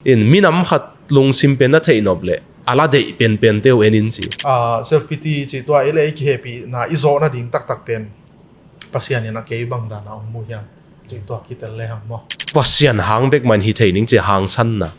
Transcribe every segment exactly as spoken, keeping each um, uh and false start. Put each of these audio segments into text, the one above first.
In minam khat lungsim pen na theih nop leh a la deih penpen te uh en in ci. Ah, self pity ci tua i le i kihehpihna i zawh nading taktak pen Pasian in a kei bang dana ong mu hiam ci tua kitel le hang maw? Pasian hang bek man hi thei ning ci hangsanna.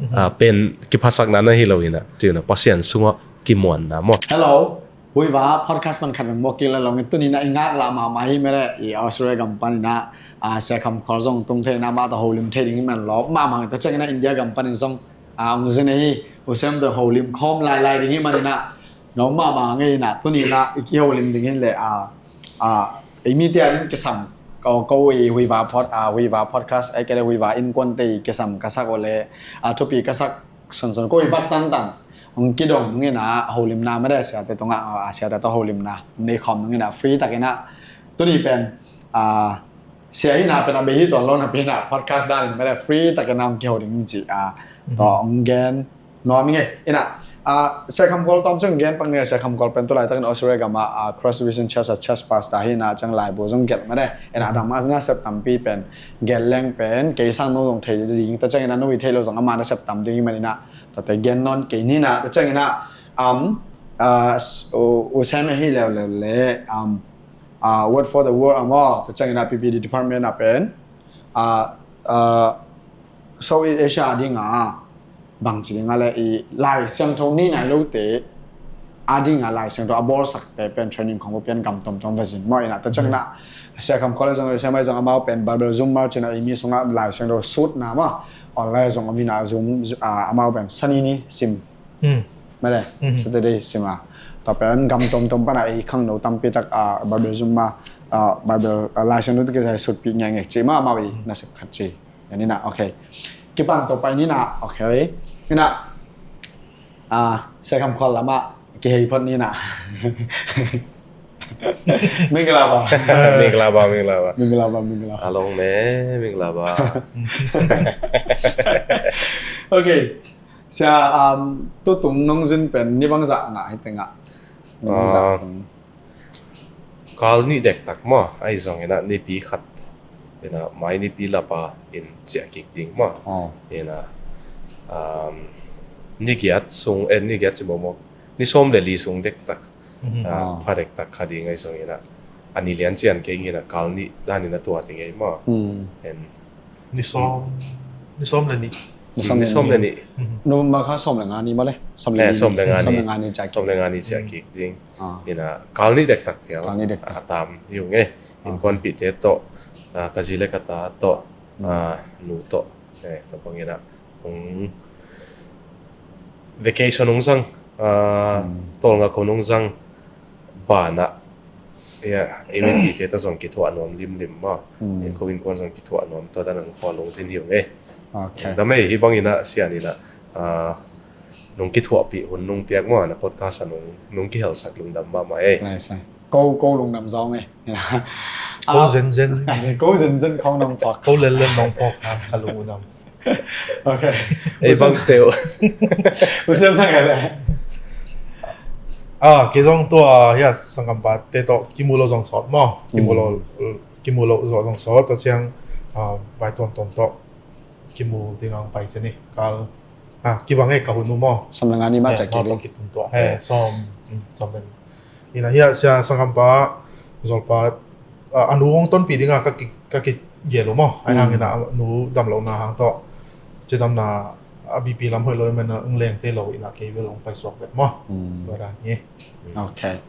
Mhm. Ah, pen kiphasakna na hi lo in a ci na Pasian sungah kimuanna maw? Hello. Huiva podcast pan khat veng muak kik le lo nge tuni na i ngak lah mahmah hi mele i Australia gam pan ina, ah, Sia Kham Khual zong tung thei na mah tawh holim thei ding hi man lo mahmah nge ta ciang ina India gam pan in zong, ah, ong zin hi. U Sem tawh holim khawm lailai ding hi man ina ngau mahmah nge ina tuni na i kiholim ding hi le, ah, ah, ei mi te adin kisam ko ko i Huiva pod, ah, Huiva podcast ai kele Huiva innkuan te kisam ka sak o le, ah, thupi ka sak sonson ko i bat tantan ong kidong nge na holimna mede siate tunga, ah, siate tawh holimna nei khawm nge na free tak ina tuni pen, ah, sia hina pen a bei hi tuan lo na pi na podcast dan in mede free tak ina ong kiho ding ci, ah, tawh ong gen nuam nge ina, ah, Sia Kham Khual tawm ciang gen pak nge Sia Kham Khual pen tulai takin Australia gama, ah, Cross Vision Church a church pastor hina ciang laibu zong gelh mede ina dang ma na sep tampi pen gel leng pen kei sang no zong thei ding ta ciang ina no i thei lo zong ama na sep tam ding hi man ina tate gen non kei ni na ta ciang ina, um, ah, s-, u, u Sem hi leu leu le, um, ah, Word for the World amaw ta ciang ina P P D department a pen, ah, ah, Southeast Asia dinga bang ci dinga le i Lai Siangtho ni nai lote a dinga Lai Siangtho a bawlsakte pen training khong pian gam tomtom va zin maw ina ta ciang ina Sia Kham Khual zong Sia Mai zong amau pen Bible Zoom mau cina i mi sunga Lai Siangtho sutna maw online zong amina Zoom, ah, amau pen sani ni sim. Hmm. Mele, mhm, Saturday sima. Tua pen gam tomtom pana i khangno tampi tak, ah, Bible Zoom ma, ah, Bible, ah, Lai Siangtho te kisai sutpih ngekngek ci ma amau i nasep khat ci. Yan ina, okay. Kipang to pai ni na, okay. Ina, ah, Sia Kham Khual lama kihei phot ni na. Mingla ba. Mingla ba, mingla ba. Mingla ba, mingla ba. A long me, mingla ba. Okay. Sia, um, tutung nong zin pen ni bangzah ngah hi tengah. Ni bangzah. Ah, kal nih dektak maw, ahi zong ina nipi khat ina mai nipi lapa in ciah kik ding maw. Oh. Ina, um, ni giat sung, eh, ni giat ci mawkmawk, ni sawm le li sung dektak. Mhm. Ah, oh, pha dektak kha ding ahi zong ina a ni lian cian kei ngina kal nih dan ina tua ti ngei maw. Hmm. En. Ni sawm, ni sawm le nih. Ni sawm le nih. Ni sawm le nih. Mhm. November kha sawm le nga ni maw le? Sawm le, eh, ni, sawm le nga ni. Sawm le nga ni ciah kik. Sawm le nga ni ciah kik ding. Ah. Ina kal nih dektak piau. Kal nih dektak. A tam hi ung e. Ah. Innkuanpihte tawh, ah, ka zi le ka ta tawh, hmm, ah, nu tawh. Eh, tua bang ina, hmm, vacation hong zang, ah, hmm, tawlnga ko hong zang banah, ya, i mipite tawh zong kithuah nuam limlim maw. Hmm. Ko innkuan zong kithuah nuam tua dan hong khual hong zin hi ung e. Okay. Dam ei, hih bang ina Sia in ina, ah, nong kithuahpih hun nong piak maw, na podcast a nong, nong kihelsak lungdam mahmah e. Nice, nice. Ko, ko lungdam zong e. Ko zenzen. Ko zenzen khong nong phawk. Ko lenlen nong phawk ha, ka lungdam. Okay. Ei bang teu. U Sem na ka le. Ah, kei zong tua, ya, sangkampate tawh kimu lo zong sawt maw. Kimu lo, kimu lo zong sawt, tua ciang, ah, vai tuamtuam tawh kimu ding ang pai ci ni. Kal, ah, kibang e ka hun uh maw. Sawm le nga ni mah ciah kik ding. Kitun tua. He, sawm, mm, sawm le. Ina hiah Sia sangkampa, zawlpa, ah, a nu hong tonpih dinga ka ki, ka kigel uh maw. Ai hang ina a nu damlohna hang tawh cidamna a B P lam hoih lo i man a hong leng thei lo ina kei bel hong paisuak vet maw. Tua dan hi. Okay.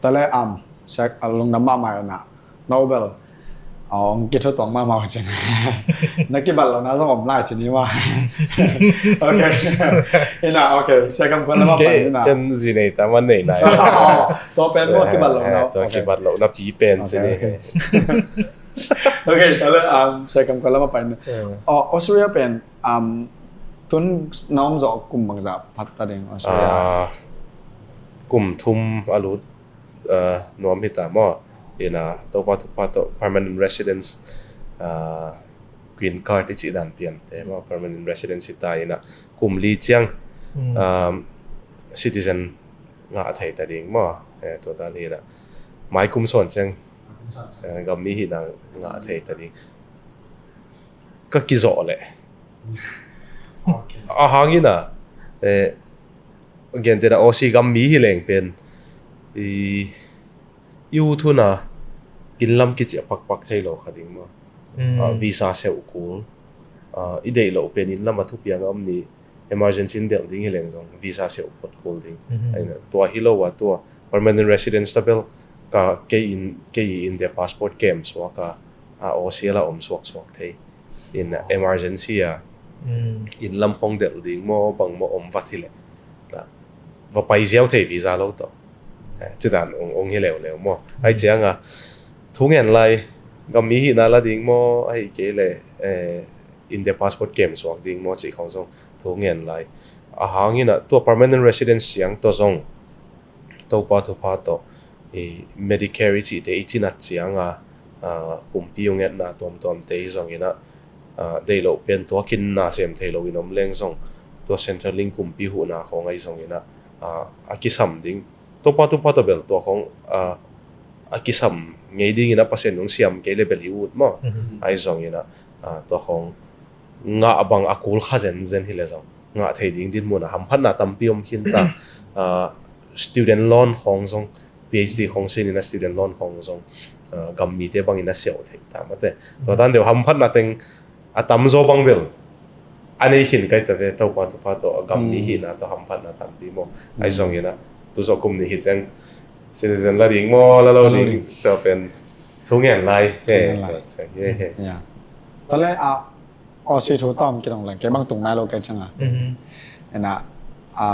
Tua le, um, Sia, a lungdam mahmah ina. Nobel. Ong kithutuang mahmah uh cin. Na kibat lohna zong om lai cin hi mah. Okay. Ina, okay. Sia Kham Khual lama pan ina. Ken zi nei ta man nei nai. Tua pen maw kibat lohna. Tua kibat lohna pi pen cin hi. Okay, tua le, um, Sia Kham Khual lama pan ina. Oh, Australia pen, um, tun na om zawh kum bangzah phat ta ding Australia? Ah, kum thum a lut, ah, nuam hi ta maw. Ina Topa thupha tawh permanent residence, ah, green card i cih dan piante maw, permanent residence hi ta ina kum li ciang, um, citizen ngah thei ta ding maw. Eh, tua dan hi ina mai kum sawn ciang, eh, gam mi hihna ngah thei ta ding. Ka kizawh leh. A hangin a, eh, gentehna O C gam mi hi leng pen i, i ut hun a inn lam kici a pakpak thei lo kha ding maw? Mm. Ah, visa seuh kul. Ah, i deih loh pen inn lam a thupiang a om ni, emergency in delh ding hi leng zong visa seuh phot kul ding. Mhm. Aina, tua hi lo a, tua permanent residence ta bel ka kei in, kei in India passport kem suak a, a O C la om suaksuak thei. In, ah, emergency a, mm, inn lam khong delh ding maw, bang maw om vat hi leh, ah, va pai ziau thei visa lo tawh. Eh, ci dan ong, ong hi leuleu maw? Ai, mm, ciang a, thu ngen lai, gam mi hihna la ding maw, ahih kei leh, eh, India passport kem suak ding maw, cih khong zong thu ngen lai. A hangin a, tua permanent residence ciang tawh zong, Topa thupha tawh, i Medicare i cihte i cinat ciang a, ah, pumpi ong etna tuamtuamte hi zongin a, ah, deih loh pen tuakin na sem thei lo in om leng zong, tua Centrelink kumpi huhna khong ahi zongin a, ah, a kisam ding. Topa thupha tawh bel tua khong, ah, a kisam ngei dingin a Pasian nung siam kei le bel i ut maw? Mhm. Ahi zongin a, ah, tua khong ngah bang a kul kha zenzen hi le zong, ngah thei ding dinmun a hamphatna tampi om khin ta. Ah, student loan khong zong, PhD khong sin in a student loan khong zong, ah, gam mite bangin a siau thei ta mate. Tua tan deuh hamphatna teng a tamzaw bang bel a nei khin kai ta ve, Topa thupha tawh a gam mi, mm, hihna tawh hamphatna tampi maw? Ai, mm, zongin a, tu zawh kum nih hi ciang citizen la ding maw, la lo, la lo ding, ding. Tua pen thu ngen lai. Thu ngen lai. Tua ciang, he, he. Ya. Tua le a, O C thu tawm kidong leng, kei bang tung nai lo kei ciang a. Mhm. Ena, a,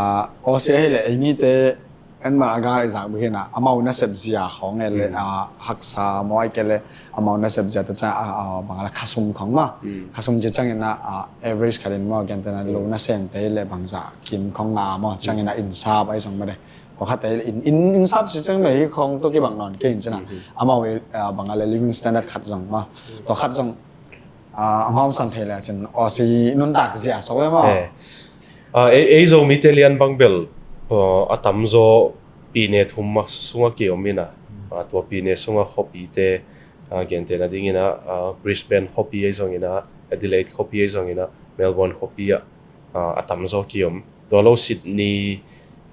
O C ahi le, ei mite, en man a gal i zak bukina, amau nasep zia khong e le, mm, a, haksa maw ai ke le, amau nasep zia ta ciang, a, a, bang a la khasum khong ma. Mm. Khasum zia ciang ena, a, average khat in maw, gentehna, mm, lo nasem te le bang za kim khong nga maw, ciang ena insap ai zong ma de. Pakhat te in, in, insap zia ciang le hi khong to kibang non ke in ciang a. Mhm. Amau, a, bang a le living standard khat zong ma. Mm. To khat zong, ah, a hong hawmsan thei le cin O C nuntak zia sok le maw? Eh. Ah, ei, ei Zomite lian bang bel, ah, a tamzaw pine thum ma sunga kiom ina. Ah, tua pine sunga khuapite, ah, gentehna dingina, ah, Brisbane khuapi ei zongina, Adelaide khuapi ei zongina, Melbourne khuapi ah, ah, a tamzaw kiom. Tua lo Sydney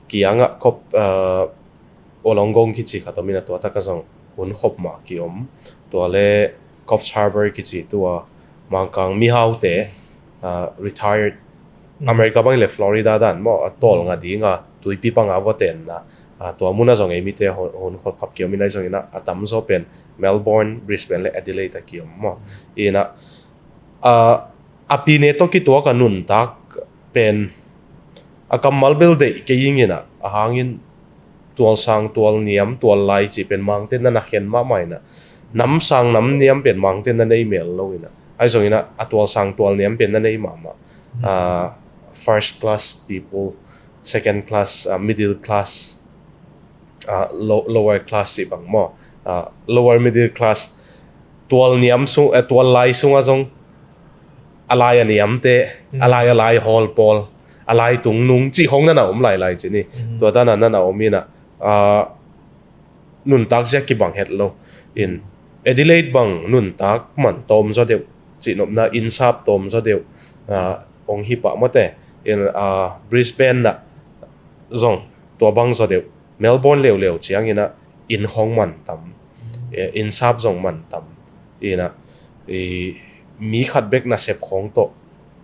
kiangah khuap, ah, Wollongong kici khat om ina, tua taka zong hun khop mah kiom. Tua le Coffs Harbour kici tua Mangkang mihaute, ah, retired, mm, America bang le Florida dan maw, a tawl nga dinga tuipi panga va tenna, ah, tua muna zong ei mite hun, hun khop khap kiom ina, zongina a tamzaw pen Melbourne, Brisbane le Adelaide a kiom maw. Ina, ah, a pine tawh kituak a nuntak pen a kammal bel deih kei ing ina, a hangin tual sang, tual niam, tual lai cih pen Mangte na na khen mahmah ina, nam sang, nam niam pen Mangte na nei mel lo ina. Ai zongina a tual sang, tual niam pen na nei mahmah. Ah, first class people, second class, ah, middle class, ah, lo-, lower class cih bang maw? Ah, lower middle class, tual niam sung, eh, tual lai sunga zong a lai a niamte, mm, a lai a lai hawl pawl, a lai tungnung cih khong na na om lailai ci ni. Mm. Tua dana na na om ina, ah, nuntak zia kibang het lo. In Adelaide bang nuntak man tawm zaw deuh, cihnopna innsap tawm zaw deuh, ah, ong hi pah mawte. In, ah, Brisbane na zong tua bang zaw deuh. Melbourne leuleu ciangina inn khong man tam, eh, innsap zong man tam. Ina, i, mi khat bek nasep khong tawh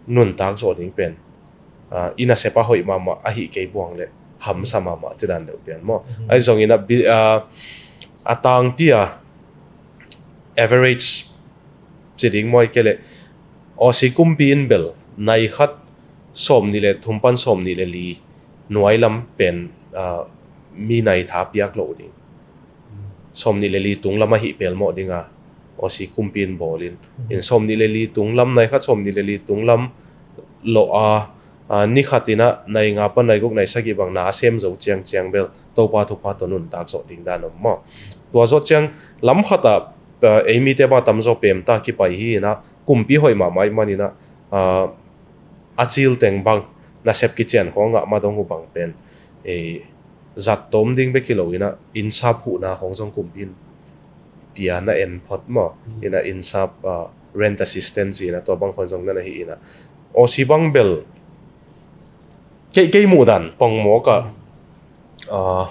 nuntak zawh ding pen, ah, i nasep a hoih mahmah, ahih kei buang le hamsa mahmah ci dan deuh pian maw? Mhm. Ai zongina bi-, ah, a tangpi a average ci ding maw ai ke le, Aussie kumpi in bel nai khat sawm nih le thum pan sawm nih le li nuai lam pen, ah, mi nai tha piak lo ding. Sawm nih le li tung lam ahi pel mawh dinga Aussie kumpi in bawl in. Mhm. In sawm nih le li tung lam, nai khat sawm nih le li tung lam lawh a, ah, ni khat ina nai nga pan nai guk nai sagih bang na a sem zo ciangciang bel Topa thupha tawh nuntak zawh ding dan om maw? Tua zawh ciang lam khat ah, ah, ei mite bang a tamzaw pem ta kipai hi ina, kumpi hoih mahmah ih man ina, ah, a cil teng bang nasep kician khawng ah madong uh bang pen, eh, zat tawm ding bek hi lo ina, innsap huhna khawng zong kumpi in pia na en phot maw? Mm. Ina innsap, ah, rent assistance ina tua bang khawng zong na na hi ina. Aussie bang bel kei, kei muh dan pongmawk ah, ah,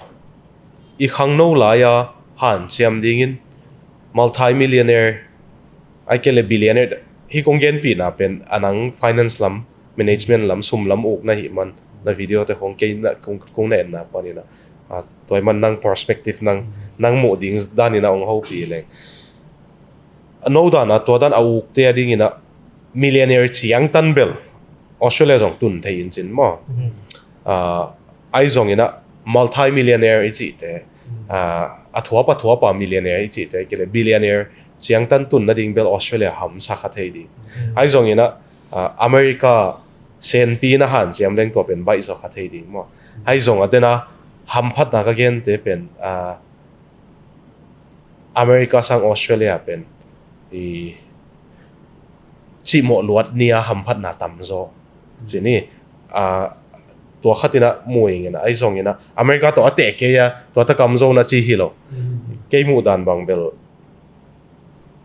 i khangno lai-a hanciam dingin multi-millionaire, ai kei le billionaire, hi kong genpihna pen a nang finance lam, management lam, sum lam ukna hi man, na video te khong kei na kong, kong na enna panin ah, ah, tua hi man nang perspective nang, nang muh ding danin ah hong hopih leng. A no dan ah, tua dan a ukte a dingin ah millionaire ciangtan bel Australia zong tun thei in cin maw. Ah, ai zongin ah multi-millionaire i cihte, ah, a thuap a thuap a millionaire i cihte, kei le billionaire ciangtan tun nading bel Australia hamsa kha thei ding. Ai zongin ah, ah, America senpi na hanciam leng tua pen baih zaw kha thei ding maw. Ai zong a den a hamphatna ka gente pen, ah, America sang Australia pen i cihmawh luat ni-a hamphatna tamzaw. Cini, ah, tua khatin ah muh ing in ah, ai zongin ah America tawh a teh kei a, tua ta kamzo na ci hi lo. Kei muh dan bang bel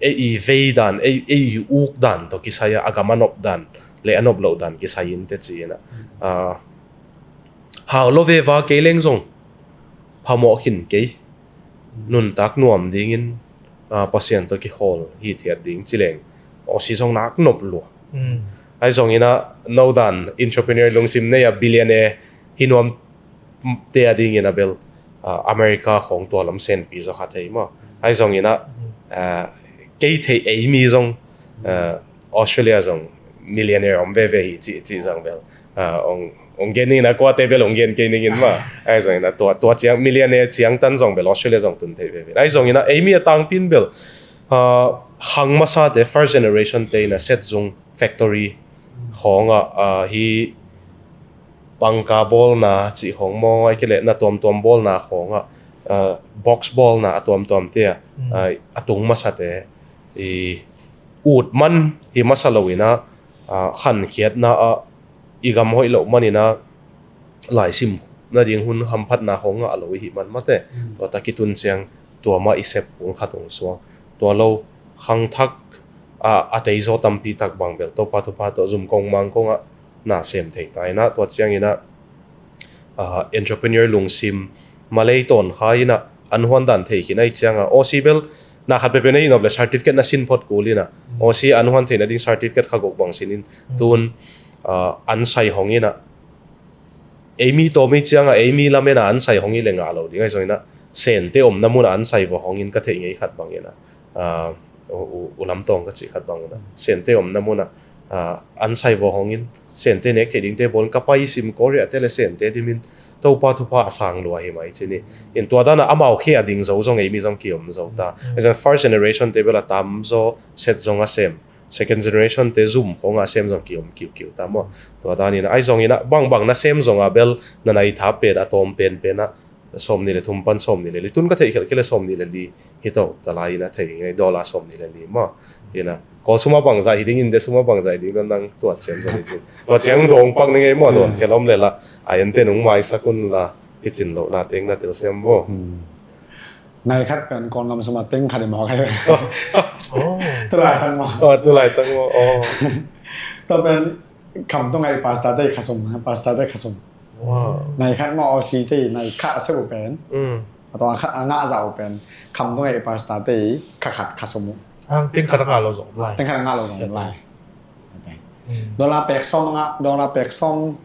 ei i vei dan, ei, ei i uk dan tawh kisai a, a gam a nop dan le a nop loh dan kisai in te ci in ah, ah, hau lo ve va kei leng zong phamawh khin kei. Nuntak nuam dingin, ah, Pasian tawh kihawl hithiat ding ci leng Aussie zong nak nop lua. Ai zongin ah no dan entrepreneur lungsim nei a billionaire hi nuam te a dingin ah bel, ah, America khong tua lam senpi zaw kha thei maw. Ai zongin ah, ah, kei theih ei mi zong, ah, Australia zong millionaire om veve hi cih, cih zong bel, ah, ong, ong gen ning in ah kuate bel ong gen kei ning in maw. Ai zongin ah tua, tua ciang millionaire ciangtan zong bel Australia zong tun thei veve. Ai zongin ah ei mi a tangpin bel, ah, khang masate first generation te in ah Sett Zung factory khong ah, ah, hi pangka bawlna cih khong maw, ai kei le na tuamtuam bawlna khong ah, ah, box bawlna a tuamtuam te ah, ah, a tung masate i ut man hi masa lo in ah, ah, khankhiatna ah i gam hoih loh man in ah laisim nading hun hamphatna khong ngah lo i hih man mate. Tua ta kitun ciang tua mah i sep kul khat hong suak. Tua lo khangthak, ah, a teizaw tampi tak bang bel Topa thupha tawh zum kong mang kong ah na sem thei ta in ah, tua ciangin ah, ah, entrepreneur lungsim malei tawn kha in ah an huan dan thei khin ai ciang ah Aussie bel na khat peuhpeuh na hi nop le certificate na sin phot kul in ah Aussie an huan theihna ding certificate kha guk bang sin in tun, ah, an sai hong in ah ei mi tawm ei ciang ah ei mi lamen ah an sai hong i le ngah lo ding ai zongin ah Sente omna mun ah an sai vawh hong in ka theih ngei khat bang in ah, ah, u, u, u lam tawng ka cih khat bang in ah Sente omna mun ah, ah, an sai vawh hong in Sente nek theih dingte bawl in ka pai sim Korea te le Sente dimin Topa thupha a sang lua hi mai cini. In tua dan ah amau khe a ding zo zong ei mi zong kiom zo ta. Ai zong first generation te bel a tamzaw Sett Zung a sem, second generation te zum khong a sem zong kiom kiukiu ta maw. Tua dan in ah ai zongin ah bangbang na sem zong ah bel na nai tha pen a tawm penpen ah sawmnih le thum pan sawmnih le li, tun ka theih khelh kei le sawmnih le li hi to ta lai in ah thei ngei, dollar sawmnih le li maw. In ah Kawl sum ah bangzah hi ding, India sum ah bangzah hi ding lo nang tuat ciang zo hi cin. Tua ciang dong pak ni ngei maw, dawn khel om le la a ente nung maisak un la, kicin lohna teng na telsiam bo. Nai khat pen Kawl ngam sum ah teng khat i mawk hi. Tulai tak maw? Oh, tulai tak maw? Oh. Tua pen Khamtung ah i pastor te i khasum, pastor te khasum. Wow. Nai khat maw Aussie te i nai khat a sep uh pen. Mm. A tua khat a ngah zah uh pen Khamtung ah i pastor te i kha khat khasum uh. Ang teng khat a ngah lo zong lai. Teng khat a ngah lo zong lai. Mm. Dollar pek sawm a ngah, dollar pek sawm.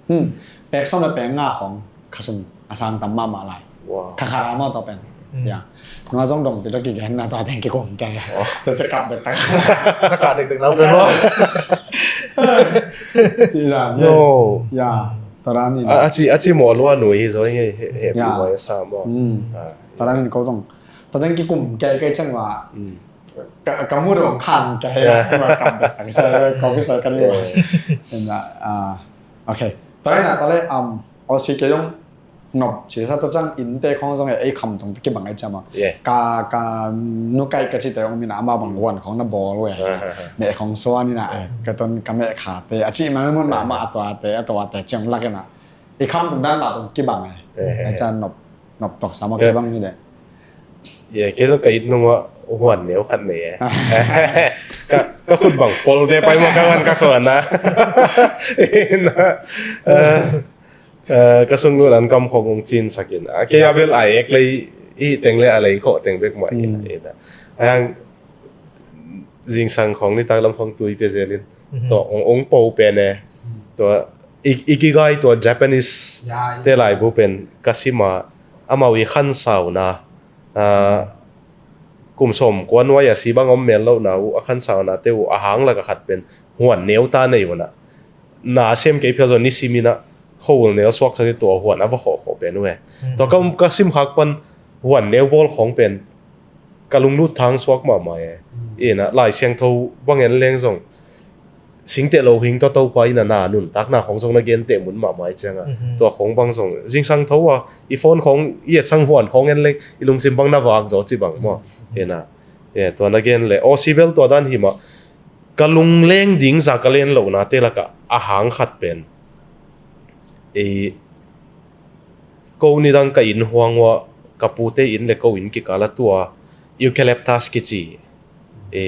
Hmm. Pek sawm le pek nga khong khasum a sang tam mahmah lai. Wow. Kha khat a maw tua pen. Mm. Ya. Nga zong dong pi ta kigen na tua teng kikum kei. Wow. Tua cia kap dektak. Na kah dekdek na pen maw. Ci dan. Yo. Ya. Tua dan in. A, a ci, a ci maw lua nui hi zaw hi, he, he, ya, pi maw sa maw. Mm. Ah. Tua dan in ko zong. Tua dan kikum kei kei ciang wa. Mm. Ka, ka mu dong khang kei. Ya. Wa kam dektak sa ko pi sa kan wa. Ya. Ina, ah, okay. Tua ina tua le, um, Aussie kei zong nop ci sa tua ciang innte khong zong e, ei Khamtung te kibang ei ciam a. Yeah. Ka, ka nu kai ka cite hong min a ama bang wan khong na bawl ve. Ah, ah, ah. Meh khong suan ina, eh, ka ton ka meh kha te. A ci ma mun ma, yeah, ma a tua te, a tua te ciang lak ina. I Khamtung dan ma tung kibang e. Yeah, yeah, yeah. Ei ciam nop, nop tok sa ma, yeah, kibang ni de. Yeah, kei zong ka it nung wa, huan neu khat nei e. Ka, ka khut bang pol te pai maw, ka van ka khuan a. Ina, eh, eh, ka sung nun an kam khong ong cin sakin. A, kei a bel a ek lei i teng le a lei kho teng bek mah. Mm. Ina. Ayang zingsang khong nitak lam khong tui pe zelin. Mhm. Tua ong, ong po pen e. Mm. Tua i, Ikigai tua Japanese, ya, ya, te laibu pen ka sima, amau i khansauna. Ah, kum sawm kua nuai a si bang om mel lohna uh, a khansauna te uh, a hang lak a khat pen huan neu ta nei uh na. Na sem kei phial zaw ni simin a, khua ul neu suaksak i tua huan a va khawh khawh pen uh e. Mm. Tua ka, ka sim khak pan huan neu bawl khawng pen ka lunglut thang suak mahmah e. Mm. Ina, Lai Siangtho bang en leng zong singteh lo hing tua Topa ina na nuntakna khawng zong na genteh mun mahmah i cianga. Mhm. Tua khawng bang zong zingsang tho a, i phone khawng, i etsang huan khawng en leng i lungsim bang na vak zaw ci bang maw. Mhm. Ina, e, tua na gen le, aw, si bel tua dan hi mah. Ka lungleng ding za ka len lohna te laka a hang khat pen, e, ko nidang ka inn huang ua, ka pute inn le ko inn kikala tua eucalyptus kici, e,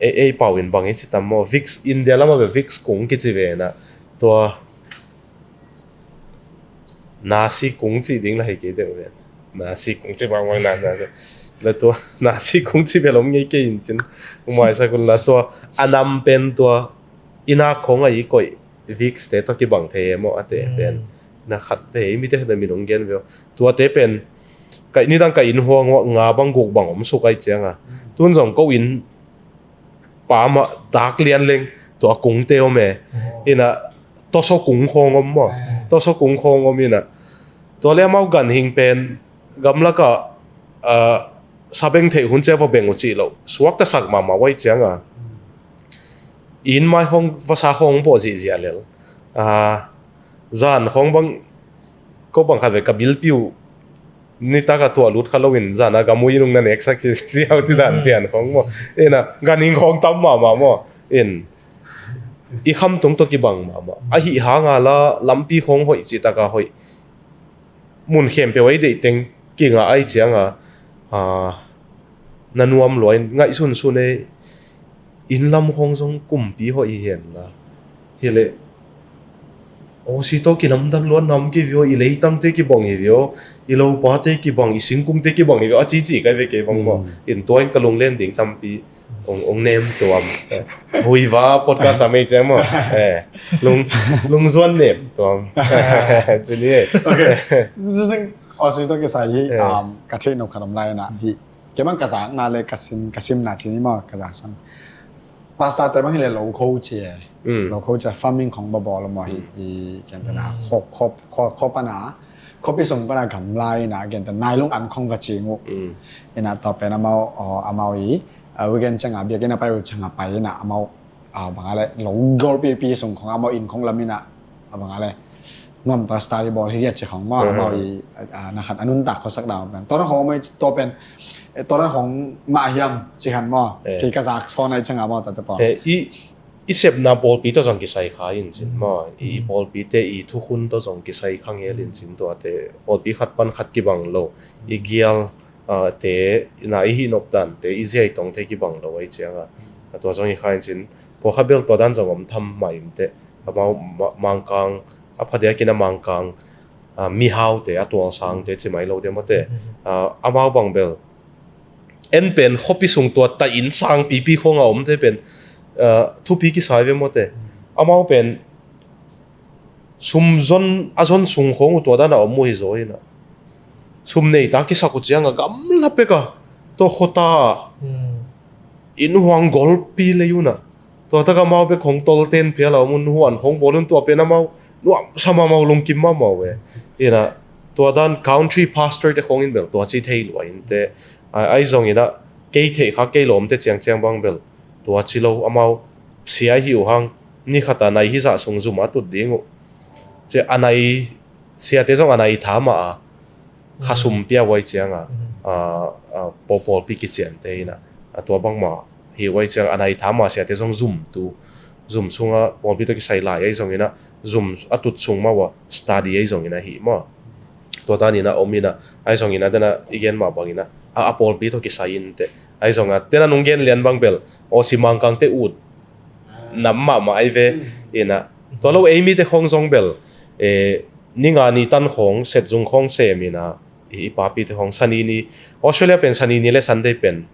e, ei pau in bang e ci tam maw, Vicks, India lama be Vicks kung kici ve na, tua nasi kung ci ding la hei kei deuh ve. Nasi kung ci bang bang na, na, la tua nasi kung ci bel om ngei kei in cin. Umai sakun la tua a nam pen tua ina khong a i koih Vicks te tua kibang thei e maw a te pen. Na khat te hei mi te na min ong gen ve. Tua te pen ka nidang ka inn huang ua nga bang guk bang om suk ai cianga. Tun zong ko inn pam ah dak lian leng tua kungte om e. Ina, toso kung khawng om maw. Toso kung khawng om ina. Tua le amau ganhing pen gamlaka, ah, sabeng theih hun cia va beng uh cih loh suaktasak mahmah uai cianga. Inn mai khawng vasa khawng bawh zihziah lel. Ah, zan khawng bang ko bang khat ve ka bilpi uh nitaka tuah lut kha loin zana gamui nung na neksak hi ziau ci dan pian khong maw. Ina, ganhing khong tam mahmah maw. In, i khamtung tawh kibang mahmah. Ahi hanga la lampi khong hoih citaka hoih. Mun khempeuh ai deih teng kingah ai cianga, a, na nuam luain ngaihsunsun ei. Inn lam khong zong kumpi hoih hi hen la. Hileh Aussie tawh kilamdang luat nam kivio, i leitangte kibang hivio, i lopate kibang, i singkungte kibang hivio, a cici kai ve kei bang maw. In tuain ka lunglen ding tampi ong, ong nem tuam. Huiva podcast a mei ciang maw. Eh, lung, lungzuan nem tuam. Cini eh. Okay. Aussie tawh kisai hi, um, ka theih nop khat om lai na hi. Kei bang ka zakna le ka sim, ka simna cini maw, ka zak sam. Pastor te bang hi le lo kho cia. Lo kho cia, farming khong babawl maw hi, i ken tana, kho, kho, kho, kho pana, kho pi sung pana gamla ina, ken tana, nailung an khong va cing uh. Ina tua pen amau, amau i, weekend cianga, biakinn a pai uh cianga pai ina, amau, bang a le, lo gol pi pi sung khong amau inn khong lam ina, bang a le. Nuam ta study bawl hi dia ci khong maw, amau i, na khat a nuntak khosak dau pen. Tua khong amau i tua pen, tua khong mah hiam ci khan maw. Kei ka zak sawn ai cianga maw ta te pawl. I, i sepna pawlpi tawh zong kisai kha in cin maw. I pawlpite i thukhun tawh zong kisai kha ngel in cin tuate. Pawlpi khat pan khat kibang lo. I gial, a, te, na i hih nop dante, i ziai tongte kibang lo ai cianga. A tua zong i kha in cin. Pawlkhat bel tua dan zong om tham mah in te. Amau ma-, Mangkang, a phadiakin a Mangkang, a, mihaute, a tualsangte, ci mai lo dia mawte. A, amau bang bel. En pen khuapi sung tua ta inn sang pipi khong a omte pen, a, thupi kisai ve mawte. Amau pen sum zon, a zon sung khong uh tua dan a om uh hi zaw ina. Sum nei ta kisak uh cianga gamla peka. Tua khuata a. Inn huang golpi lei una. Tua taka mau bek khong tolten phial a om un huan khong bawl un tua pen amau nuamsa mahmah uh lungkim mahmah uh e. Ina tua dan country pastor te khong in bel tua ci thei lua in te. Ai, ai zong ina kei theih kha kei lawmte ciangciang bang bel tua ci lo amau sia hi uh hang ni khata nai hi zah sung zum a tut ding uh. Cia a nai siate zong a nai tha mah a. Kha sum pia uai cianga, a, a, paw pawlpi kiciante ina, a, tua bangma hi uai cianga, a nai tha ma siate zong zum tu, zum sunga pawlpi tawh kisai lai ai zong ina, zum a tut sung ma ua study ai zong ina hi ma. Tua dan ina om ina, ai zong ina dena i gen ma bang ina, a, a pawlpi tawh kisai in teh. Ahi zongah tena nung gen lian bang bel Aussie Mangkangte ut nam mahmah ahi ve. Ina tua lo ei mite khong zong bel eh, ni nga ni tan khong set zung khong sem ina i, i papite khong Sani ni, Australia pen Sani ni le Sunday pen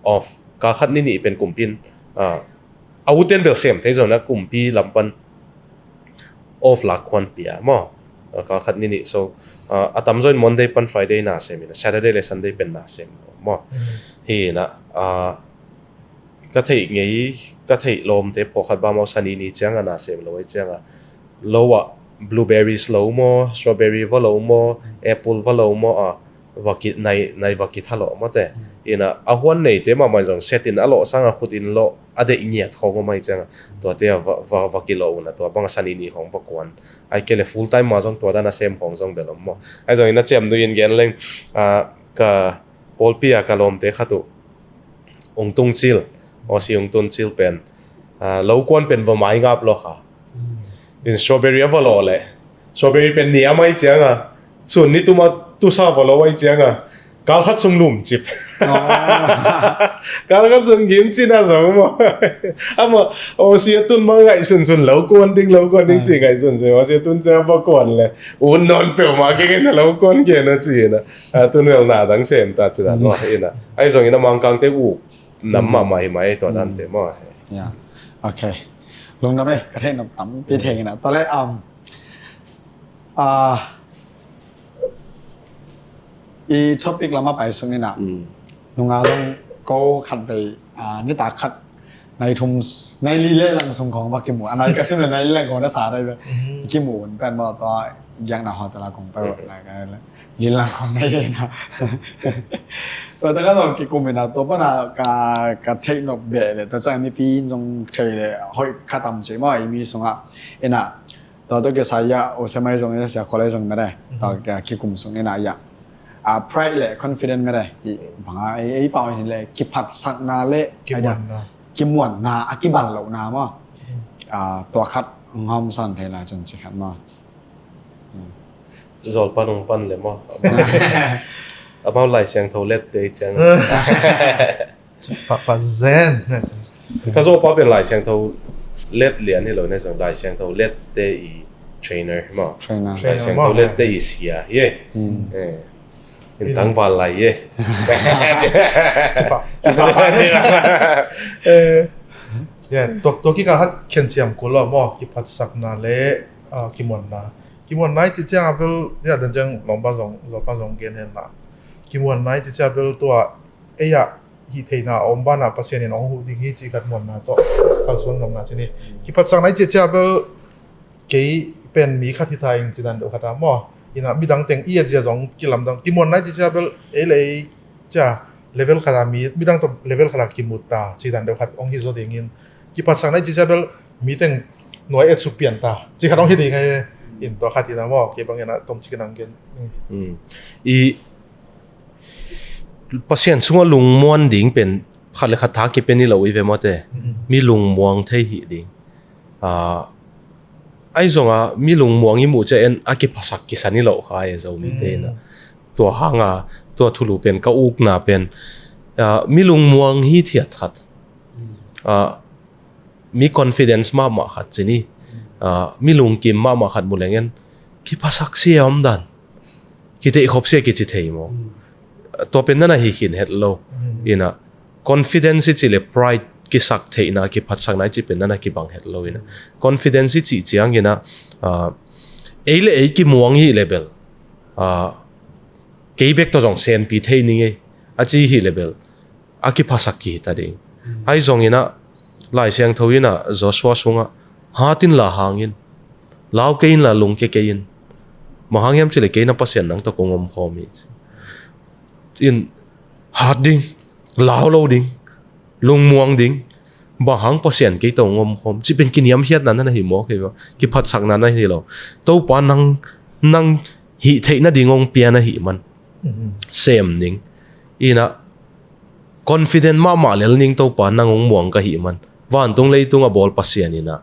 off. Kal khat ni nih pen kumpi in ah, a uten bel sem thei zongin a kumpi lam pan off lak khuan pia maw. Ah, kal khat ni nih so ah, a tamzaw in Monday pan Friday na sem ina Saturday le Sunday pen na sem maw. Hi ina ah, ka theih ngei ka theih lawmte pawlkhat bang maw Sani ni cianga na sem lo ahi cianga lo ah blueberries lo maw, strawberry va lo maw, apple va lo maw a va ki nai, nai va kitha lo maw te. Ina a huan neite mahmah in zong set in a lawh sanga khut in lawh a deih ngiat khong om ahi cianga tuate a va, va, va kilawh una tua banga Sani ni khong va kuan. Ai kei le full time ma zong tua dan a sem khong zong bel om maw. Ahi zongin a ciam dui in gen leng ah, ka pawlpi a ka lawmte khat uh ung tung cil, Aussie ung tung cil pen ah, lo kuan pen va mai ngap lo kha. In strawberry a va law le strawberry pen ni a mai cianga sun ni tuma tusa va lo ai cianga kal khat sung lum cip. Kal khat sung gim cina zong maw. Ama Aussie a tun ma ngaihsun sun lo kuan ding lo kuan ding ci ngaihsun sun Aussie a tun cianga va kuan le un non peuh ma kei kei na lo kuan kei na ci na. Ah, tun vel na dang sem ta ci dan maw ina. Ahi zongin a Mangkangte uh nam mahmah hi mai tua dante maw. Ya. Okay. Lungdam e, ka theih nop tam pi theng ina. Tua le um ah, i topic lama pai sung ina. Nunga zong ko khat vei ah, nitak khat nai thum nai li le lang sung khong va kimu. A nai ka sim le nai li lang khong na sa dai ve. Kimu un pen maw tua giang na hotel a kong pai va na ka le. Lin lang khong nai le na. Tua ta ka zong kikum ina tua pana ka, ka theih nop beh le tua cang nipi in zong thei le hoih kha tam ci maw i mi sunga. Ina tua tua kisai a u semai zong ina sia kholai zong mede. Tua ka kikum sung ina ya. A pride le confident mede. I banga ei, ei pau in le kiphatsakna le kimuanna. Kimuanna a kiban lohna maw. Ah, tua khat ngam san thei lai cun ci khat maw. Zawlpan hong pan le maw? Amau Lai Siangtho lette i ciang. Pa, pa zen. Ka zawpa pen Lai Siangtho let lian hi lo ne zong Lai Siangtho lette i trainer maw. Trainer. Lai Siangtho lette i sia hi e. In tangval lai e. Cipa. Tua kikal khat khensiam kul lo maw, kiphatsakna le kimuanna. Kimuanna i cih ciang a bel, ya, dan ciang lawmpa zong, zawlpa zong gen hen la. Kimuanna i cih ciang a bel tua ei ah hih theihna a om banah Pasian in hong huh ding hi cih khat muanna tawh kalsuan nopna ci ni. Kiphatsakna i cih ciang a bel kei pen mi khat hi ta ing ci dan deuh khat a maw. Ina midang teng i et zia zong kilamdang. Kimuanna i cih ciang a bel ei le ei cia level khat a mi, midang tawh level khat a kimut ta ci dan deuh khat hong hi zaw dingin. Kiphatsakna i cih ciang a bel mi teng nuai et suk pian ta ci khat hong hi ding a hi. In tua khat ina maw, kei bang ina tom ci kinang gen. I Pasian sungah lungmuang ding pen khat le khat tha kipen i lo i ve mawte. Mi lungmuang thei hi ding. Ahi zongah mi lungmuang i muh ciang en a kiphasak kisan i lo kha e Zomite ina. Tua hanga tua thulu pen ka ukna pen mi lungmuang hi thiat khat. Mi confidence mahmah khat ci ni. Mi lungkim mahmah khat mu leng en kiphasak sia om dan. Kiteihkhop sia kici thei maw? Tua pen nana hi khin het lo. Ina confidence i cih le pride kisak theihna kiphatsakna i cih pen nana kibang het lo ina. Confidence i cih ciang ina ei le ei kimuang hi le bel kei bek tawh zong senpi thei ning ei a ci hi le bel a kiphasak kihi ta ding. Ahi zong ina Lai Siangtho ina Joshua sungah hatin la hangin lau kei in la lungke kei in. Bang hang hiam cih le kei na Pasian nang tawh kong om khawm hi ci. In hat ding, lau lo ding, lungmuang ding. Bang hang Pasian kei tawh kong om khawm cih pen kiniamkhiatna na hi maw kei maw. Kiphatsakna na hi lo. Topa nang, nang hih theih nading hong pia na hih man sem ning. Ina confident mahmah lel ning Topa nang hong muang ka hih man. Vantung leitung a bawl Pasian ina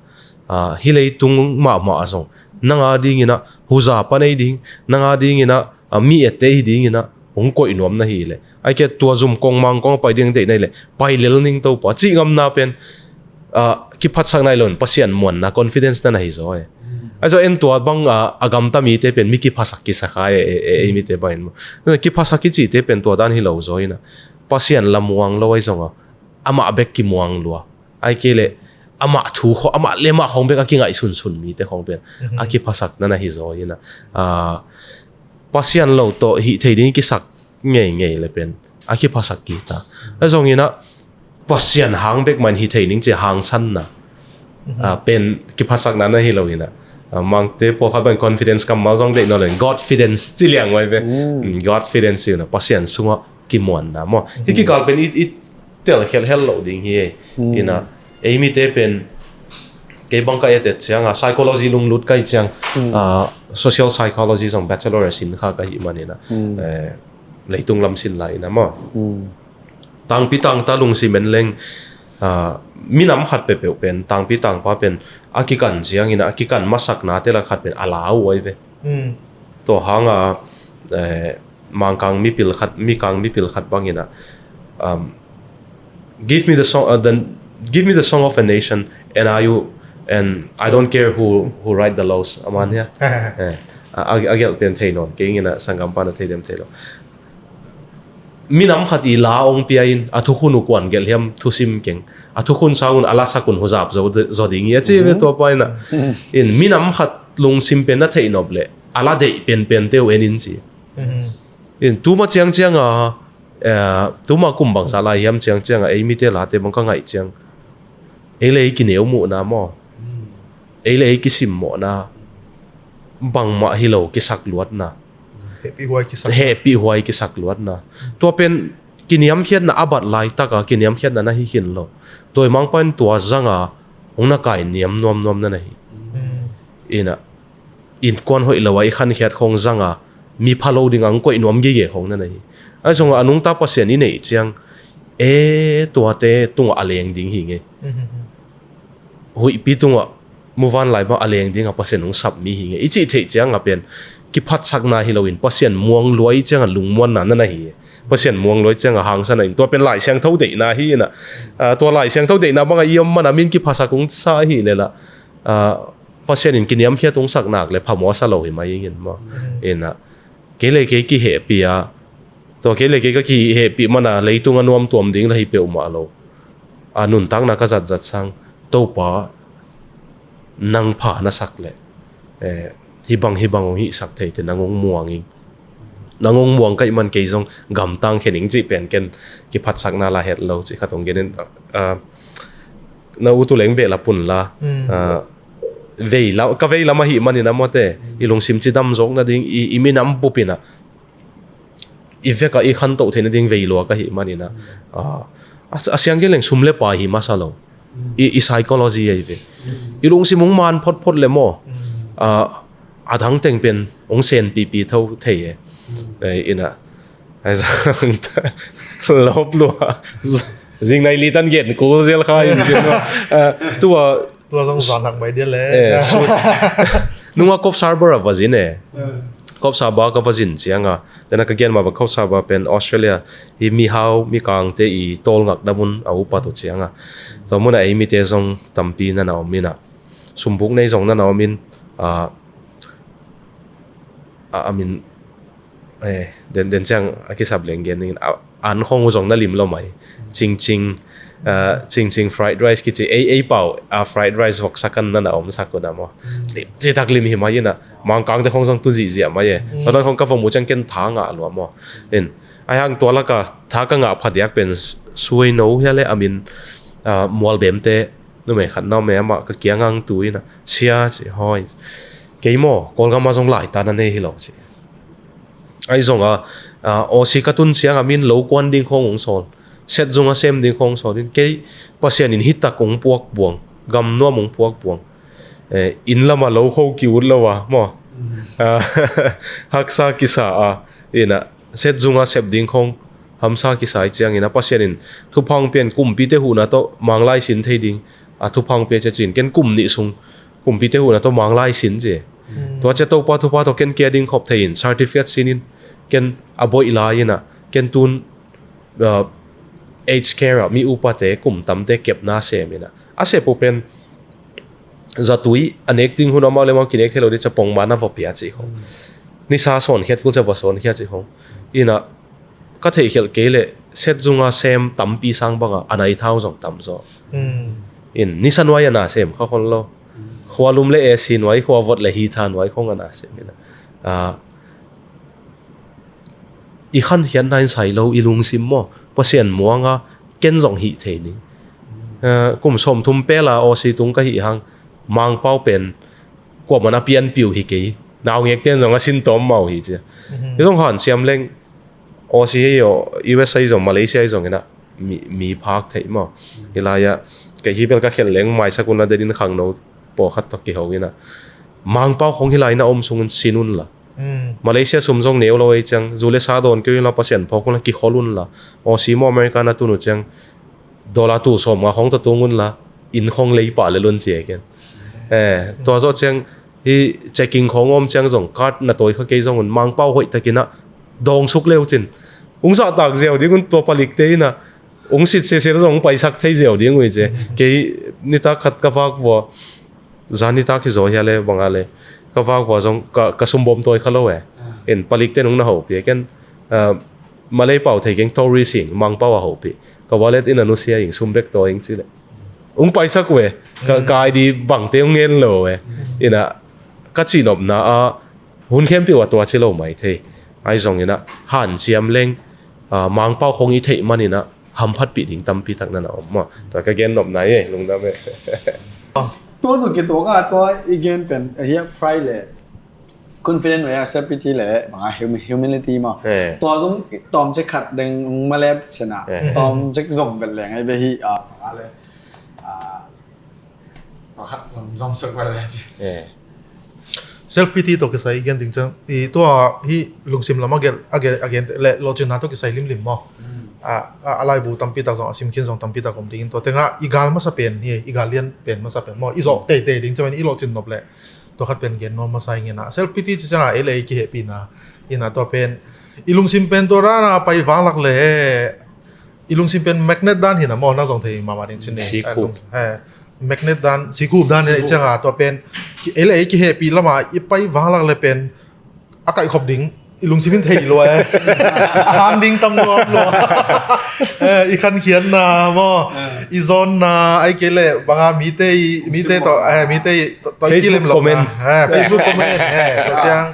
hih leitung mahmah a zong nang a ding ina huza pan ei ding, nang a ding ina mi ette hi ding ina hong koih nuam na hi leh, ai ke tua zum kong mang kong a pai ding deih na hi leh, pai lel ning Topa cih ngamna pen, ah, kiphatsakna hi lo in Pasian muanna, confidence na na hi zaw e. Ai zaw en tua bang, ah, a gamta mite pen mi kiphasak kisa kha e, e, e, ei mite bangin maw. Kiphasak kicite pen tua dan hi lo zaw ina. Pasian la muang lo ai zong a, amah bek kimuang lua. Ai ke leh amah thu khawng, amah le amah khawng bek a kingaihsunsun mite khawng pen a kiphasak na na hi zaw ina. Ah, Pasian lo tawh hih thei ding kisak ngeingei le pen a kiphasak kita. A zong ina Pasian hang bek man hih thei ning ci hangsanna, ah, pen kiphasakna na hi lo ina. Ah, Mangte pawlkhat bang confidence kammal zong deih nawn lo in Godfidence ci liang vai ve. Mm, Godfidence ci ina Pasian sungah kimuanna maw. Hih kikal pen i, i tel khelhel lo ding hi e. Ina, ei mite pen, kei bang ka et et ciang a, psychology lunglut ka hi ciang, ah, social psychology zong bachelor a sin kha ka hi man ina. Eh, leitung lam sin lai ina maw. Tangpi tangta lungsim en leng, ah, minam khat peuhpeuh pen, tangpi tangpa pen, a kikan ciang ina, a kikan masakna te lak khat pen, a lau ai ve. Tua hang a, eh, Mangkang mipil khat, Mikang mipil khat bang ina, um, give me the song, uh, the, give me the song of a nation, and I, and I don't care who, who write the laws. A man hia? Eh, a, a, a gelh pen thei nawn kei ina, sanggampa na thei dem thei lo. Minam khat i la ong pia in, a thukhun uh kuan gelh hiam thusim keng. A thukhun sang un a la sak un huzap zo, zo ding hi a ci ve tua pa ina. In minam khat lungsim pen na theih nop leh, a la deih penpen te uh en in ci. In tuma ciangciang a, eh, tuma kum bangzah lai hiam ciangciang a, ei mite late bang ka ngaih ciang, ei le ei kineu muhna maw? Ei le ei kisimmawhna, bangmah hi lo kisakluatna. Hehpih huai kisakluat. Hehpih huai kisakluatna. Tua pen kiniamkhiatna a bat laitaka kiniamkhiatna na hi khin lo. Dawimangpa in tua zanga hong na kai niam nuamnuam na na hi. Ina, innkuan hoih lo a i khankhiat khawng zanga mi pha lo ding ang koih nuam gige khawng na na hi. Ahi zongah a nungta Pasian i neih ciang, e, tuate tungah a leng ding hi ngei. Huihpi tungah muvanlai bang a leng dingah Pasian hong sap mi hi ngei. I cih theih ciangah pen kiphatsakna hi loin Pasian muang luai ciangah lungmuanna na na hi. Pasian muang luai ciangah hangsanna in tua pen Lai Siangtho deihna hi inah, ah, tua Lai Siangtho deihna bangah i om mana min kiphasak hong sa ahi leh lah, ah, Pasian in kiniamkhiat hong sak nak le phamawh a sa lo hi mai ingin maw. Inah kei le kei kihehpih a, tua kei le kei ka kihehpih mana leitung a nuamtuam ding lah hi peuhmah lo. A nuntakna ka zatzat sang Topa nang pha na sak leh, eh, hibang hibang hong hihsak theite nang hong muang ing. Nang hong muang ka hih man kei zong gamtang khen ing cih pen ken kiphatsakna lah het lo cih khat hong genin, ah, na utu leng beh la pun la, ah, vei la, ka vei lam ahih manin a mawte, i lungsim cidam zawk nading, i, i minam bup inah i vekah i khantoh theih nading vei lua ka hih manin ah, ah, a, a siang gen leng sum le pai hi masa lo. I, i psychology ahi ve. I lungsim hong man photphot le maw, ah, a dang teng pen hong senpihpih tho thei e. Eh, inah ai zang ta lop lua. Zingnai litan gen kul zel kha in cin maw. Ah, tua Tua zong zan hak mai dia le. Eh, su-, nunga Coffs Harbour a va zin e. Coffs Harbour ka va zin cianga, tena ka gen mah bang Coffs Harbour pen Australia hi mihau mikangte i tawlngak damun a upat uh cianga, tua munah ei mite zong tampi nana om inah, sumbuk nei zong nana om in, ah, ah, I mean, eh, den, den ciang a kisap leng gen dingin, a, an khong uh zong na lim lo mai. Cingcing, ah, cingcing fried rice kici, ei, ei pau, ah, fried rice voksa kan nana om sak uh na maw. Lim, citak lim hi mai inah, Mangkangte khong zong tu zihziah mai e. Tua dan khong ka va mu ciang ken tha ngah lua maw. In, ai hang tua laka tha ka ngah phadiak pen suaino hia le, I mean, ah, mualbemte, numei khat na om e, amah ka kiang hang tu inah, sia ci, hoi. Kei maw, Kawlgam ah zong laita na nei hi lo ci. Ai zong a, ah, Aussie ka tun ciang a min lo kuan ding khong hong sawl. Set zung a sem ding khong sawl in kei Pasian in hitak hong puak buang, gam nuam hong puak buang. Eh, inn lama lo kho ki ut lo a, maw. Ah, haksa kisa a, inah, set zung a sep ding khong hamsa kisa i ciang inah, Pasian in thupha hong pia in kumpite huhna tawh manglai sin thei ding a thupha hong pia cia cin, ken kum nih sung kumpite huhna tawh manglai sin ci. Tua cia Topa thupha tawh ken kia ding khop thei in certificate sin in, Ken a boih lai inah, ken tun uh, aged care ah mi upate kum tamte kepna sem inah, a sep uh pen zatui a nek ding hun amau le amau kinek thei lo ding, ca pongman a va pia cih khong, nisa sawnkhiat kul ca va sawnkhiat cih khong. Inah ka theihkhelh kei leh set zunga sem tampi sang banga a nai thau zong tam zaw. In nisa nuai a na sem kha khon lo. Khua lum le A C nuai, khua vot le heater nuai khong a na sem inah, ah, i khankhiatna in sai lo, i lungsim maw, Pasian muanga ken zong hih thei ning. Eh, kum sawmthum pela Aussie tung ka hih hang, Mangpau pen kuamah na pianpiu hi kei, naungekten zong a sin tawm mau hi cia. Hi zong hanciam leng, Aussie hi aw, U S A hi zong, Malaysia hi zong inah mi, mi phak theih maw. Hi lai-ah kei hi bel ka khelh leng maisak unla, dedin khangno pawlkhat tawh kiho inah, Mangpau khong hi lai inah om sungin sin unla, Malaysia sum zong neu lo ei ciang, zu le sa dawn kei unla, Pasian phawk unla, kikhol unla, Aussie maw America na tun uh ciang, dollar tul sawmnga khong tawh tung unla, inn khong lei pah le lun cia ken. Eh, tua zawh ciang hi, checking khong om ciang zong card na tawi kha kei zong un, Mangpau hoih takinah dawngsuk leu cin, ung zahtak ziau ding un, tua palikte inah ung sit sese zong paisak thei ziau ding uh hi cia. Kei nitak khat ka vak vua, zan nitak hi zaw hia le banga le, ka vak vua zong ka, ka sumbawm tawi kha lo e. In palikte nung na hopih e ken, ah, Malay pau thei keng, tourist ing, Mangpau a hopih, ka wallet in a nusia ing, sum bek tawi ing ci le, ung paisak uh e. Ka, ka I D bangte ung ngen lo e. Inah ka cihnopna ah hun khempeuh a tua ci lo mai thei. Ahi zong inah hanciam leng, ah, Mangpau khong i theih man inah hamphatpih ding tampi tak na na om maw. Tua ka gennopna hi e, lungdam e. Tua tawh kituak a tua i gen pen ahi a, pride le confidence le self pity le banga humi-, humility maw. Eh. Tua zong tawmcik khat deng malep sena. Eh. Tawmcik zong vet leng ai ve hi, ah, banga le, ah, tua khat zong, zong suk vet le ci. Eh. Self pity tawh kisai i gen ding ciang, i tua hi lungsim lam a gen, a gen, a gen le lawhcinna tawh kisai limlim maw. A, a, a laibu tampi tak zong, a simkhin zong tampi tak om dingin, tua tengah i gal masa pen hi, i gal lian pen masa pen maw, i zawh teitei ding ciang i lawhcin nop le tua khat pen gen nuam masa ing inah. Self pity ci ciangah ei le ei kihehpihna inah, tua pen i lungsim pen tua dana pai vanglak le i lungsim pen magnet dan hi na maw, nang zong thei mahmah ding cin ni. Sikhup. Eh, magnet dan, sikhup dan hi na i ciangah, tua pen ei le ei kihehpih lamah i pai vanglak le pen a kaihkhop ding i lungsim in thei lua e. A hang ding tam nuam lua. Eh, i khankhiatna maw, i zawnna, ai kei le banga mite i, mite tawh, eh, mite i tawh, tawh i kilem lo na. Eh, Facebook comment, eh, tua ciang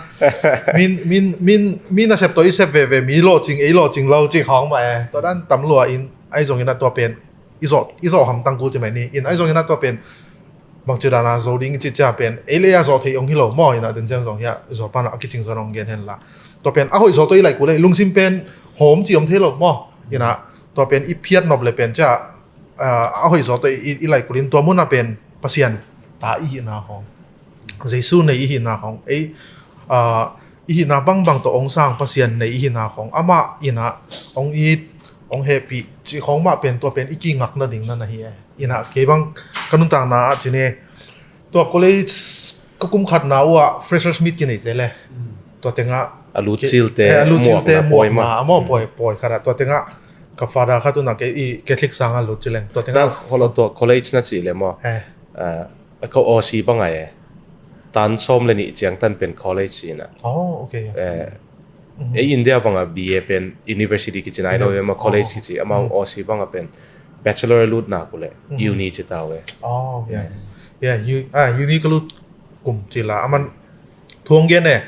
min, min, min, min a sep tawh i sep veve, mi lawhcing, ei lawhcing lo cih khawng mah e. Tua dan tam lua in, ahi zong inah tua pen i zawh, i zawh hamtang kul ci mai ni. In ahi zong inah tua pen bangci dana zo ding i cih ciang pen ei le ei a zawh thei ong hi lo maw. Inah den ciang zong hiah i zawh pana a kicing zaw ong gen henla, tua pen a hoih zaw tawh i laih kul le i lungsim pen hawm ci om thei lo maw. Inah tua pen i phiat nop le pen ciah, ah, a hoih zaw tawh i, i laih kulin tua munah pen Pasian ta i hihna hong, Jesu nei i hihna hong, ei, ah, i hihna bangbang tawh ong sang Pasian nei i hihna hong, amah inah ong it, ong hehpih cih khong mah pen tua pen i kingakna ding na na hi e. Inah kei bang ka nuntakna ah ci ni, tua college ka kum khatna uh ah freshers meet kinei ci le. Tua tengah a lutcilte, eh, a lutcilte muakna, muakna, a maw, pawi, pawi khat ah. Tua tengah ka father khat unah kei i Catholic sanga lut ci leng. Tua tengah holo tua college na cih le maw. Eh. Ah, ko Aussie banga e. Tan sawm le nih ciang tan pen college hi na. Oh, okay. Eh, ei India banga B A pen university kici nai lo, ema college kici, amau Aussie banga pen bachelor lut nak uh le uni ci ta uh e. Oh, yeah. Yeah, u-, ah, uni ka lut kum ci la. Aman thu ong gen e.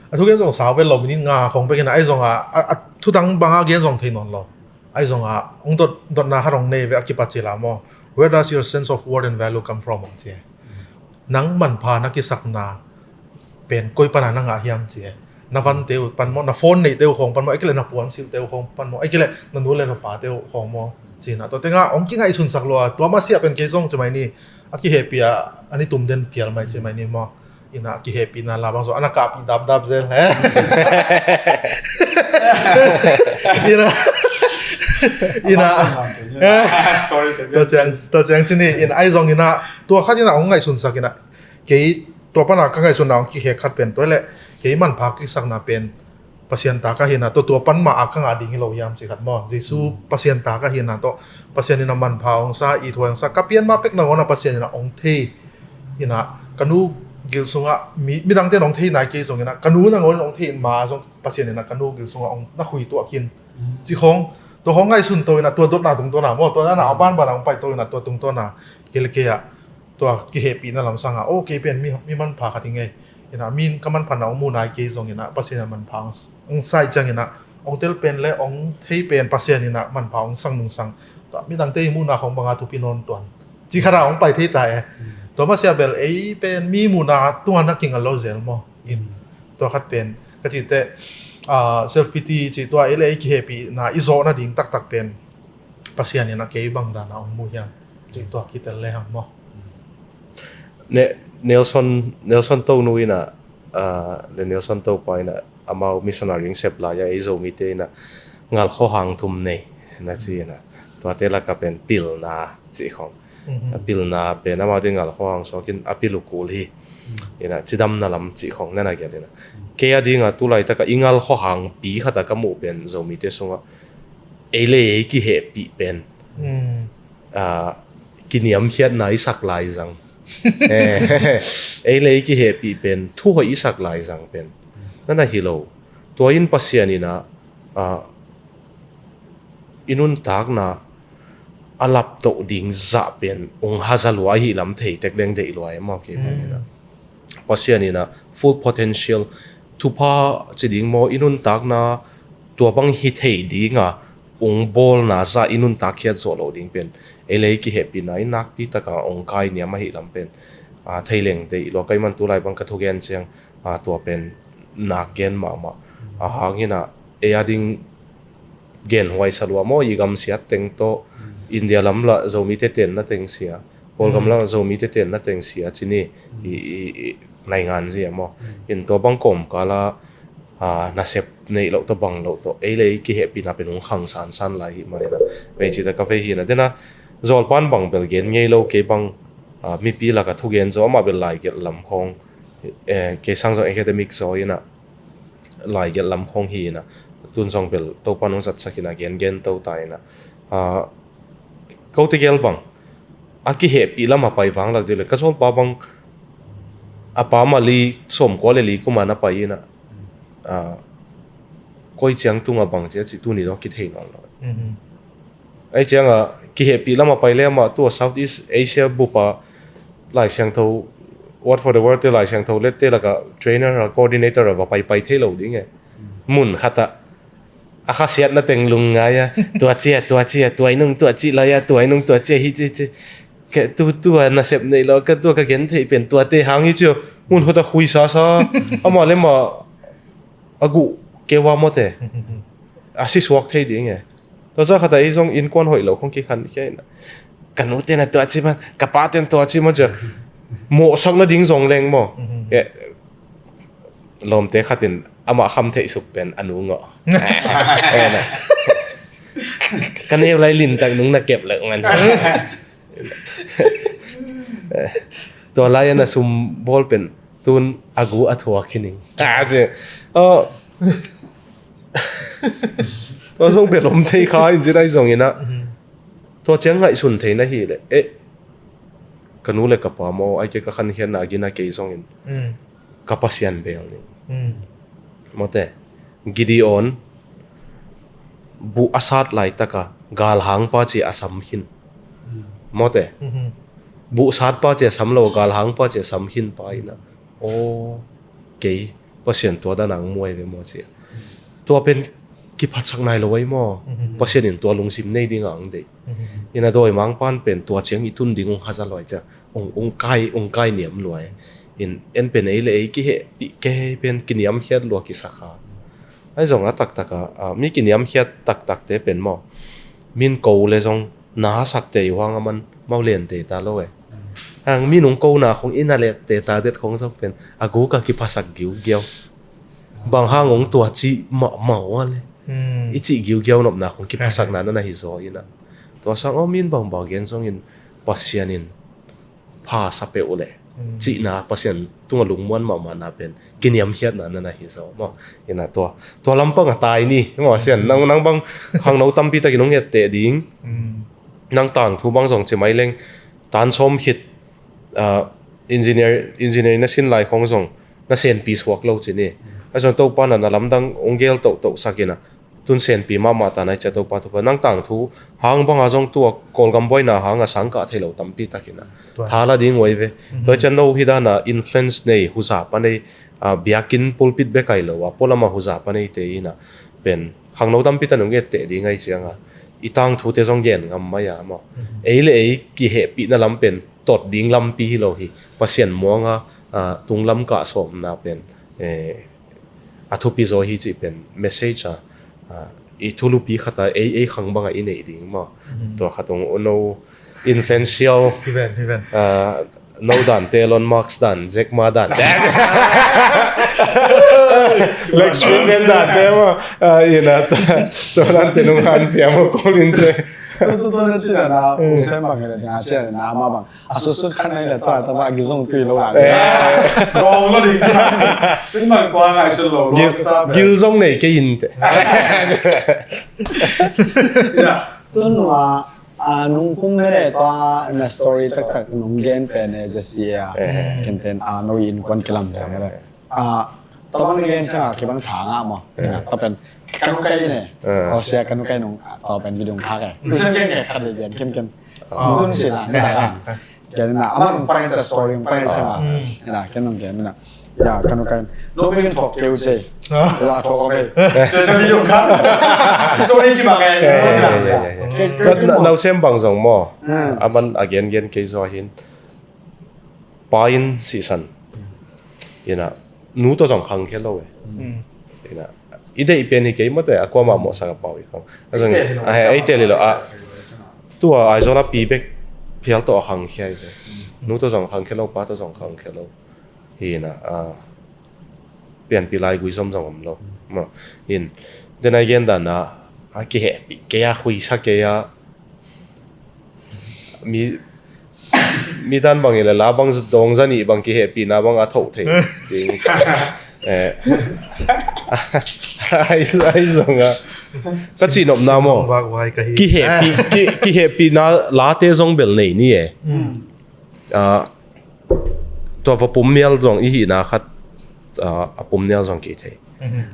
A thu gen zong sau vel lo, minute nga khong pek in a, ai zong a, a, a thutang banga gen zong thei nawn lo. Ai zong a, ong dot, dotna khat ong nei ve a kipat ci la maw. Where does your sense of worth and value come from? Ong ci e. Nang manpha na kisakna pen koi pana na ngah hiam ci e. Na vante uh pan maw, na phone neihte uh khong pan maw, ai kile na puansilhte uh khong pan maw, ai kile na nu le na pate uh khong maw. Ci na, tua tenga ong kingaihsunsak lua, tua masiah pen kei zong ci mai ni, a kihehpih a, a ni tum den pial mai ci mai ni maw. Ina kihehpihna la bang zong ana kahpih dapdap zel he. Ina, ina. Tua ciang, tua ciang ci ni, ina ai zong ina, tua khat ina ong ngaihsunsak ina. Kei tua pana ka ngaihsunna ong kikhek khat pen tua le, kei manpha kisakna pen Pasian ta ka hi na, tua, tua pan mah a ka ngah ding hi lo hiam ci khat maw. Jesu Pasian ta ka hi na, tua Pasian in a manpha hong sa, i thuai hong sa, ka pian mah pek nangawn a Pasian in a hong thei. In a ka nu gil sungah mi, midangte in hong thei nai kei zongin a, ka nu nangawn in hong thei in mah zong Pasian in a ka nu gil sungah hong na khui tuak in. Ci khong, tua khong ngaihsun to in a, tua dotna tungtawn a maw, tua na a banban a hong pai to in a, tua tungtawn a kei le kei ah tua kihehpihna lamsang ah, oh, kei pen mi, mi manpha khat hi ngei. In a, mi in ka manphatna hong mu nai kei zongin a, Pasian in a manpha hong, hong sa ciangin a, hong tel pen le hong thei pen Pasian in a manpha hong sang nungsang. Tua midangte i muhna khong bang a thupi nawn tuan, ci khat a hong pai thei ta e. Tua masiah bel ei pen mi muhna tua na kingal lo zel maw. In tua khat pen ka cih teh, ah, self pity ci, tua ei le ei kihehpihna i zawh nading taktak pen Pasian in a kei bang dan a hong mu hiam ci, tua kitel le hang maw. Ne, Nelson, Nelson Tonu in a, ah, le Nelson Topa in a, amau missionary hong sep lai a, ei Zomite in a ngal khuahang thum nei na ci in a, tuate lak ah pen pilna ci khong. A pilna pen amau ding ngal khuahang suak in a pil uh kul hi. In a cidamna lam ci khong na na gelh in a, kei a ding a tu laitak a i ngal khuahang pi khat a ka muh pen Zomite sungah ei le ei kihehpih pen, ah, kiniamkhiatna i sak lai zang. Eh, ei le ei kihehpih pen thu hoih i sak lai zang pen na na hi lo. Tua in Pasian in a, ah, i nuntakna a laptoh ding zah pen hong haza lua ahih lam thei tek leng deih lua e maw, kei bang in a. Pasian in a full potential, thupha ci ding maw, i nuntakna tua bang hi thei ding a hong bawlna zah i nuntak khiat zawh loh ding pen ei le ei kihehpihna in nakpi tak a hong kai niam ahih lam pen, ah, thei leng deih lua. Kei man tu lai bang ka thugen ciang, ah, tua pen nak gen mahmah. A hang in a, ei a ding genhuai sa lua maw, i gam siat teng tawh, India lam lah Zomite tenna teng sia, Kawlgam lam lah Zomite tenna teng sia ci ni, i, i, i naingan zia maw. In tua bang kawmkal a, ah, nasep neih loh tawh bang loh tawh ei le ei kihehpihna pen hong khang sansan lai hi mah in a, vei cih tak a vei hi in a, den a Zawlpan bang bel gen ngei lo, kei bang, ah, mipi lak a thugen zaw, amah bel laigelh lam khong, eh, kei sang zong academic zaw in a, laigelh lam khong hi in a, tun zong bel Topan hong zatsak in a, gengen to ta in a. Ah, kote gel bang a kihehpih lam a pai vanglak dih le, ka zawlpa bang a pa mah li sawmkua le li kum a na pai in a, ah, koi ciang tung a bang ci a cih tuni dong kithei nawn lo. Ei ciang a kihehpih lam a pai le amah tua Southeast Asia bup a Lai Siangtho, Word for the World te Lai Siangtho lette lak a trainer a, coordinator a va paipai thei lo ding e. Mun khat ah a khasiatna teng lungngai a, tua ci a, tua ci a, tua i nung tua cih lai a, tua i nung tua ci a, hi ci ci. Ka tu, tua nasep neih lo, ka tua ka gen theih pen tuate hang hi ci a, mun khat ah khui sasa. Amah le amah a guh keu a mawte a si suak thei ding e. Tua zah khat ah ei zong innkuan hoih lo khong kikhan khia in a, ka nute na tua ci man, ka pate na tua ci man ci a, mawhsak nading zong leng maw. Eh, lawmte khat in amah kham theih suk pen a nu ngawh. Eh, na. Ka neu lai limtak nung na kep lek man. Tua lai a na sum bawl pen tun a gu a thuak hi ning. Ah, ci. Oh. Tua zong pen om thei kha in ci nai zong in a. Tua ciang ngaihsun thei na hi le. Eh, ka nu le ka pa maw, ai ke ka khankhiatna a gina kei zong in. Ka Pasian bel ning. Mawte, Gideon buh a sat laitaka galhangpa ci a sam khin. Mawte, buh satpa ci a sam lo, galhangpa ci a sam khin pa ina, aw, kei Pasian tua dan ang muai ve maw ci a. Tua pen kiphatsak nai lo ai maw? Pasian in tua lungsim nei ding ang deih. Ina dawimangpan pen tua ciang i tun ding ung haza luai ciang ung, ung kai, ung kai niam luai. In en pen ei le ei kihehpih kei pen kiniamkhiat lua kisakha. Ai zong a taktaka, a, mi kiniamkhiat taktakte pen maw, min ko le zong na a sakte i huang a man mau lente ta lo e. Hang min ung kona khong i na lette ta det khong zong pen a guka kiphasak giugiau. Bang hang ung tua cih mahmah ua le i cih giugiau nopna khong kiphasakna na na hi zaw ina. Tua sang aw min bangbang gen zongin Pasian in pha sa peuh uh leh cihna, Pasian tungah lungmuan mahmahna pen kiniamkhiatna na na hi zaw maw. Ina tua, tua lampang a tai ni maw, Sian, nang, nang bang khangno tampi takin hong etteh ding. Nang tangthu bang zong ci mai leng, tan sawm khit, ah, engineer, engineering na sin lai khong zong na senpi suak lo ci ni. A zong Topa na na lamdang hong gel tohtoh sak ina, tun senpi mahmah ta nai cia Topa, Topa, nang tangthu hang banga zong tua Kawlgam buaina hanga sangkah thei lo tampi takin a tha la ding uai ve. Tua cian no hi dana influence nei, huza pa nei, ah, biakinn pulpit bek ai lo a, pualama huza pa neite ina pen khangno tampi tan hong etteh ding ai cianga i tangthute zong gen ngam mai a maw. Ei le ei kihehpihna lam pen tot ding lampi hi lo hi. Pasian muanga, ah, tunglam kah sawmna pen, eh, a thupi zaw hi cih pen message a, ah, i thulupi khata ei, ei khang banga i neih ding maw. Tua khat hong no influential, ah, no dante, Elon Musk dan, Jack Ma dan, Lex Fridman dante maw. Ah, ina tua dante nung han cia maw, Colin ce. Tu tu tu na cina na, u sem bang na cina na ama bang. A su su khan nai le ta ta ba gil zong tui lo la. Gong lo ding. Tin man kua ngai su lo lo. Gil zong nei kei in te. Tun nua, a, nung kum mene tua na story taktak nung gen pen e Jesse a. Kenten a no in kuan kilam jang e. A, tua bang gen chang a kibang tha nga maw. Tua pen kanu kai ne. Asia kanu kai nung, a, tua pen video khak e. Ken ken khat le gen ken ken. Nung sin a, ni ta. Ken na, amang parang sa story, parang sa. Na, ken nung ken na. Ya, kanu kai. No pen thok keu che. La thok ko be. Che na video khak. Story kibang e. Ken ken na, nau sem bang zong maw. Aman a gen gen kei zaw hin. Pa in sisan. Ina, nu tawh zong khangkhia lo e. Ina, i deih pen hi kei mate, a kuamah mawhsak a pau i khang. A zong, a he, ei tel hi lo, a, tua Aizawl a pi bek phial tawh a khangkhia i ve. Nu tawh zong khangkhia lo, pa tawh zong khangkhia lo. Hi ina, a, pianpi lai gui zom zong om lo. Ma, in, den ai gen dan a, a kihehpih kei a, khuisa kei a, mi, mi dan bang ila la bang dong zani bang kihehpihna bang a thoh thei ding. Eh. Ai, ai zong a. Ka cihnopna maw. Kihehpih, ki, kihehpihna late zong bel nei ni e. Ah, tua va pum mial zong i hihna khat, ah, a pum mial zong kei thei.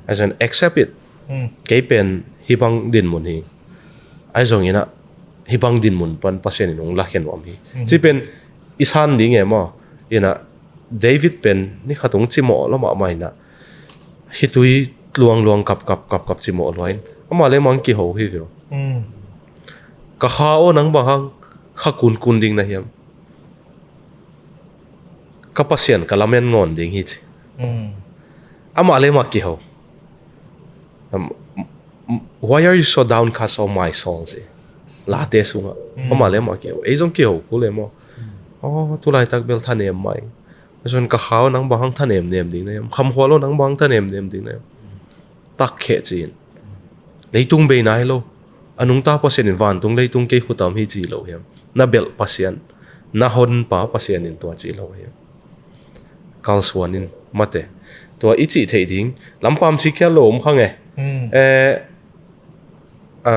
Ai zong accept it. Kei pen hi bang dinmun hi. Ai zong ina, hi bang dinmun pan Pasian in hong lakhen uam hi. Ci pen i san ding e maw. Ina, David pen ni khat hong cimawh lo mahmah ina. Hi tui luang luang kap kap kap kap cimawh luain. Ama le mang kiho hi vio. Ka kha aw nang bang hang kha kunkun ding na hiam. Ka Pasian ka lamen ngawn ding hi ci. Amah le mah kiho. Why are you so downcast, oh my soul? Ci. Late sungah. Amah le mah kiho. Ei zong kiho kul e maw. Oh, tulaitak bel thanem mai. Zon ka kha aw nang bang hang thanem nem ding na hiam. Khamkhual aw nang bang hang thanem nem ding na hiam. Takkheh ci-in. Leitung bei nai lo. A nungta Pasian in vantung leitung kei khutam hi ci lo hiam. Na belh Pasian. Na honpa Pasian in tua ci lo hiam. Kalsuan in mate. Tua i cih theih ding. Lampam ci khial lo om khang e. Eh, a,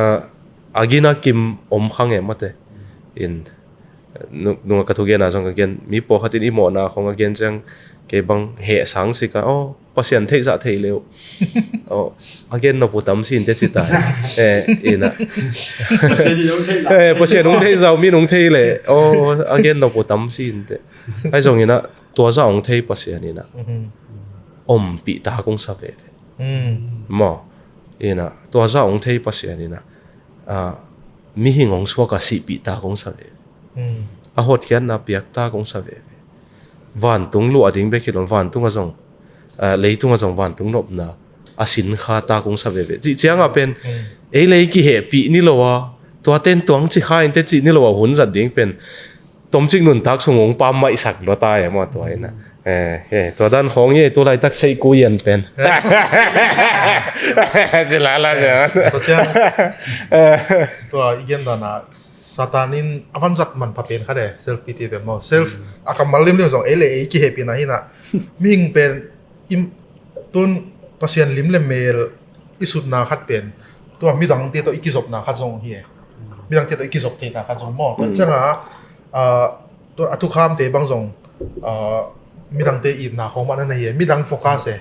a gina kim om khang e mate. In, nung, nung ka thugenna zong ka gen. Mi pawlkhat in i mawhna khong a gen ciang kei bang heh sang sik a. Oh, Pasian theihzah thei leu. Oh, a gen nop uh tam sin te ci ta. Eh, ina. Eh, Pasian hong theihzah uh, min hong thei le. Oh, a gen nop uh tam sin te. Ai zong ina, tua zah hong thei Pasian ina. Ompih ta kong sa veve. Maw, ina, tua zah hong thei Pasian ina. Ah, mihing hong suak a sihpih ta kong sa veve. A hotkhiatna piak ta kong sa veve. Vantung luah ding bek hi lo, vantung a zong, ah, leitung a zong vantung nopna a sin kha ta kong sa veve. Cih ciang a pen, ei lei kihehpih ni lo a, tua ten tuang ci kha in te cih ni lo a hun zat ding pen. Tomcik nuntak sung hong pam maihsak lua ta e maw tua ina. Eh, eh, tua dan khong e, tu laitak seih ku ian pen. Ci lala ciang. Tua ciang. Tua i gen dan a Satan in a vanzat manpha pen khat e, self pity pen maw. Self a kammal limlim zong ei le ei kihehpihna hi na. Mihing pen im tun Pasian lim le mel i sutna khat pen tua midangte tawh i kizopna khat zong hi e. Midangte tawh i kizop theihna khat zong maw. Tua cianga a, tua a thukhamte bang zong a, midangte itna khawng mah na hi e. Midang focus e.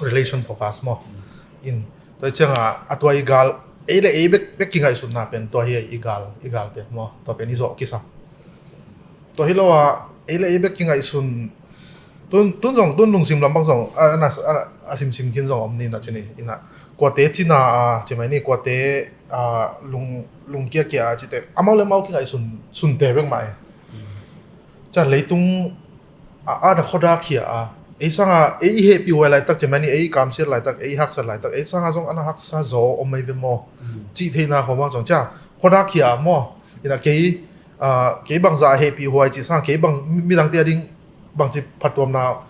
Relation focus maw. In tua cianga a tua i gal ei le ei bek, bek kingaihsutna pen tua hi e, i gal, i gal pen maw. Tua pen i zawh kisam. Tua hi lo a ei le ei bek kingaihsun tun, tun zong, tun lungsim lam bang zong a, a, a, a simsim khin zong om ni na ci ni. Ina kuate cina a ci mai ni, kuate a, lung, lungkia kia a cite amau le mau kingaihsun, sunte bek mah e. Ca leitung a, a na khodak hi a, ei sanga ei i hehpih huai laitak ci mai ni, ei i kamsiat laitak, ei i haksat laitak, ei sanga zong a na haksa zaw om mai ve maw. Cih theihna khawng bang zong ca khodak hi a maw. Ina kei a, kei bangzah a hehpih huai cih sang, kei bang midangte a ding bangci phattuamna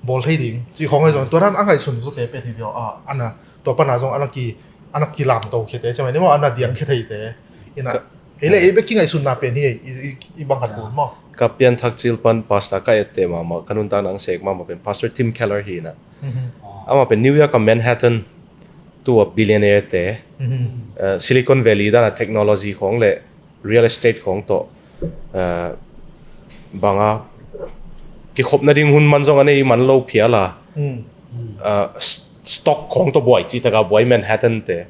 bawl thei ding cih khawng ahi zong, tua dan a ngaihsun zute pen hi viau a, a na tua pana zong a na ki, a na kilamto khiate ci mai ni maw, a na diang khia theite. Ina ei le ei bek kingaihsunna pen hi e, i, i, i bang khat kul maw. Ka pianthak cil pan pastor ka etteh mahmah, ka nuntakna ang sek mahmah pen Pastor Tim Keller hi na. Amah pen New York a Manhattan tu a billionaire te, eh, Silicon Valley dana technology khawng le real estate khawng tawh, eh, banga kikhopna ding hun man zong a nei man lo phial a, eh, s-, stock khawng tawh buai cih taka buai Manhattan te.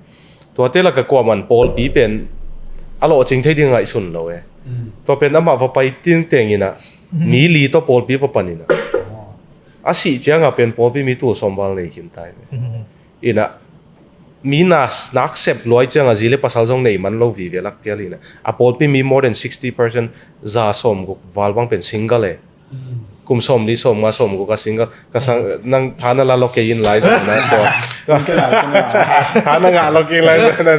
Tuate laka kuaman pawlpi pen a lawhcing thei ding ngaihsun lo e. Tua pen amah va pai tengteng ina mi li tawh pawlpi va pan ina a sih cianga pen pawlpi mi tul sawm val nei khin tai ve. Ina mi na, nak sep luai cianga zi le pasal zong nei man lo vive lak phial ina a pawlpi mi more than sixty percent, za sawm guk val bang pen single e. Kum sawm li sawm nga sawm guk a single. Ka sang nang tha na la lo kei in lai zong na tua. Tha na ngah lo kei in lai zong na.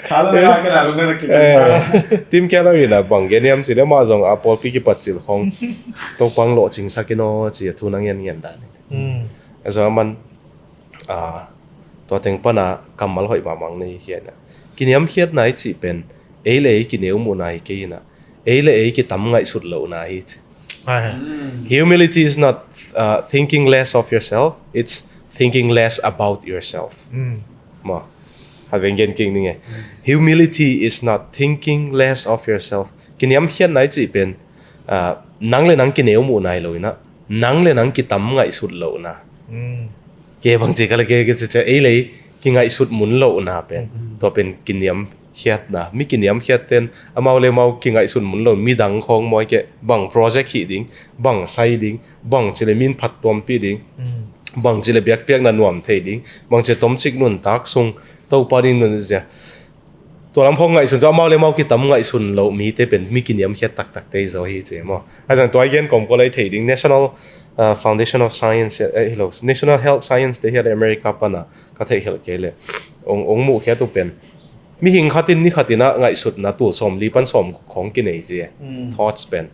Tha na ngah kei in lai zong na. Tim Keller ina bang gen hiam cih le amah zong a pawlpi kipat cil khawng Topa hong lawhcingsak in aw ci a thu na ngen ngen dan. A zong a man a, tua teng pana kammal hoih mahmah nei hi a. Kiniamkhiatna i cih pen ei le ei kineu muhna hi kei ina, ei le ei kitam ngaihsut lohna hi ci. Humility is not, uh, thinking less of yourself, it's thinking less about yourself. Maw, hat veng gen kik ning e. Humility is not thinking less of yourself. Kiniamkhiatna i cih pen, uh, nang le nang kineu muhna hi lo ina, nang le nang kitam ngaihsut lohna. Kei bang ci ka le kei, kei ci cia ei lei kingaihsut mun lohna pen tua pen kiniamkhiatna. Mi kiniamkhiat ten amau le amau kingaihsut mun lo, midang khawng mawi kei, bang project hih ding, bang sai ding, bang ci le min phattuampih ding, bang ci le biakpiakna nuam thei ding, bang ci le tomcik nuntak sung Topa ding nun zia. Tua lam khawng ngaihsun zaw, amau le amau kitam ngaihsun loh mite pen mi kiniamkhiat taktakte hi zaw hi ci maw. Ahi zong tua i gen kawmkawm lai thei ding, National, uh, Foundation of Science, eh, hi lo, National Health Science te hi a le America pana ka theihkhelh kei le. Ong, ong muhkhiat uh pen mihing khatin ni khatin a ngaihsutna tul sawmli pan sawmguk khawng kinei ci e. Thoughts pen.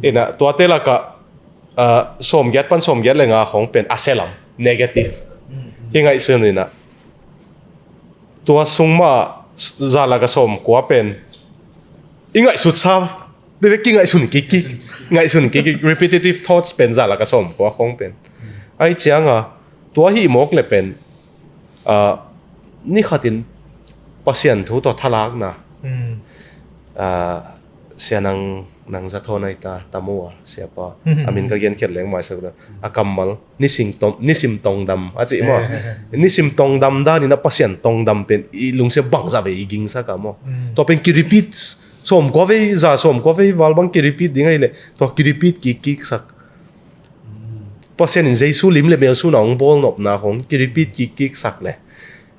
Ina tuate laka, uh, sawmgiat pan sawmgiat le nga khawng pen a selam, negative. Hi ngaihsun ina. Tua sung mah za laka sawmkua pen i ngaihsutsa bekbek kingaihsun kikkik, ngaihsun kikkik, repetitive thoughts pen za laka sawmkua khawng pen. Ahi cianga tua hih mawk le pen, ah, ni khatin Pasian thu tawh thalakna. Ah, Sia Nang, Nang Za Thawn ahi ta, Tamu a siapa. A min ka genkhiat leng maisak uh a, kammal nisim tong, nisim tongdam a cih maw. Nisim tongdam danin a Pasian tongdam pen i lungsim bangzah vei i gingsak a maw. Tua pen ki-repeat sawmkua vei, za sawmkua vei val bang ki-repeat ding ahih leh tua ki-repeat kikkiksak. Pasian in Jesu lim le mel suna hong bawlnopna khawng ki-repeat kikkiksak le,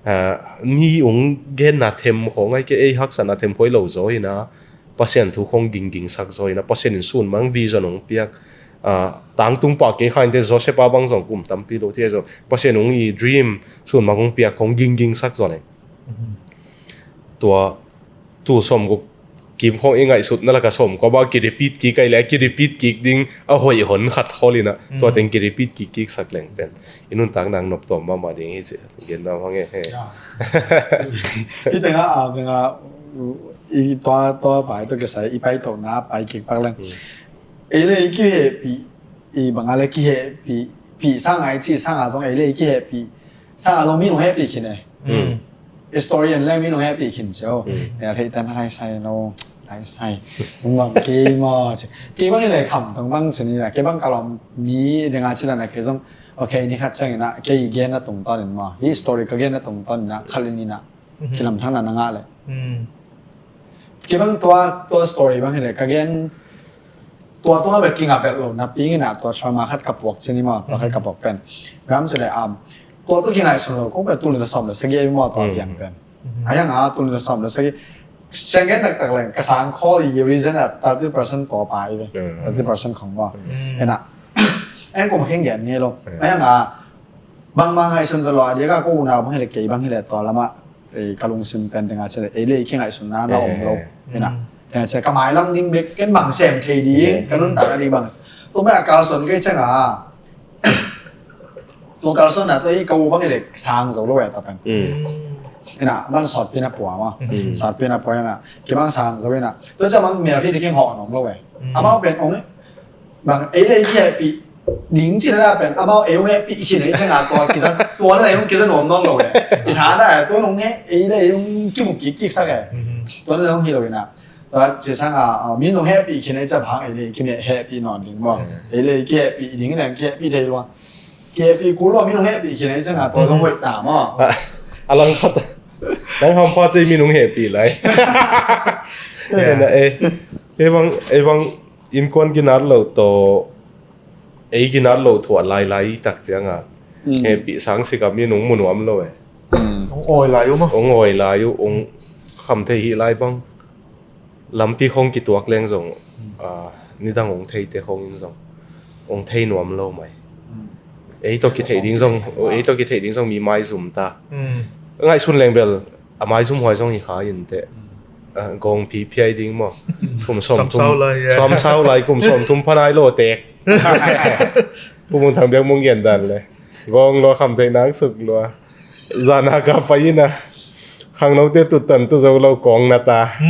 ah, mi hong genna them khawng ahi kei, ei haksatna them khawng hi lo zaw ina Pasian thu khawng ginggingsak zaw ina, Pasian in sun mang vision hong piak. Ah, tangtung pah kei kha inte, Joseph a bang zong kum tampi lo thei zaw, Pasian hong i dream sun mang hong piak khawng ginggingsak zaw le. Tua tul sawmguk kim khawng i ngaihsutna laka sawmkua bang ki-repeat kik ahih leh a ki-repeat kik ding a hoih hon khat khawl ina, tua teng ki-repeat kikkiksak leng pen i nuntakna ah noptuam mahmah ding hi ci. Genna hang e he. Hih tengah, ah, tengah I tua, tua vai tawh kisai i paitohna pai kik pak leng. Ei le ei kihehpih, i bang a le kihehpih, pih sang a i cih sang a zong ei le ei kihehpih sang a zong mi nong hehpih khin e. I story en le mi nong hehpih khin cio. Ei a theih ten a lai sai lo, lai sai. Nong bang kei maw ci. Kei bang hi le kham tong bang ci ni la, kei bang ka lawm mi ding a ci la na kei zong. Ok, ni khat ciangin ah kei i genna tungtawn in maw, hi story ka genna tungtawn in ah khalin in ah kilamthangna na ngah le. Kei bang tua, tua story bang hi le ka gen, tua tua bel kingah vet lo napi in ah tua trauma khat ka puak ci ni maw, tua khat ka puak pen. Ram ci le am, tua tua kingaihsun lo kong pen tul in a sawm le sagih maw tua piang pen. A hiang a tul in a sawm le sagih. Siang gen taktak leng ka sang call i reason ah thirty percent tua pa i ve. Thirty percent khong maw. Ena en kum kheng gen ni lo. A hiang a bangmah ngaihsun vet lo a diak a ko unau bang hi le kei bang hi le tua lamah ka lungsim pen ding a ci le ei le ei kingaihsunna na om lo. Ena ding a ci ka mailam ding bek ken bang sem thei ding ka nuntak a ding bang. Tua mah a kalsuan kei ciang a tua kalsuanna tua i ka u bang i le sang zo lo e ta pen. Ina man sawtpi na pua ma. Sawtpi na pua ina kei bang sang zo ina tua ciang bang mel hi ti keng hawh nong lo e. Amau pen ong bang ei le ei kihehpih ding ci na pen amau ei ong hehpih khin ei ciang a tua kiza tua na ei ong kiza nuam nong lo e. I tha da e tua nong e ei le ei ong kimu kik kik sak e. Tua na ong hi lo ina tua ci sang a mi nong hehpih khin ei ciang bang ei le ei kihehpih nawn ding maw. Ei le ei kihehpih ding ina kihehpih thei lua. Kihehpih kul lua mi nong hehpih khin ei ciang a tua zong hoih ta maw. A lang khat nang hampha ci mi nong hehpih lai. Ena e ei bang ei bang innkuan ginat lo tawh ei ginat lo thuah lailai tak cianga hehpih sang sika mi nong mu nuam lo e. Ong awi lai uh maw? Ong awi lai uh ong kham thei hi lai bang lampi khong kituak leng zong nidang ong theite khong in zong ong thei nuam lo mai. Ei tawh kitheih ding zong ei tawh kitheih ding zong mi maizum ta. Ngaihsun leng bel a maizum huai zong hi kha in teh. Gawng phiphiai ding maw? Kum sawm thum sawm sau lai kum sawm thum phanai lo tek. Pu Mung Thang biak mung gen dan le gawng lua kham theih nang suk lua. Zana ka pai ina khangnote tuttan tu zo lo kawng na ta.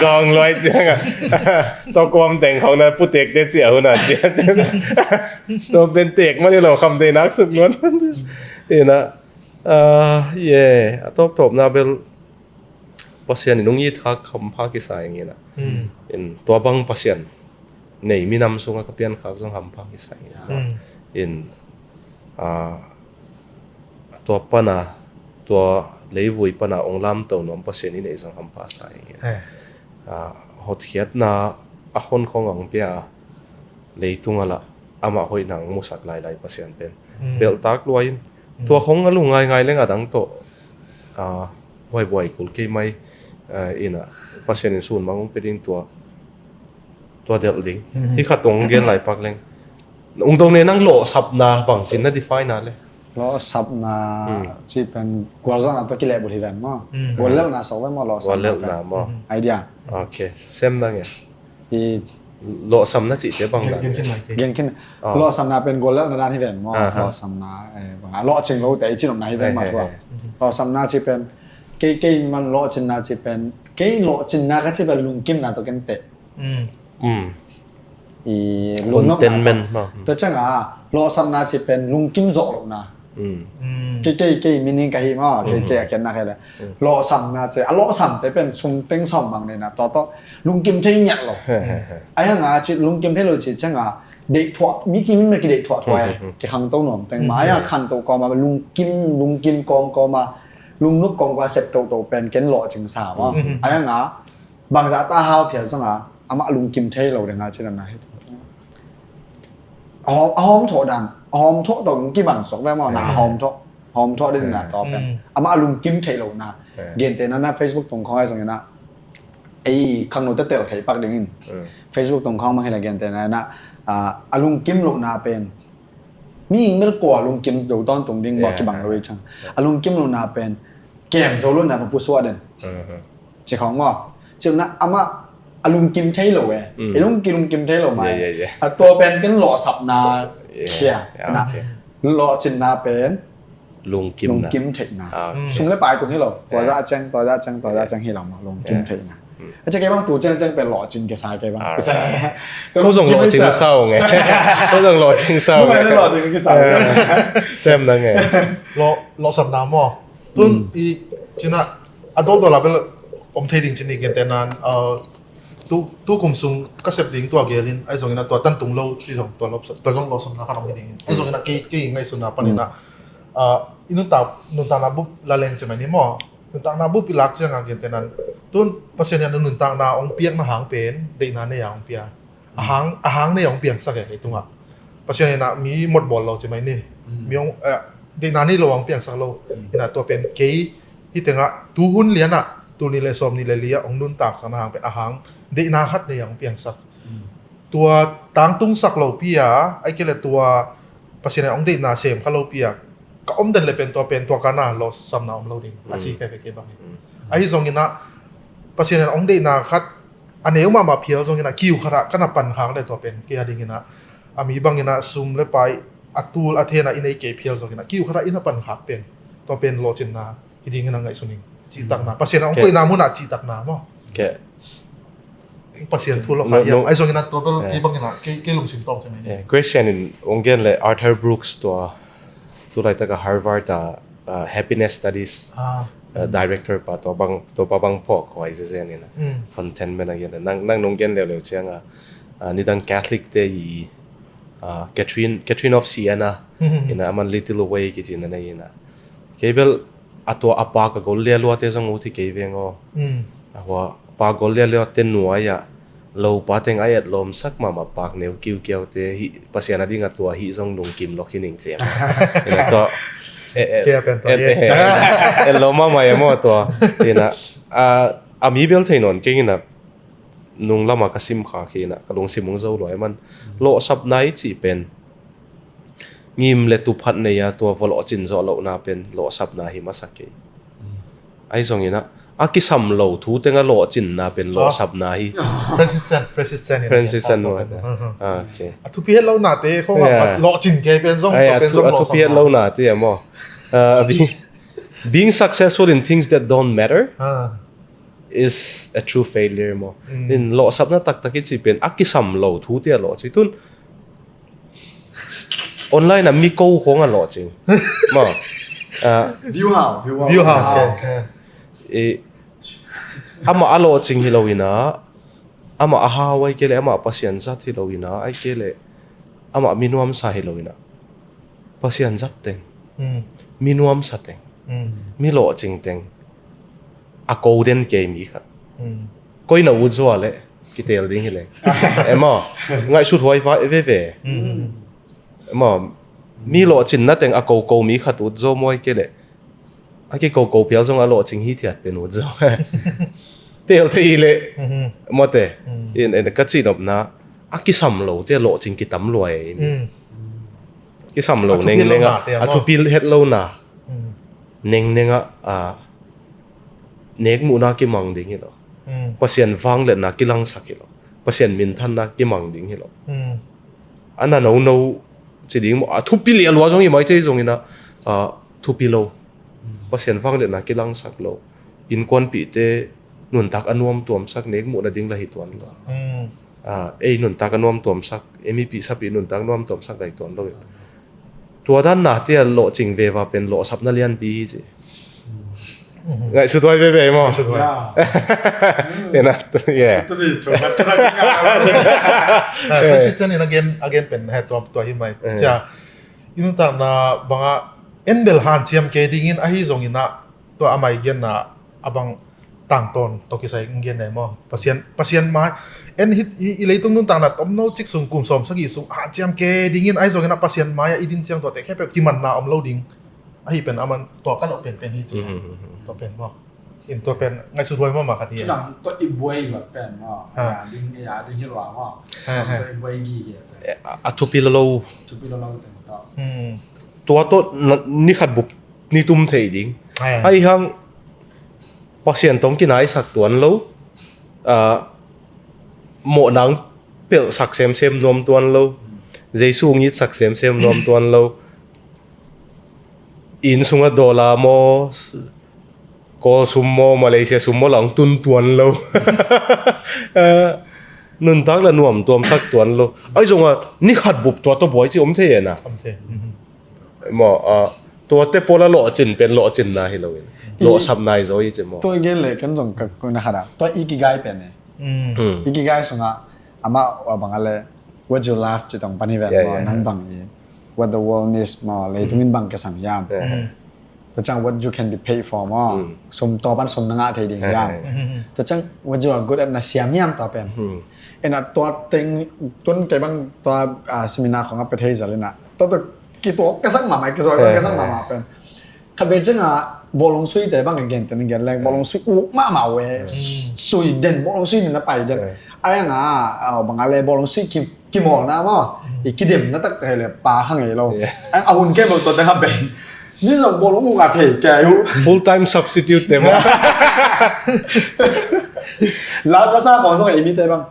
Gawng luai cianga tawkuam teng khawng na putekte cia huna cia cia. Tua pen tek mani lo kham theih nang suk nuan. Ina Ah, ye, a tawptawpna bel Pasian in ong it khak hampha kisa ing ina. In tua bang Pasian nei minam sunga ka pian khak zong hampha kisa ing ina. In ah, tua pana tua leivui pana ong lamto nuam Pasian i nei zong hampha sa ing ina. Ah, hotkhiatna a hon khong ang pia leitung a lah amah hoih nang musak lailai Pasian pen belhtak luai in tua khong a lu ngaingai leng a dang tawh buaibuai kul kei mai ina Pasian in sun mang ong pe ding tua tua delh ding hi khat ong gen lai pak leng ung dong ne nang lawhsapna bangcin na define na le lawhsapna ci pen gualzawhna tawh kilehbulh hi ven maw guallelhna sawk ven maw lawhsapna maw idea okay sem nang e. Lawhsamna cihte bang dan gen khin lawhsamna pen guallelhna dan hi ven maw lawhsamna bang a lawhcing lote i cinopna hi ven maw thua lawhsamna ci pen kei kei man lawhcinna ci pen kei lawhcinna ka ci pen lungkimna tawh ken teh i lungnopna tua ciang a lawhsamna ci pen lungkim zawh lohna kei kei kei meaning ka hi maw kei kei a khenna khe le lawhsamna ci a lawhsamte pen sum teng sawm bang neina tawh tawh lungkim thei ngiat lo a hiang a ci lungkim thei lo ci ciang a deih thuah mi ki min ki deih thuah thuah e ki khangto nuam teng ma a hiang a khanto kawm a lungkim lungkim kawm kawm a lungnop kawm kawm a sep toto pen ken lawhcing sa maw a hiang a bangzah ta hau phial zong a amah lungkim thei lo ding a ci na na hi a hawm thawh dan a hawm thawh tawh kibang suak ve maw na a hawm thawh hawm thawh ding na tawh pen amah a lungkim thei lo na gente na na Facebook tung khong ai zong ina ei khangno te tel thei pak ding in Facebook tung khong mang hi la gente na na a lungkim lo na pen mi ing mel kua lungkim do tawntung ding bawk kibang lo i cang a lungkim lo na pen kem zo lo na va pusuah den ci khong maw ci na amah a lungkim thei lo e i lungki lungkim thei lo mai a tua pen ken lawhsapna khia na lawhcinna pen Lungkimna. Lungkim theihna. Ah, okay. Sum le pai tung hi lo. Tua Yeah. zah ciang, tua zah ciang, tua zah ciang hi lo maw. Lungkim Yeah. theihna. Hmm. A ci kei bang tu ciang ciang pen lawhcin kisa kei bang. Ah, Kisa. Ko zong lawhcing sa ung e. Ko zong lawhcing sa ung Ko e. zong lawhcing kisa. Sem na nge. Lawh, lawhsapna maw. Tun i cina a dawldawla bel om thei ding cin i gente nan, uh, tu, tu kum sung ka sep ding tua gelin, ahi zongin a tua tan tung lo, ci zong tua lawhsap, tua zong lawhsapna khat om hi dingin. Ahi zongin a kei, kei ngaihsutna panin a, uh, i nuntak, nuntakna bup la leng ci mai ni maw. Nuntakna bup i lak ciang a gente nan. Tun Pasian in a nuntakna ong piakna hang pen, deihna nei a ong pia. A hang, a hang nei a ong piangsak e kei tungah. Pasian in a mi motbawl lo ci mai ni. Mi ong, eh, deihna nei lo a ong piangsak lo. In a tua pen kei hi tengah tu hun lian ah, tu ni le sawm ni le li ah ong nuntaksakna hang pen a hang deihna khat nei a ong piangsak. Tua tangtungsak lo pi a, ai kei le tua Pasian in a ong deihna sem kha lo pi a, ka om den le pen tua pen tua kana lawhsapna om lo ding. A ci kei kei bangin. Ahi zongin a Pasian in a ong deihna khat a neu mahmah phial zongin a kiu khat ah kana pan khak le tua pen kei a dingin a, a mi bangin a sum le pai a tul a thena i nei kei phial zongin a kiu khat ah i na pan khak pen tua pen lawhcinna hi dingin a ngaihsun ing. Cihtakna. Pasian a ong koihna mun ah cihtakna maw. Ke. Pasian thu lo No, kha hiam. no. Ai zongin a tua bel kei bangin a kei, kei lungsim tawng ci mai ni. Eh, Christian in ong gen le Arthur Brooks tua tulaitak a Harvard a, uh, happiness studies, Ah. uh, director pa tua bang, tua pa bang phawk huai zezen in a. Mm. Contentment a gen le. Nang, nang nong gen leuleu ciang a, uh, nidang Catholic te i, uh, Catherine, Catherine of Siena in a, aman Little Way kici na nei in a. Kei bel a tua a pa ka gol lialua te zong ut hi kei veng aw. Mm. A hua pa gol lialua te nuai ah lo pa teng a et lawmsak mahmah pak neu kiukiau te hi Pasian a ding a tua hi zong lungkim lok hi ning ciam. Ina tua eh, eh, Kei a pen tua eh, hi. eh, eh, eh, lo mahmah e maw tua. Ina a, a mi bel thei nawn keng ina nung lama ka sim kha khi ina ka lungsim ung zo lua e man. Lawhsapna i cih pen ngim le tuphat nei a tua va lawhcin zawh lohna pen lawhsapna hi masa kei. Ahi zongin a, a kisam lo thu teng a lawhcinna pen lawhsapna hi. Francis Chan, Francis Chan in Francis Chan tua nuai pen. te. Aha. Ah, okay. A thupi het lo na te khong Yeah. a lawhcin kei pen zong Ai, tua a pen thu, zong a thupi het lawhsapna. Lo na te a maw. Uh, be, being successful in things that don't matter Ah. is a true failure maw. Mm. In lawhsapna taktak i cih pen a kisam lo thu te a lawhcin tun online a mi ko khong a lawhcing. Maw. Ah, View hau, view hau. View hau. Okay. eh, amah a lawhcing hi lo ina, amah a hau ai kei le, amah Pasian zat hi lo ina, ai kei le, amah mi nuamsa hi lo ina. Pasian zat teng, Mm. mi nuamsa teng, Mm. mi lawhcing teng a ko den kei mi khat. Mm. Koi na ut zaw le kitel ding hi leng. Emaw, ngaihsut huai veve. Mm. Emaw, mi lawhcinna teng a ko ko mi khat ut zaw maw ai kei le, a kiko ko phial zong a lawhcing hi thiat pen ut zaw. Tel thei le. Mhm. Mawte. Mm. In, in, ka cihnopna a kisam lo te lawhcing kitam luai. Mm. Kisam lo A thupi neng neng lo a, na te a a maw? thupi het lo na. Mm. Neng neng a, a, nekmuhna kimang ding hi lo. Mm. Pasian vangliatna kilangsak hi lo. Pasian minthanna kimang ding hi lo. Mm. A na no no ci ding maw, a thupi lialua zong hi mai thei zongin a, a, thupi lo. Pasian vangliatna kilangsak lo. Innkuanpihte nuntak a nuamtuamsak nekmuhna ding la hi tuan lo. Mm. A, ei nuntak a nuamtuamsak, ei mipih sapih nuntak nuamtuamsak la hi tuan lo. Tua dan na te a lawhcing veva pen lawhsapna lianpi hi ci. Mhm. Ngaihsut huai veve maw. Ngaihsut huai. Yeah. Ena, yeah. Tadi, coba terang. Ah, Francis Chan in a gen, a gen pen he tua, tua hi mai. Eh. Cia, i nuntakna banga en bel hanciam kei dingin ahi zongin a tua a mai genna a bang tangtawn tawh kisai in gen nei maw. Pasian, Pasian mai, en hit i, i leitung nuntakna tomno cik sung kum sawm sagih sung hanciam kei dingin ahi zongin a Pasian mai a i din ciang tuate khempeuh kimanna om lo ding. Ahi pen aman tua ka lo pen pen hi ci. Mhm, mhm, mhm. Tua pen maw. In tua pen ngaihsut huai maw ma khat hi. Cunang to i buai ba pen maw. Ha. Ya ding, ya ding hi lua maw. Ha, ha. To i buai gige pen. A, a thupi lo lo. Thupi lo lo teng to. Hmm. Tua to na, ni khat bup ni tum thei ding. Ha. Ahi hang Pasian tong kinaisak tuan lo. A, mawhnang pelhsak semsem nuam tuan lo. Jesu ngitsak semsem nuam tuan lo. inn sungah dollar maw, Kawl sum maw, Malaysia sum maw, lang tun tuan lo. Eh, nuntak la nuam tuamsak tuan lo. Ai zongah ni khat bup tua tawh buai ci om thei e na. Om thei. Mhm. Maw, ah, tuate pawl a lawhcin pen lawhcinna hi loin. Lawhsapna hi zaw hi ci maw. Tua i gen leh ken zong ka na khat a. Tua ikigai pen e. Mm. Mm. Ikigai sungah amah a bang a le, what you love ci tong pan hi ven maw, nang bang i. What the world needs maw, leitung in bang kisam hiam. Yeah. Mm. Tua ciang what you can be paid for maw. Mm. Sum tua pan sum na ngah thei ding hiam. Mm. Tua ciang what you are good at na siam hiam tua pen. Mm. Ina tua teng tun kei bang tua, ah, seminar khong a pe thei zal ina. Tua tua kituak ka sak mahmah, kituak ka sak mahmah pen. Khat vei ciangah bawlung suite bang ka gente na gen leng, bawlung sui uk mahmah uh e. Sui den, bawlung sui den na pai den. Ai anga, ah, bang a le bawlung sui ki, kimawlna maw. I kidemna taktak hi le pa kha ngei lo. Ai a hun kei bawlung tua teng a bei. Ni zong bawlung uk a thei kei uh. Full time substitute te maw. La ka sa khong zong ei mi te bang.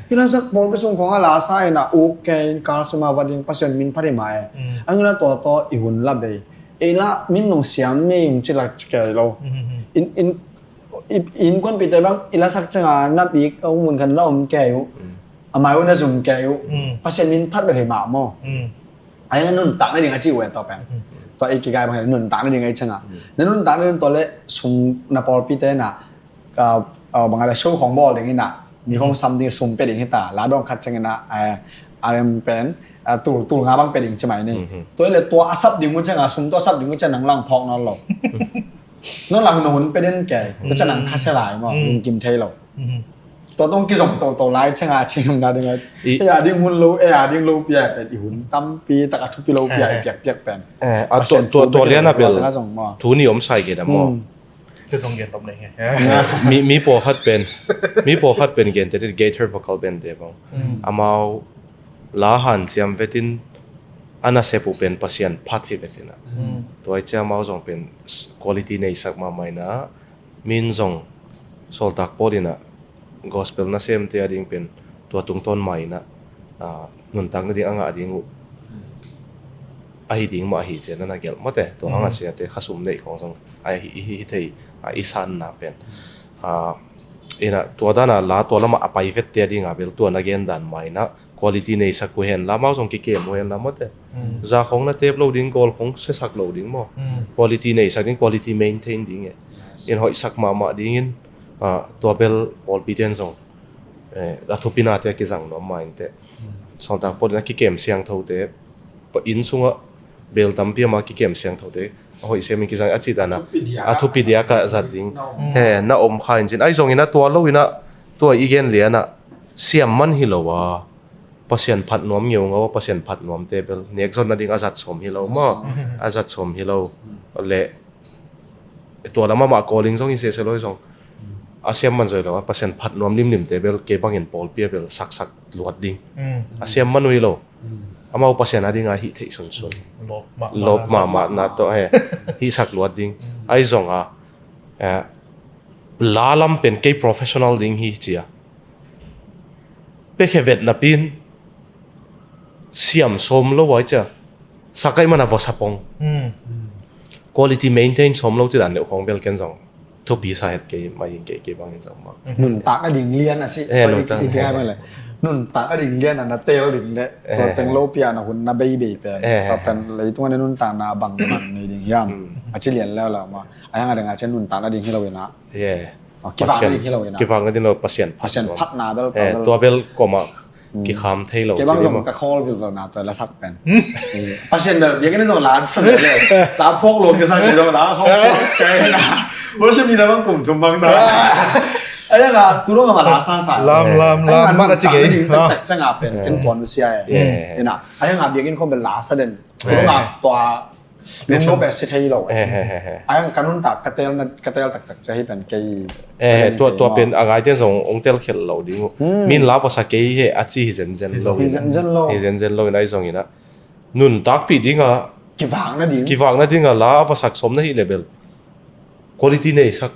Hi la sak bawlung ka sung khong a la sa ina uk kei in kal sima vading Pasian min phat hi ma e. Ang ina tua tua i hun la bei. Ei la min nong siam mei ung ci lak ci kei lo. In, in, i, innkuanpihte bang i lasak cianga na bik a um un khan na om kei uh. A mai uh na zum kei uh. Pasian min phat bel hi mah maw. Ai a nuntak na ding a ci uh e tua pen. Tua ikigai bang nuntak na ding a i cianga. Na nuntak na ding tua le sung na pawlpite na ka, ah, bang a le show khong bawl ding ina, mi khong sam ding sum pe ding hita, la dong khat ciang ina, eh, R M pen, ah, tul, tul nga bang pe ding ci mai ni. Tua le tua a sap ding uh cianga, sum tua a sap ding uh cianga nang lang phawk nawn lo. Nang lang na hun pe den kei, tua ciang nang khasia lai maw, lungkim thei lo. Tua tong kizong toto lai cianga, ci nung na ding a, e a ding hun lo, e a ding lo pia pen, i hun tampi, tak a thupi lo pia, i piak piak pen. Eh, a tua, tua, tua lian a bel, thu ni om sai kei da maw. Te zong gen tom nei nge. Mi, mi pawlkhat pen, mi pawlkhat pen gente ding Gaither vocal band te bang. Amau la hanciam vetin a nasep uh pen Pasian phat hi vetin a. Tua i ciang amau zong pen quality neisak mahmah ina, min zong Sawltak Paul ina gospel nasemte a ding pen tua tungtawn mah ina, ah, nuntak na ding a ngah ding uh. Ahi ding mah ahi cian na na gelh mawte, tua hang a siate khasum neih khong zong ahi, hi, hi thei, ah, i sanna pen. Ah, ina tua dana la tua lama a pai vette a dinga bel tua na gen dan mah ina quality neisak uh hen la, mau zong kikem uh hen la mawte. Za khong na tep lo ding, gawl khong siasak lo ding maw. Quality neisak ding, quality maintain ding e. In hoihsak mahmah dingin, ah, tua bel pawlpiten zong, eh, a thupinate a kizang nuam mah inteh. Sawltak Paul in a kikem siangthote, inn sungah bel tampi ama kikem siangthote a hoih siamin kizang a cih dana a thupi diak a zat ding. He, na om kha in cin. Ai zongin a tua lo ina tua i gen liana siam man hi lo a. Pasian phat nuam ngeungau a, Pasian phat nuamte bel nek zon nading a zat sawm hi lo maw. A zat sawm hi lo. Le tua lama mah calling zong i sese lo zong a siam man zoi lo a, Pasian phat nuam limlimte bel kei bangin pawlpi a bel saksak luat ding. A siam man uh hi lo. Amau Pasian a dinga hih theih sunsun. Lawp mahmah na tawh he hih sak luat ding. Ai zong a, eh, la lam pen kei professional ding hi cia. Pekhe vet napin siam sawm lo ai cia. Sakai mana vawsa pong. Quality maintain sawm lo ci dan leuh khong bel ken zong thupi sa het kei mai in kei kei bangin zong bang. Nuntak na ding lian a ci. Eh, nuntak na ding lian a na tel ding le. Tua teng lo pia na hun na bei bei pen. Tua pen leitung a na nuntak na bang bang nei ding hiam. A ci lian leu leu ma. A yang a ding a ci nuntak na ding hi lo ina. Kivak na ding hi lo ina. Kivak na ding lo Pasian phat. Pasian phat na bel. Tua bel koma kikham thei lo. Kei bang zong ka khawl vilvel na tua la sak pen. Pasian bel biakinn zong la sak le. La phawk lo kei sak kei zong la khawng kei na. Worship ni na bang kum thum bang sa. Ai na tu lo ma la sa sa. Lam lam lam ma na ci kei. Tak tak canga pen ken tuan sia. Ina ai nga biakinn khawng bel la sa den. Tu lo ma tua Lungdam pen si thei lo. Ai ang ka nuntak ka tel na ka tel taktak cia hi pen kei. Tua tua pen a ngaite zong ong tel khelh lo ding uh. Min la pasa kei he a ci hi zenzen lo. Hi zenzen lo. Hi zenzen lo in ai zong ina nuntakpih dinga kivakna ding kivakna dinga la a vasak sawm na hi le bel quality neisak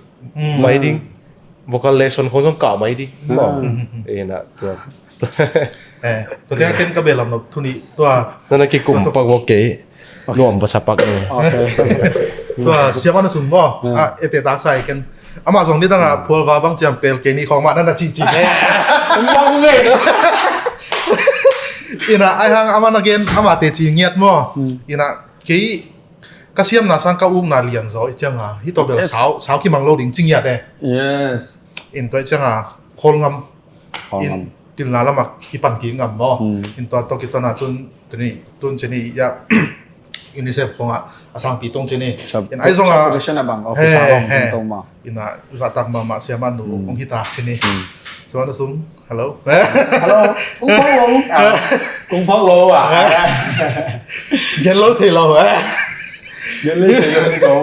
mai ding. Vocal lesson khong zong kah mai ding. Ina tua. Tua tia ken ka belam lo thu nih tua. Nana kikum pak vok kei. Nuam va sa pak ni. Okay. Tua siapa na sung maw? Ah, ete tak sa iken. Ama zong ni dang a phual va bang ciam pel kei ni khong mah na na ci ci ne. Ina ai hang ama na gen ama te ci ngiat maw. Ina kei ka siamna sang ka ukna lian zaw i cianga hi tawh bel sau sau kimang lo ding ci ngiat e. Yes. In tua i cianga khawl ngam. In pilna lamak i pan kik ngam maw. In tua tawh kitona tun tuni tun cini ya UNICEF khonga a sangpi tong cini. In ai zonga position a bang officer he, he. Ina zahtak mahmah siama nu hong hita cini. Siama nu sung hello. Hello. Kung phak lo. Kung phak lo ah. Gen lo thei lo eh. Gen lo thei lo.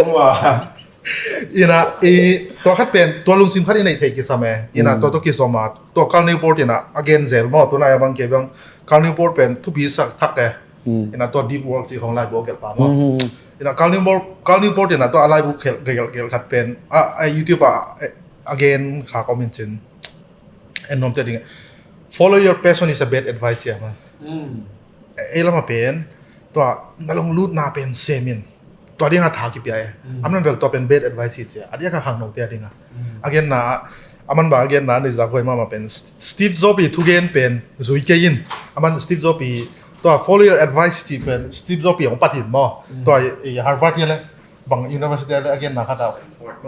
Ina i tua khat pen tua lungsim khat i nei thei kisam e. Ina tua tua kisom a tua Carl Newport ina a gen zel maw tuna ya bang ke bang Carl Newport pen thupi sak thak e. Ina tua Deep Work ci khong lai bawk gelh pa maw. Ina Carl Newport, Carl Newport ina tua a lai buk gelh gelh khat pen a YouTube a a gen kha komin cin. En nom te ding follow your passion is a bad advice ya ma. Ei lama pen tua na long lut na pen semin tua dinga tha kipia e. Amna bel tua pen bad advice hi cia a dia ka khang no te a dinga. Agen na aman ba agen na ni za koi mama pen Steve Jobs i thugen pen zui ke in aman Steve Jobs i tua follow your advice ci pen Steve Jobs i ong patin mo tua i Harvard ya le bang university a le agen na kata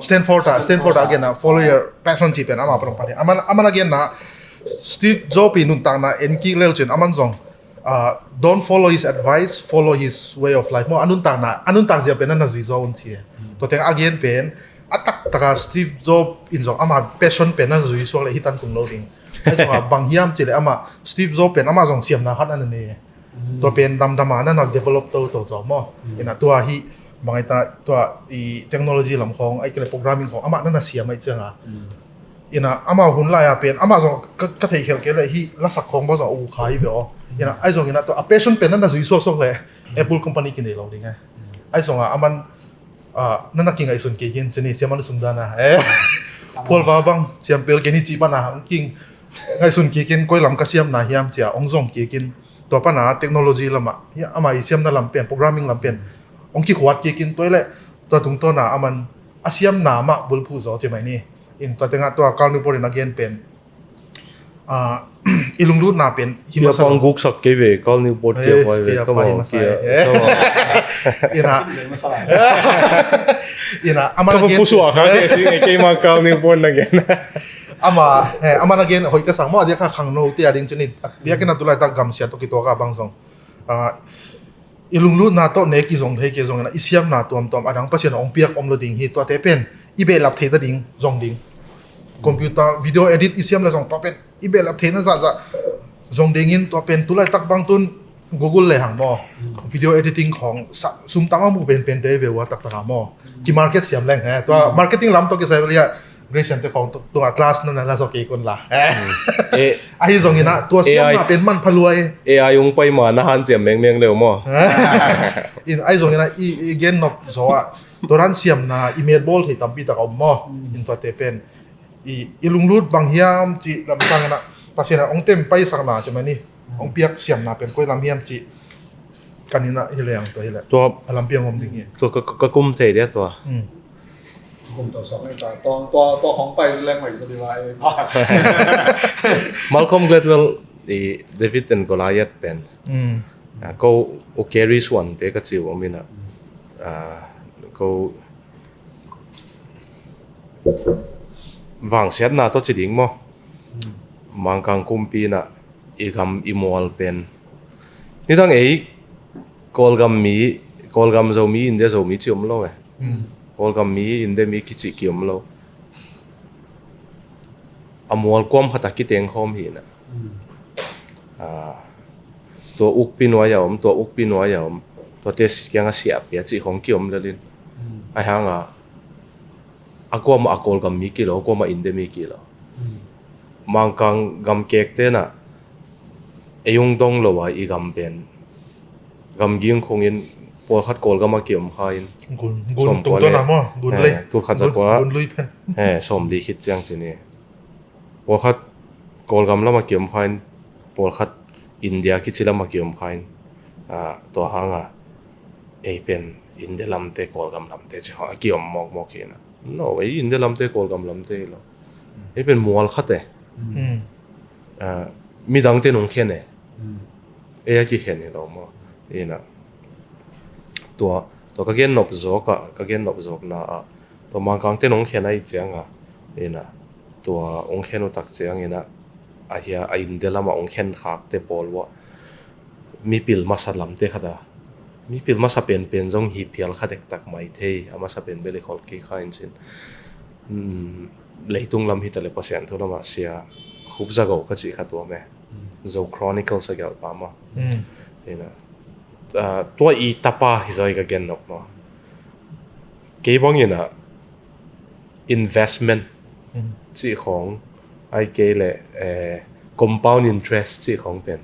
Stanford a Stanford a agen na follow your passion ci pen ama prong patin aman aman agen na Steve Jobs i nuntak na en kik leu cin aman zong uh, don't follow his advice, follow his way of life. Mo anun tak na anun tak zia pen na zui zo un ci. To teng agen pen a tak taka Steve Jobs in zong ama passion pen na zui suak le hitan tung lo ding. Ai zong a bang hiam ci le ama Steve Jobs pen ama zong siam na khat na ne. To pen dam dam a na na develop to to zo mo. Ina tua hi bang ai ta tua i technology lam khong ai kele programming khong ama na na siam ai cianga. Ina ama hun lai a pen ama zong ka thei khel kele hi lasak khong ba zong u khai ve o. Ina ai zong ina to a passion pen na na zui sok sok le Apple company kinei lo ding e. Ai zong a aman na na kingai sun kikin chini siaman sum dana e. Pol va bang siam pel keni chi pana king ngai sun kikin koi lam ka siam na hiam chia ong zong kikin to pana technology lama ama i siam na lam pen programming lam pen ong kikhuat kikin to le to tung to na aman a siam na ma bulphu zo chi mai ni. In tua tenga tua Carl Newport in a gen pen i lunglutna pen hi masa pang guksak kei ve Carl Newport kia pai ve kama kia ina ina ama na gen pusuak kha kei si kei ma Carl Newport na gen ama ama na gen hoi ka sang mo adia kha khangno te ading chini biakin a tulai tak gamsia to kituak a bang zong i lunglutna tawh nek i zong thei kei zongin i siamna tuamtuam a dang Pasian a hong piak om lo ding hi. Tuate pen i behlap theita ding zong ding. Computer video edit i siam le zong tua pen i behlap theina zahzah zong dingin tua pen tulai tak bang tun Google le hang maw video editing khong sumtang a mu penpen te ve ua taktak a maw ki market siam leng he tua marketing lam tawh kisai lia Grecian te khong tunga class na na la zawk kei kun la. Ahi zongin ah tua siamna pen man phalua e. A I ung pai ma na hanciam mengmeng deuh maw? In ahi zongin ah i gen nop zaw ah tua dan siamna i metbawl thei tampi tak a om maw? In tuate pen i lunglut bang hiam cih lamsangin ah Pasian ah ong tem paisakna cih mani ong piak siamna pen koi lam hiam cih kanin ah hi leng tua hi leh tua a lampi a ngom ding hi. Tua ka kum thei dia tua. Kum to sok ni ta tong tua tua khong pai leng mai so di vai. Malcolm Gladwell i David and Goliath pen ko u carry suan te ka ciu om ina ko vangsiatna to ci ding maw? Mangkang kumpi na i gam i mual pen nidang ei Kawlgam mi Kawlgam Zomi India Zomi ci om lo e. Kawlgam mi India mi kici ki om lo. A mual kuam khata kiteng khawm hi na. Tua ukpi nuai a om tua ukpi nuai a om tua te kianga siahpia cih khong ki om lelin. Ai hanga a kuama a Kawlgam mi ki lo kuama India mi ki lo. Mangkang gam kek tena ei ung dong lo a i gam pen gam ging khongin pawlkhat Kawlgam a kiom kha in tulkhat za kua sawm li khit ciang cini pawlkhat Kawlgam lam a kiom kha in pawlkhat India kici lam a kiom kha in tua hanga ei pen India lamte, Kawlgam lamte ci hong a kiom mawkmawk hi na. No, ei India lamte, Kawlgam lamte hi lo. Ei pen mual khate. Mm. Ah, midangte nong khen e. Mm. Ei a kikhen hi lo maw. Ina. Tua, tua ka gen nop zawk ah, ka gen nop zawkna ah, tua Mangkangte nong khen ahi cianga, ina, tua hong khen uh tak ciangina, a hia, a India lama hong khen khakte pawl uh ah, mipil masa lamte khat a, mipil masa penpen zong hi phial kha dektak mai thei, a masa pen bel i kholh kik kha in cin. Mm, leitung lam hi ta le Pasian thu lamah sia Hup Za Go ka cih khat uh om e. Mm. Zo Chronicles a gelhpa maw. Mm. Ina, ah, tua i tapa hi zaw i ka gen nop maw. Kei bangina investment, mm, cih khawng, ahih kei leh, eh, compound interest cih khawng pen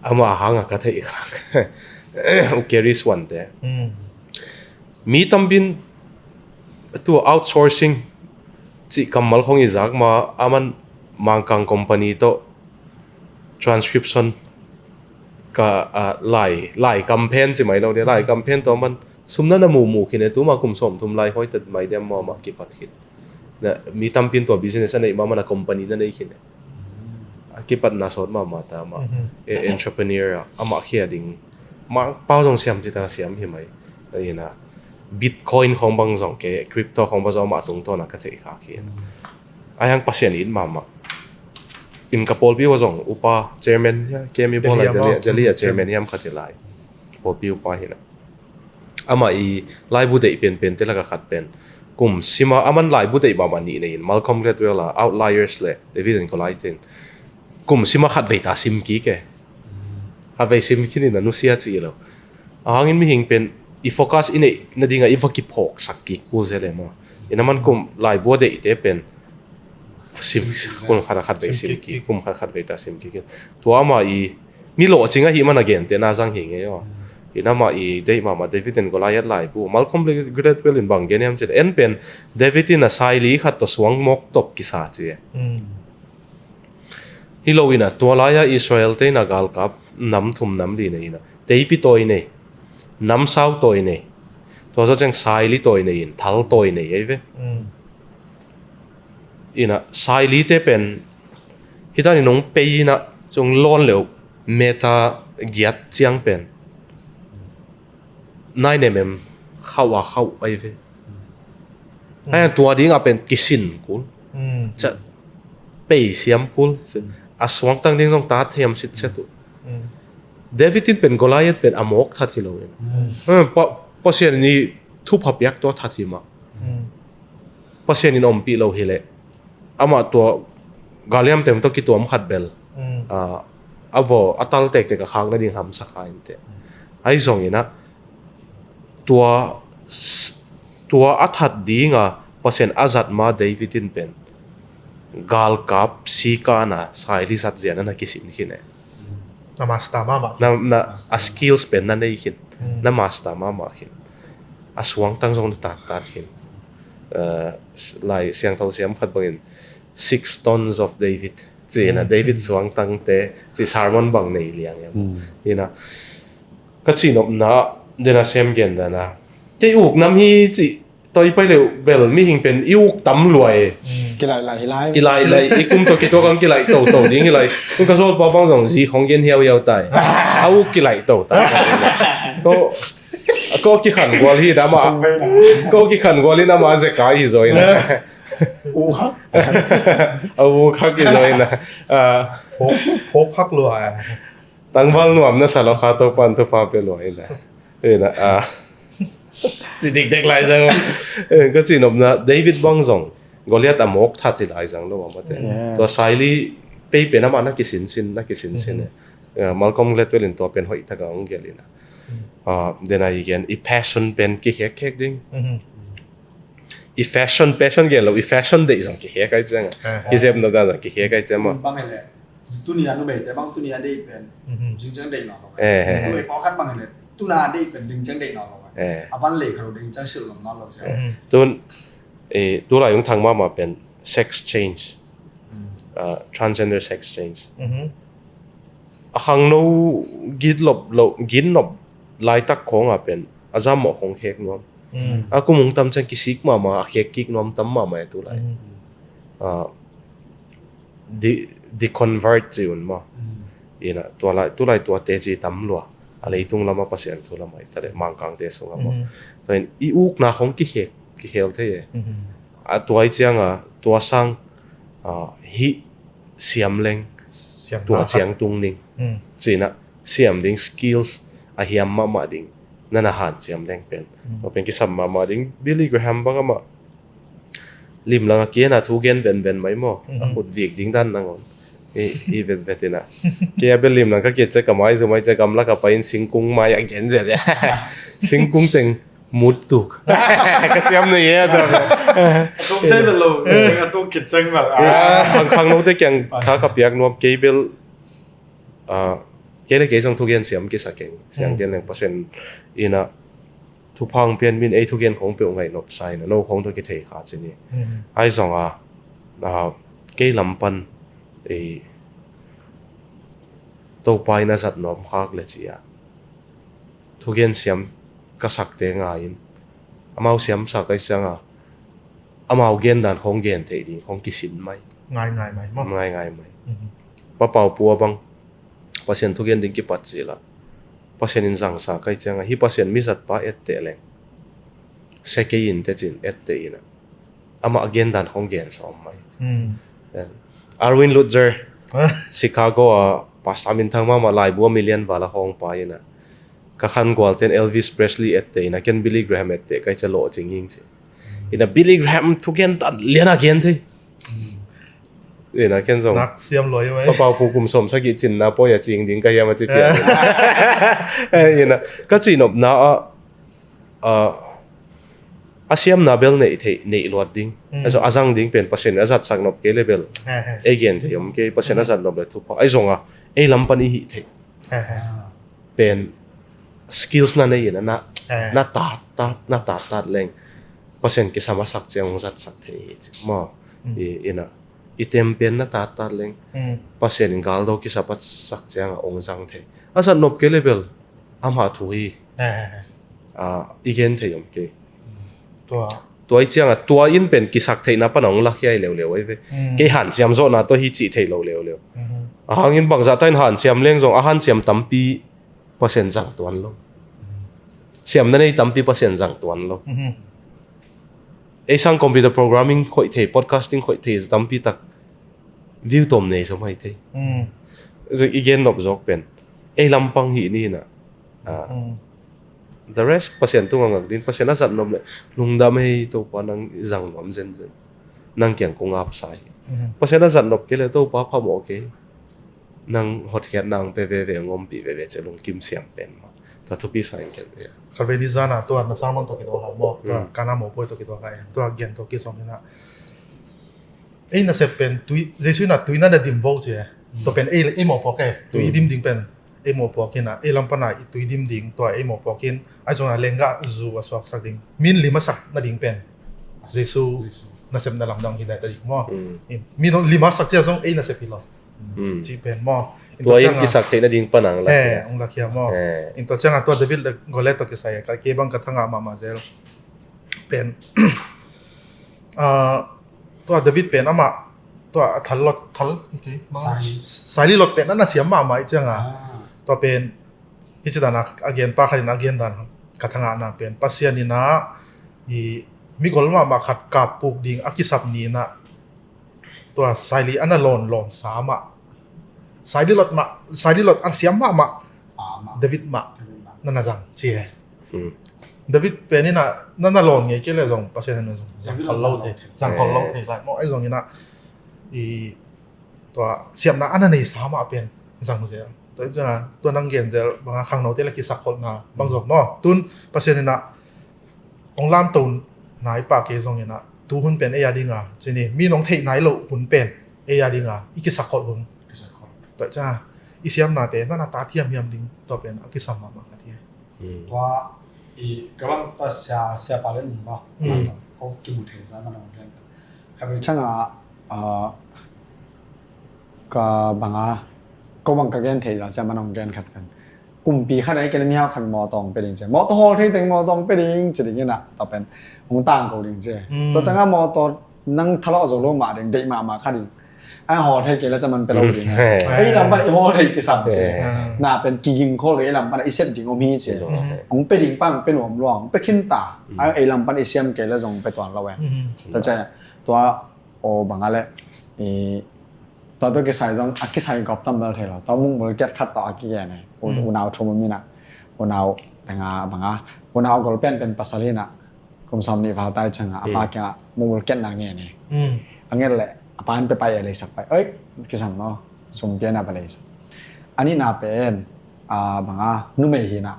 ama hanga ka theih khak. U Kerry Suante. Mm. Mi tampin tu outsourcing cih kammal khawng i zak ma, aman Mangkang company tawh transcription ka, ah, lai, lai kam pen ci mai lo dia, lai kam pen tawh aman sum na na muhmuh khin e, tuma kum sawmthum lai hoih tat mai diam maw, amah kipat khin. Na, mi tampin tua business a neih mahmah na company na nei khin e. A kipatna sawt mahmah ta amah. Mhm. E, entrepreneur a, amah khia ding. Mangpau zong siam ci ta siam hi mai. Ina, Bitcoin khawng bang zong kei, crypto khawng bang zong amah tungtawna ka theih khak hi. Mhm. A hiang Pasian it mahmah. In ka pawlpi uh zong upa chairman, ya, K M E Delhi bawl a, Delhi, Delhi a chairman hiam khat hi lai. Pawlpi upa hi na. Amah i laibu deih penpente laka khat pen kum sima, aman laibu deih mahmah nih nei in, Malcolm Gladwell a Outliers le David and Goliath in kum sima khat vei ta sim kik e. Khat vei sim khin in a nusia ci lo. A hangin mihing pen i focus i neih nadinga i va kiphawksak kik kul zel e maw. Ina, aman kum laibu a deihte pen sim, kum khat a khat vei sim kik, kum khat a khat vei ta sim kik. Tua amah i mi lawhcing ahih man a gentehna zang hi ngei aw. Ina, amah i deih mahmah David and Goliath laibu. Malcolm Gladwell in bang gen hiam cih leh, en pen David in a saili khat tawh suang mawk tawp kisa ci e. Mm. Hi lo ina, tua lai-a Israel-te ina galkap nam thum nam li nei ina, teipi tawi nei, namsau tawi nei, tua zawh ciang saili tawi nei in, thal tawi nei ei ve. Mm. Ina, sailite pen hi dan in hong pei ina, cung lawn leuh, meta giat ciang pen nai nemem khauh a khauh ei ve. Mm. Ahi hang tua dingah pen kisin kul. Mm. Ca pei siam kul. Mm. A suangtang ding zong ta thiam sitset uh. Mm. David in pen Goliath pen a mawk that hi lo in. Mm. Eh, Pa, Pasian in i thupha piak tua that hi mah. Mm. Pasian in ompih lo hi leh, amah tua galiam tem tawh kituam khat bel, mm, ah, a vaw a tal tektek a khak nading hamsa kha in teh. Ahi zongin ah tua, tua a that dinga Pasian a zat ma David in pen galkap sikana saili zat zia na na kisin khin e. Na master mahmah khin. Na, na, a skills pen na nei khin. Mm. Na master mahmah khin. A suangtang zong na tattat khin. Eh, lai siangtho siam khat bangin Six Stones of David ci ina, mm, David suangtangte ci sermon bang nei liang em. Mm. Ina, ka cihnopna dena sem gen dana, kei uk nam hi ci tawi pai leuh bel mihing pen i uk tam lua e. Mm. Kilaih laih hi lai. Kilaih laih, i kum tawh kituak ang kilaih toto ding hi lai. Kum ka zawlpa bang zong zi khong gen hiauhiau tai. A uk kilaih to tai. Ko, ko kikhan gual hi dama. Ko kikhan gual hi dama a zekai hi zaw ina. U khak. A u khak hi zaw ina. Ah. Phawk, phawk khak lua e. Tangval nuam na sa lo kha, Topa'n thupha pia lua ina. Ina, ah. Ci dikdek lai zang. Eh, ka cihnopna, David bang zong Goliath a mawk that hi lai zang lo a mate. Yeah. Tua saili pei pen amah na kisinsin, na kisinsin e. Mhm. Eh, Malcolm Gladwell in tua pen hoih taka hong gelh ina. Mhm. Ah, then again, i passion pen kihekkhek ding. Mhm. I fashion, passion gen lo, i fashion deih zong kikhek ai ciang a. Ah. Kizepna dan zong kikhek ai ciang a. Bang e le. Tuni a numeite bang tuni a deih pen, mhm, zingciang deih nawn lo. Eh, eh, eh. Numei pawlkhat bang le tuna a deih pen zingciang deih nawn lo. Eh. A van lei kha lo zingciang silh lom nawn lo sia. Mhm. Tun, eh, tulai hong thang mahmah pen sex change. Mm. Ah, transgender sex change. Mhm. A khangno git lop lo, gin nop laitak khawngah pen a zam mawh khong khek nuam. Mm. A kum hong tam ciang kisik mahmah, a khek kik nuam tam mahmah a tulai. Mm. Ah, de, deconvert ci un maw. Mm. Ina, tua lai, tulai tua teci tam lua. A leitung lama Pasian thu lamah i ta le Mangkangte sungah maw. Mm. Tua in i ukna khong kikhek, kikhel thei e. Mm. A tua i cianga, tua sang, ah, hih siam leng, siam tua na ciang tung ning. Mm. Cina, siam ding skills a hiam mahmah ding. Nana hanciam leng pen. Mm. Tua pen kisam mahmah ding. Billy Graham bang amah limlang a kiana thu gen venven mai maw. Mhm. A khut vik ding dan nangawn. I, i vetvet ina. Kei a bel limlang ka kit ciang ka mai zu mai ciang gamla ka pai in singkung mai a gen zia zia. Singkung teng mut tuk. Ka ciam na ye a tua. Tuk cai bel lo. Tuk kit cai bel. Ah, khang, khangnote kiang tha ka piak nuam kei bel, ah, kei le kei zong thugen siam kisa keng. Siam keng leng Pasian ina thupha hong pian min ei thugen khong peuh ngaih nop sa ina no khong tawh kithei kha ci ni. Mhm. Ai zong a, ah, kei lam pan ei Topa in a zat nuam khak le ci a. Thugen siam ka sakte ngai in. Amau siam sa kai siang a. Amau gen dan khong gen thei ding khong kisin mai. Ngai ngai mai maw. Ngai ngai mai. Mhm. Pa Pau Pua bang. Pasian thugen ding kipat ci la. Pasian in zang sa kai ciang a. Hi Pasian mi zat pa et te leng. Se kei in te cin et te ina. Amah a gen dan khong gen sawm mai. Hmm. Eh, Erwin Lutzer, Chicago a pastor minthang mahmah laibu a million val a khong pa ina. Ka khan gualten Elvis Presley ette ina ken Billy Graham ette kai ca lawh cing hing ci. Ina Billy Graham thugen dan lian a gen thei. Ina ken zong. Nak siam loi mai. Pa Pau Pu kum sawm sagih cinna poi a cing ding ka hiam a ci pian. Eh, ina ka cihnopna a a, a siamna bel neih theih, neih luat ding. Mm. Ahi zong a zang ding pen Pasian a zatsak nop kei le bel. He, he. Ei gen thei om kei, Pasian a zat nop le thupha. Ahi zong a, ei lam pan i hih theih. He, he. Pen skills na nei in a na, he, na tat, tat, na tat, tat leng. Pasian kisam a sak ciang hong zatsak thei hi ci. Maw, mm, i, ina, i tem pen na tat, tat leng. Mm. Pasian in galdo kisap a sak ciang a hong zang thei. A zat nop kei le bel. Amah thu hi. Eh, eh, eh. Ah, i gen thei om kei. Tua. Tua i ciangah, tua in pen kisak theihna pan a hong lak hiai leuleu ahi ve. Mm. Kei hanciam zawhna tawh hi cih thei lo leuleu. Mhm. A hangin bangzah ta in hanciam leng zong, a hanciam tampi Pasian zang tuan lo. Siamna nei tampi Pasian zang tuan lo. Mhm. Ei sang computer programming khoih thei, podcasting khoih thei, tampi tak view tawm nei zom hai thei. Mm. Zong i gen nop zawk pen ei lampang hi ni na. Ah. Mm. The rest, Pasian tungah ngak din, Pasian a zat nop le lungdam hei Topa nang zang nuam zenzen. Nang kiang kong ap sa hi. Mm. Pasian a zat nop kei le Topa phamawh kei. Nang hotkhiat nang pe veve, ngompih veve, ci lungkim siam pen maw. Tua thupi sa in ken ve. Ka ve ni zana tua na sermon tawh kituak ha maw. Tua, mm, kana mawh poi tawh kituak ha. Tua gen tawh kizom hi na. Ei nasep pen tui, Jesu in a tui na na dim vo ci e. Tua pen ei, ei mawhpuak e. Tui, mm, dim ding pen ei mawhpuak in a, ei lam pan a i tui dim ding tua ei mawhpuak in. Ahi zong a lenggah zu a suaksak ding. Min lim a sak nading pen Jesu, Jesu nasepna lamdang hi dai ta ding maw. Mm. In, min lim a sak cia zong ei nasep hi lo. Mm. Cih pen maw. Tua in kisak theih nading pan ang lak, eh, hong lakhia maw. Eh. In tua ciangah tua David le Goliath tawh kisai a, kei bang ka thangah mahmah zel. Pen, ah, tua David pen amah, tua a thal lot, thal, okay, saili lot pen a na siam mahmah i ciangah. Ah. Tua pen, hi ci dan a, a gen pa khat in a gen dan ka thangah na pen. Pasian in a, i, migol mahmah khat kap puk ding a kisap ni na, tua saili a na lawn lawn sa mah. Saili lot mah, saili lot a siam mahmah. Ah, mah. David mah. David mah. Na na zang, ci e. Hmm. David pen in a na na lawn ngei kei le zong, Pasian in a zong zang khol lo thei. Zang khol lo thei. Maw, ahi zong in a, i, tua siamna a na nei sa mah pen zang zel. Tua, tua nang gen zel, bang a khangnote le kisak kholhna, bang zong maw. Tun, Pasian in a, hong lamto nai pah kei zong in a, tu hun pen ei a ding a, ci ni, mi nong theih nai loh hun pen ei a ding a, i kisak kholh hun. Kisak kholh. Tua ciang a, i siamnate, na na tat hiamhiam ding, tua pen a kisam mahmah khat hi. Hmm. Tua, i, ka bang tua sia, sia pa le nung ba. Hmm. Ko kimu thei sa ma nong gen. Ka ve ciang a, ah, ka bang a, ko bang ka gen thei sa, sia ma nong gen khat kan. kumpi khat a i kei le mihau khat mawtaw hong pia ding ci. Mawtaw hawl thei teng mawtaw hong pia ding ci ding inah, tua pen hong tangko ding ci. Tua tengah mawtaw nang thalawh zo lo mah ding, deih mahmah kha ding. A hawl thei kei le ca man pia lo ding. Ei lam pan i hawl thei kisam ci. Na pen kiging khol ding, ei lam pan i sep ding om hi ci. Hong pia ding pan hong pia nuam lua, hong pia khin ta. A ei lam pan i siam kei le zong pia tuan lo e. Tua ci, tua aw bang a le, i, tua tua kisai zong a kisai gawp tam bel thei lo. Tua mukmul kiat khat tawh a kigen e. Unau thum om inah, unau tengah bang a, unau gol pen pen pasal inah, kum sawm nih val tai ciangah a pa kiangah mukmul kiatna ngen e. A nget leh a pa in pia pai e, leisak pai. Oi, kisam maw, sum pia inah va leisak. A nihna pen, a, bang a, numei hi inah,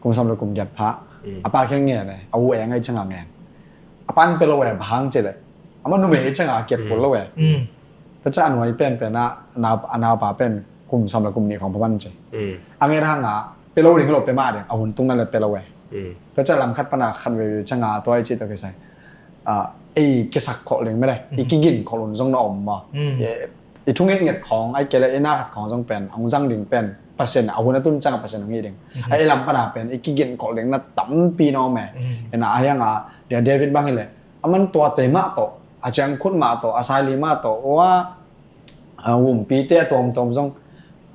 kum sawm le kum giat pha. A pa kiang ngen e, a u eng a i ciangah ngen. A pa in pia lo e, bang hang ci leh, amah numei a i ciangah a kiat kul lo e. Tua ciang a nuai penpen ah, a nau, a naupa pen kum sawm le kum nih khawng pha pan ci. A nget hangah pia lo ding lo, pia mah ding, a hun tung na le pia lo e. Tua ciang lam khat pan a khat veve ciangah tua i cih tawh kisai, a, ei kisak khol ding mele, i kigin khol hun zong na om maw. I, i thungetnget khawng, a i kei le i na khat khawng zong pen hong zang ding pen Pasian, a hun a tun ciangah Pasian hong hi ding. A i lam pan a pen i kigin khol ding na tampi na om e. Inah a hiangah, dia David bang hi leh, a man tuate mah tawh, a ciangkhut mah tawh, a saili mah tawh, ua, a, umpite a tuamtuam zong,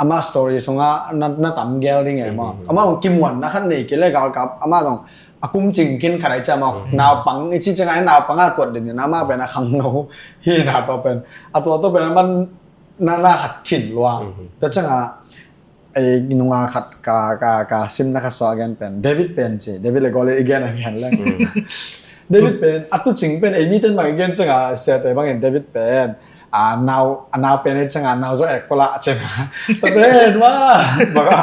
amah story sungah na, na tam gel ding e maw. Amah hong kimuanna khat nei kei le galkap, amah zong a kum cing khin khat a i ciang maw. Naupang i ci ciangah, naupang a tuat den inah amah pen a khangno hi inah tua pen. A tua tua pen a man na, na khat khin lua. Tua ciangah, ei nunga khat ka, ka, ka simna khat suah a gen pen. David pen ci. David le Goliath i gen a gen leng. David pen, a tucing pen, ei miten bang i gen ciangah, siate bangin David pen, a, nau, a nau pen i ciangah, nau zaw ek pua lah ciangah. Tua pen, wa, bang a,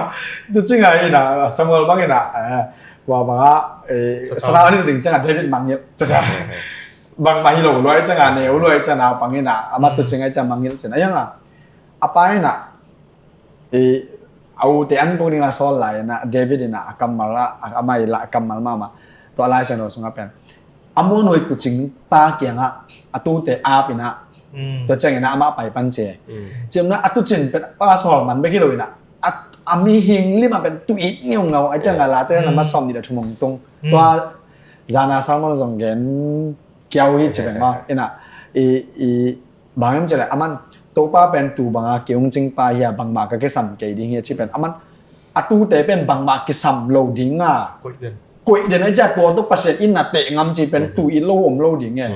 tucing a inah, Samuel bang inah, eh, wa bang a, eh, Sathau. Sathau a nih ding ciangah, David mangngilh, ciangah. Bangmah hi lo lua i ciangah, neu lua i ciangah, naupang inah, amah tucing a i ciangah mangngilh ciangah. A hiangah, a pa inah, i, a ute an puk ding a sawl lai inah, David inah, a kammal ah, a, amah i la, a kammal mahmah. Tua Lai Siangtho sungah pen, a muanhuai tucing pa kiangah a tute ap inah, tua ciang inah amah pai pan ci. Ciamna a tucin pen pa sawl man bek hi lo inah, a, a mihing limah pen tu it ngeungau, a ciangah Late na ma sawm nih le thum hong tung. Tua zana sermon zong gen kiau hi ci pen maw. Inah, i, i, bang hiam ci leh, aman, Topa pen tu banga kei hong cingpa hi a, bangmah ka kisam kei ding hi a ci pen, aman, a tute pen bangmah kisam lo ding a. Koih den. Koih den a, tua tua Pasian in na teh ngam ci pen tu it lo om lo ding e.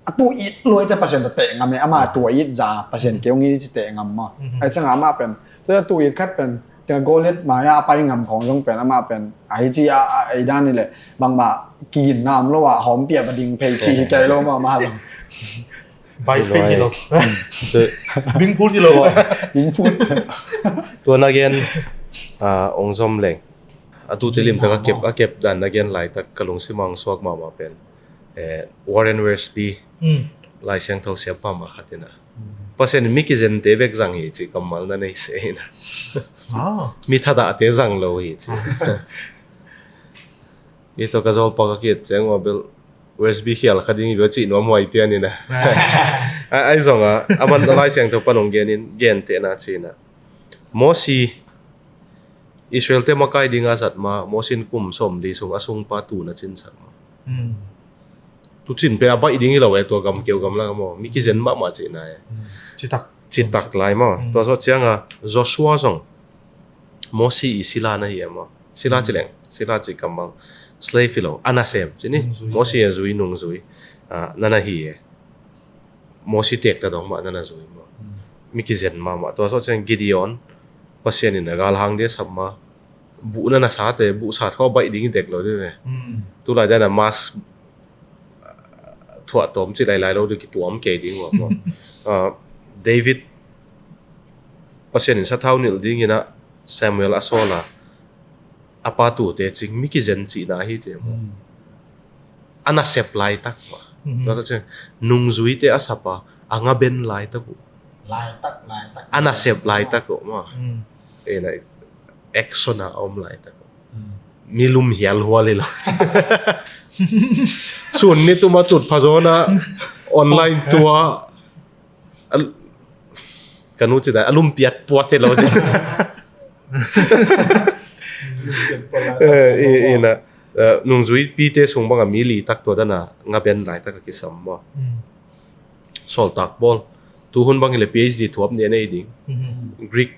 A tu it lo a, Pasian ta teh ngam e, ama tua it za, Pasian kei hong it ci teh ngam maw. A ciang amah pen, tua tu it khat pen, tua Goliath mai-ah a pai ngam khawng zong pen, amah pen, a hi ci a, a, ei dan hi leh, bangmah kiginna om lo a, hawmpi a va ding phei ci hi kei lo maw, amah zong. By faith hi lo. Bingphut hi lo. Bingphut. Tua na gen, ah, ong zom leng. A tute limtak a kep, a kep dan na gen laitak ka lungsim a ong suak mahmah pen. Eh, Warren Wiersbe, Lai Siangtho siam mahmah khat in a. Pasian in mi kizente bek zang hi ci kammal na nei se hi na. Mi thadahte zang lo hi ci. Ito ka zawlpa ka ki-et ciang ua bel Wiersbe khial kha ding hi bel cih nuam huai pian hi na. A, ai zong a, aman Lai Siangtho pan hong gen in, gentehna ci na. Mosi, Israelte makai dinga zat ma, Mosi in kum sawmli sung a sungpa tu na cinsak ma. Tu cin pen a baih ding hi lo e, tua gam keu gam la maw. Mi kizen mahmah cihna e. Citak. Citak lai maw. Tua zawh cianga Joshua zong Mosi i sila na hi e maw. Sila ci leng, sila ci kammal. Slave hi lo, a nasem ci ni. Mosi a zui, nungzui. Ah, na na hi e. Mosi tekta dong mah na na zui maw. Mi kizen mahmah. Tua zawh ciang Gideon, Pasian in a galhang dia sap ma. Buh na na sate, buh sat khaw baih ding i dek lo ding e. Tulai dan a mas thuah tawm ci lailai lo ding, kituam kei ding ua maw. Ah, David, Pasian in sathau nilh ding in a Samuel a sawl a, a pa tute cing mi kizen cihna hi ci maw. A nasep laitak maw. Tua ta ciang nungzuite a sap a, a ngaben laitak uh. Laitak, laitak. A nasep laitak uh maw. Ei na action a om laitak uh. Mi lum hial hual hi lo. Sun ni tuma tut phazona online tua. Al-, ka nu ci dan, a lum piat puat hi lo ci. Eh, i- ina, eh, nungzuipite sung banga mi li tak tua dana ngaben laitak a kisam maw? Sawltak bawl. Tuhun bang hileh PhD thuap nih a nei ding. Greek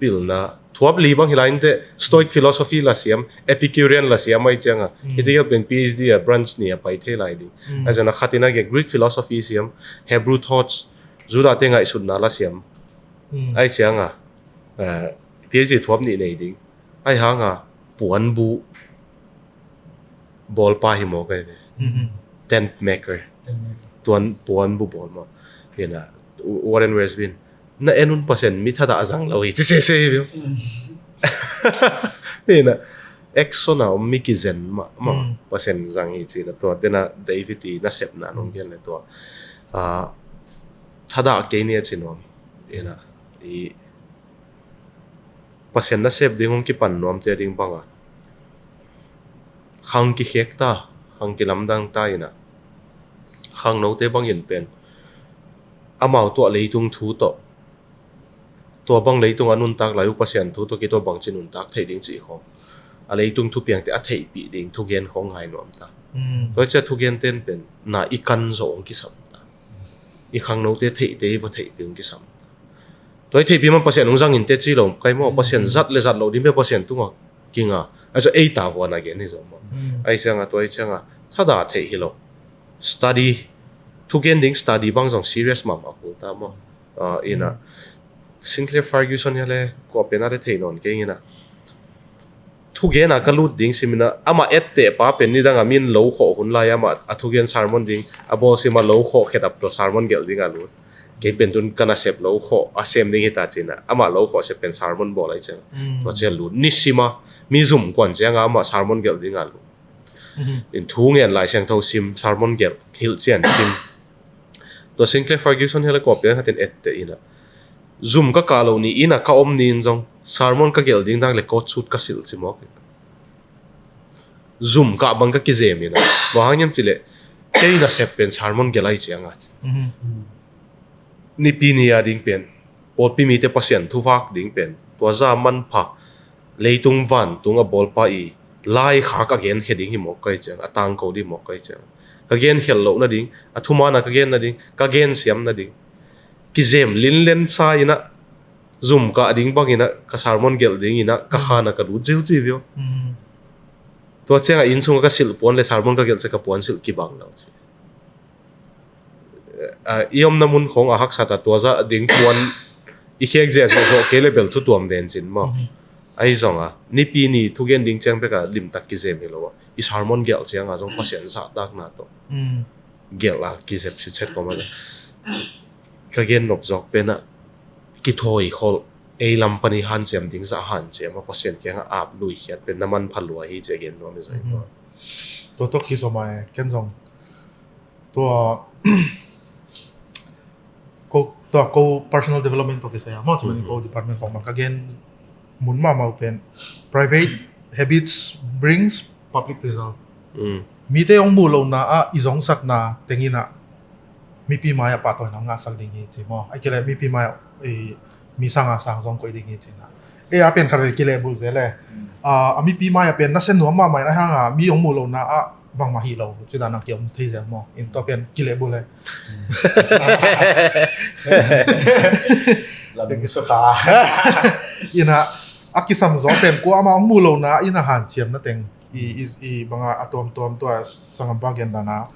pilna thuap li bang hilai inteh, Stoic philosophy la siam, Epicurean la siam ai cianga. Hiti gel pen PhD a branch nih a pai thei lai ding. Ai zana khatina gen Greek philosophy siam, Hebrew thoughts, Judah te ngaihsutna la siam. Ai cianga, eh, PhD thuap nih nei ding. Ai hanga puanbu bawlpa hi maw kai ve. Tent maker. Tuan puanbu bawl maw. Ina, Warren Wiersbe in, na en un Pasian mi thadah zang lo hi ci sese hi viu. Ina, action a om mi kizen mah mah. Pasian zang hi ci na tua tena David i nasepna nong gen le tua. Ah, thadah kei ni a ci nuam. Ina, i Pasian nasep ding hong kipan nuamte ding banga khang kikhek ta, khang kilamdang ta ina, khangnote bangin pen amau tuah leitung thu tawh, tua bang leitung a nuntak lai uh Pasian thu tawh kei tua bangci nuntak theih ding cih khawng, a leitung thupiangte a theihpih ding thugen khawng ngai nuam ta. Tua cia thugen ten pen na i kan zawh hong kisam ta, i khangnote theihte i va theihpih hong kisam ta. Tua i theihpih man Pasian hong zangin te ci lo kai maw, Pasian zat le zat lo ding pe Pasian tunga kinga. Ai so ei ta vuana gen hi zo maw. Ai cianga tua i cianga thadah theih hi lo. Study, thugen ding study bang zong serious mahmah kul ta maw. Ah, ina, Sinclair Ferguson hia le kua pena le thei nawn kei ina. Thugena ka lut ding simina ama etteh pa pen nidanga min lo khawh hun lai ama a thugen sermon ding a bawl sima lo khawh khedap tua sermon gelh dinga lut. Kei pen tun ka nasep lo khawh a sem ding hita cina ama lo khawh sep pen sermon bawl ai ciang. Tua ciang lut nisima mi zum kuan cianga ama sermon gelh dinga lut. In thu ngen Lai Siangtho sim, sermon gelh, hilh cian sim. Tua Sinclair Ferguson hia le kua pena khatin etteh ina. Zum ka kah lo ni ina ka om ni in zong sermon ka gelh ding dak le coat suit ka silh ci mawk. Zum kah bang ka kizem ina. Bang hang hiam cileh kei nasep pen sermon gelh ai cianga ci. Nipi ni a ding pen pawlpi mite Pasian thuvak ding pen tua za manpha leitung vantung a bawlpa i laikhak a genkhia ding hi mawk kai ciang, a tangko ding hi mawk kai ciang. Ka genkhelh loh nading, a thumaana ka gen nading, ka gensiam nading kizem linlen sa ina, zum kah ding bang ina, ka sermon gelh ding ina ka khana ka lut zilzi vio. Tua cianga inn sunga ka silh puan le sermon ka gelh cia ka puan silh kibang lo ci. Ah, i omna mun khong a haksat a tua za ding puan i khek zia zawh kei le bel thu tuam vencin maw. Ahi zonga nipi ni thugen ding ciang beka limtak kizem hi lo a, i sermon gelh cianga zong Pasian zahtakna tawh gelh a kizep sitset kawm a. Ka gen nop zawk pena kithawi kholh ei lam pani hanciam ding zah hanciam a Pasian kianga ap lui khiat pen na manpha lua hi cia gen nuam i zai maw. Tua tawh kizom a ken zong tua ko, tua ko personal development tawh kisai a maw, tua ni ko department khong bang ka gen mun mahmah uh pen private habits brings public result. Mite hong muh lohna ah i zongsakna tengin ah mipi mai ah pahtawina hong ngahsak ding hi ci maw. Ai kile mipi mai ah mi sang a sang zong koih ding hi ci na. Ei a pen khat ve kilehbulh ve le. A mipi mai a pen nasia nuam mahmah in a hanga mi hong muh lohna ah bangmah hi lo ci dan a kiom thei zel maw. In tua pen kilehbulh le. Laming sukha. Ina a kisam zaw pen kuamah hong muh lohna ina hanciamna teng i, i, i banga a tuamtuam tua sangampa gen dana.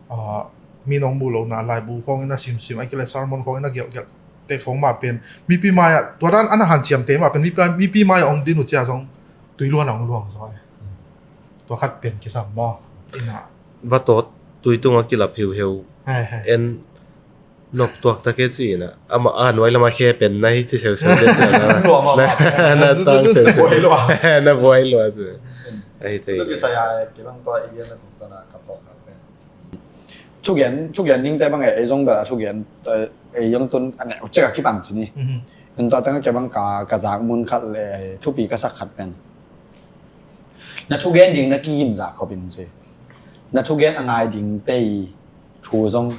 Ah, mi nong muh lohna laibu khawngin a simsim ai kile sermon khawngin a gelhgelh te khawng mah pen mipi mai-ah tua dan ana hanciamte mah pen mipi, mipi mai-ah hong din uh cia zong tuiluan a hong luang zaw e. Tua khat pen kisam maw? Ina va tawt tui tunga kilap heuheu. Hai, hai. En nok tuak ta ke ci ina ama a nuai lama khe pen na hi ci seuseu te cia na. Na tang seuseu. Na buai lua tu. Ahi thei. Tu kisai a kibang tua i gen na tung ta na ka pawk khat pen. Thugen, thugen dingte bang e, ei zong bel a thugen, eh, ei zong tun a neu cek a kipan ci ni. Tun tua teng a kibang ka, ka zak mun khat le thupi ka sak khat pen. Na thugen ding na kigin zak khop in ci. Na thugen a ngai dingte i thu zong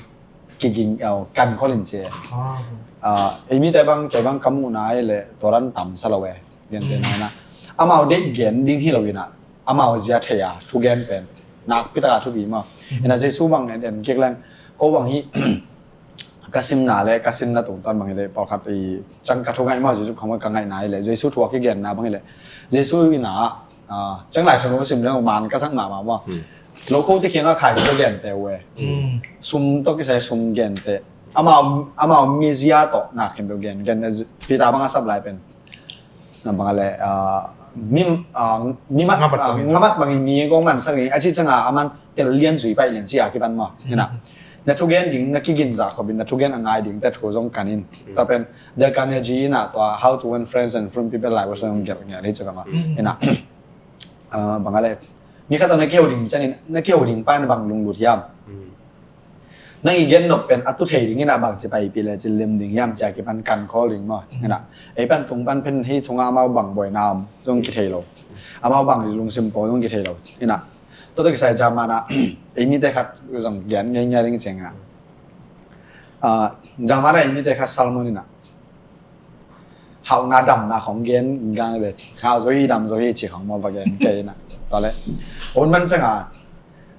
kiging, eh, kan khol in ci. Ah, ei mite bang, kei bang ka muhna ai le tua dan tam sa lo e. Gente na ina, amau deih gen ding hi lo ina, amau zia thei a thugen pen nakpi taka thupi maw. Ina Jesu bang en en kik leng, ko bang hi ka simna le ka sinna tungtawn bang hi le pawlkhat i cang ka thu ngaih maw, Jesu khawng ka ngaihna hi le Jesu thu a kigenna bang hi le Jesu ina, ah, cang Lai Siangtho sim leng man ka sak mahmah maw. Lo ko te kiangah khai tawh gente uh e. Sum tawh kisai sum gente. Amau amau mizia tawh nak khempeuh gen gen. Peter bang a sap lai pen na bang a le, ah, mi, ah, mi mat, ngamat ah, bangin, ngamat bangin mi kong man sang ni a ci canga a man tel lian zui pai lian ci a kipan maw. Ina na thugen ding na kigin za khop in na thugen a ngai ding te thu zong kan in. Tua pen Dale Carnegie ina tua How to Win Friends and Influence People lai wa zong gel ngel hi ci ka maw. Ina, ah, bang a le mi khat tawh na kiheu ding ciangin na kiheu ding pai na bang lunglut hiam? Nang i gen nop pen a tu thei ding ina bang ci paipih le ci lem ding hiam ci a kipan kan khawl ding maw. Ina ei pan tung pan pen hi thunga amau bang buaina om zong kithei lo. Amau bang lungsim pua zong kithei lo. Ina tua tawh kisai German a ei mite khat zong gen ngei ngei ding ciang ina, ah, German a ei mite khat sermon ina hauhna damna khong gen gang le hau zo hi dam zo hi ci khong maw va gen kei ina. Tua le hun man canga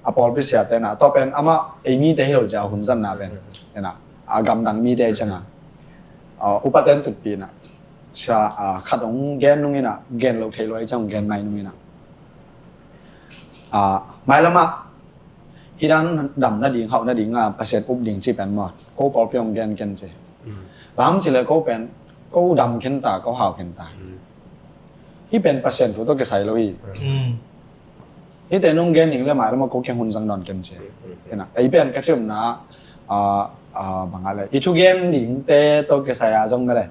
a pawlpi siate na tua pen amah ei mite hi lo cia hun zanna pen ina a gamdang mite canga, ah, upa ten tutpi ina sia, ah, khat hong gen nung ina gen lo thei lo ei cang hong gen mai nung ina, ah, mailamah hi dan dam nading hauh nading a Pasian up ding ci pen maw ko pawlpi hong gen ken ci. Bang ci le ko pen ko dam khen ta ko hau khen ta. Hi pen Pasian thu tawh kisai lo hi. Hite nung gen ning le mai lama ko keng hun zang don ken ci. Ina ei pen ka cimna, ah, ah, bang a le i thugen ding te tawh kisai a zong mele,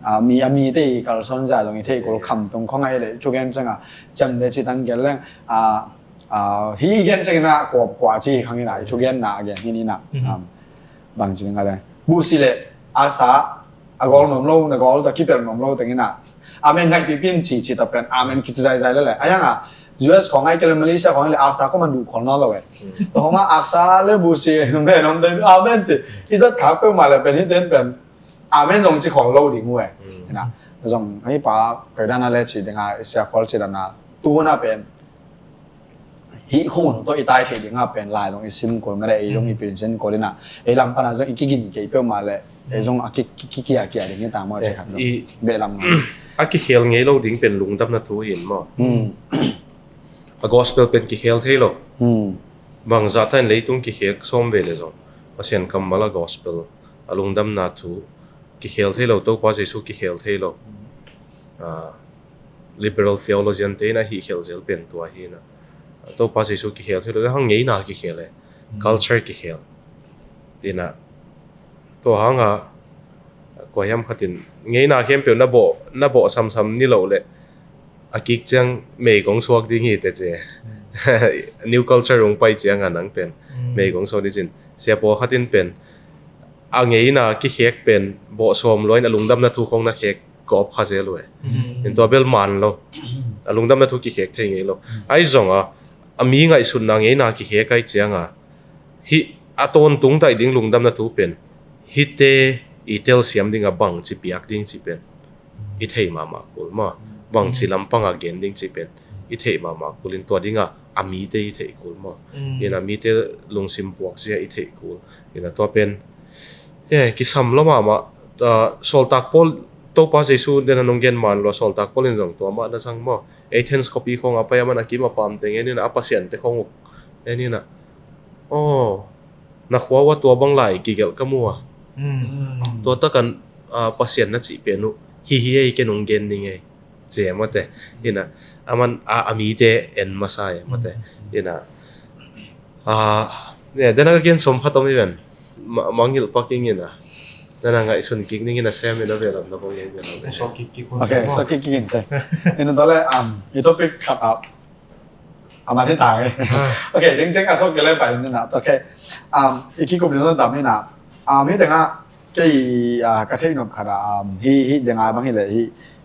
ah, mi a mite i kalson za zong i thei kul kham tung khong a hi le i thugen canga cem le ci tang gel leng, ah, ah, hi gen cang ina kuap kua ci khang ina i thugen na a gen hi ni na. Bang ci ning a le busi le asa a gol nom lo na gol ta kipel nom lo teng ina amen ngaihpih pin ci ci ta pen amen kici zaizai le le a yang a U S khong ai kele Malaysia khong le asa ko man du khol no lo e. To hong a asa le busi me nom te amen ci i zat khak pe ma le pen hi ten pen amen zong ci khol lo ding we. Ina zong ai pa kai dana le ci ding a sia khol ci dana tu na pen hi khun tawh i tai thei dingah pen lai dong i sim kul mele ei dong i pilsin kul ina ei lam pana zong i kigin kei peuhmah le ei zong a kikiakia ding hi ta maw ci khat dong i beh lam a kikhel ngei lo ding pen lungdamna thu hi in maw. A gospel pen kikhel thei lo. Bangzah ta in leitung kikhek sawm ve le zong Pasian kammal a gospel a lungdamna thu kikhel thei lo, Topa Jesu kikhel thei lo. Liberal theologian te in a hih khel zel pen tua hi ina Topa Jesu kikhel thei lo, hang ngeina kikhel e, culture kikhel ina tua hanga kua hiam khatin ngeina khempeuh na bawh na bawh samsam ni lo le a kik ciang meigong suak ding hi te ce. New culture hong pai cianga nang pen meigong suak ding cin siapaw khatin pen a ngeina kikhek pen bawh sawm luain a lungdamna thu khong na khek ka op kha zel uh e. In tua bel man lo. A lungdamna thu kikhek thei ngei lo. Ai zonga a mi ngaihsutna ngeina kikhek ai cianga hih a tawntung daih ding lungdamna thu pen hihte i telsiam dinga bangci piak ding ci pen i theih mahmah kul maw. Bangci lampanga gen ding ci pen i theih mahmah kul in tua dinga a mite i theih kul maw. Ina mite lungsim puakzia i theih kul ina tua pen kisam lo mahmah. Sawltak Paul, Topa Jesu dena nong gen man lua Sawltak Paul in zong tua mah na zang maw. Athens khuapi khawng a pai a man a kim a pamte ngen ina a pasiante khawng uk en ina aw na khua ua tua bang lai kigelh ka mu a. Tua takan Pasian na cih pen uh hi hi ei ken hong gen ning ei. Ci e mawte ina a man a mite en masa e mawte ina dena ka gen sawm khat om i ven mangngilh pak ing ina dena ngaihsun kik ning ina sem ina velam na bawng ing velam. Ok, so kik kik in se ina tawle i topic khat a a man hi ta nge. Ok, ding ceng a sok kele pai ni na. Ok, i kikup ni na dam ni na. Hi tenga kei ka thei nop khat a hi hi denga bang hi le hi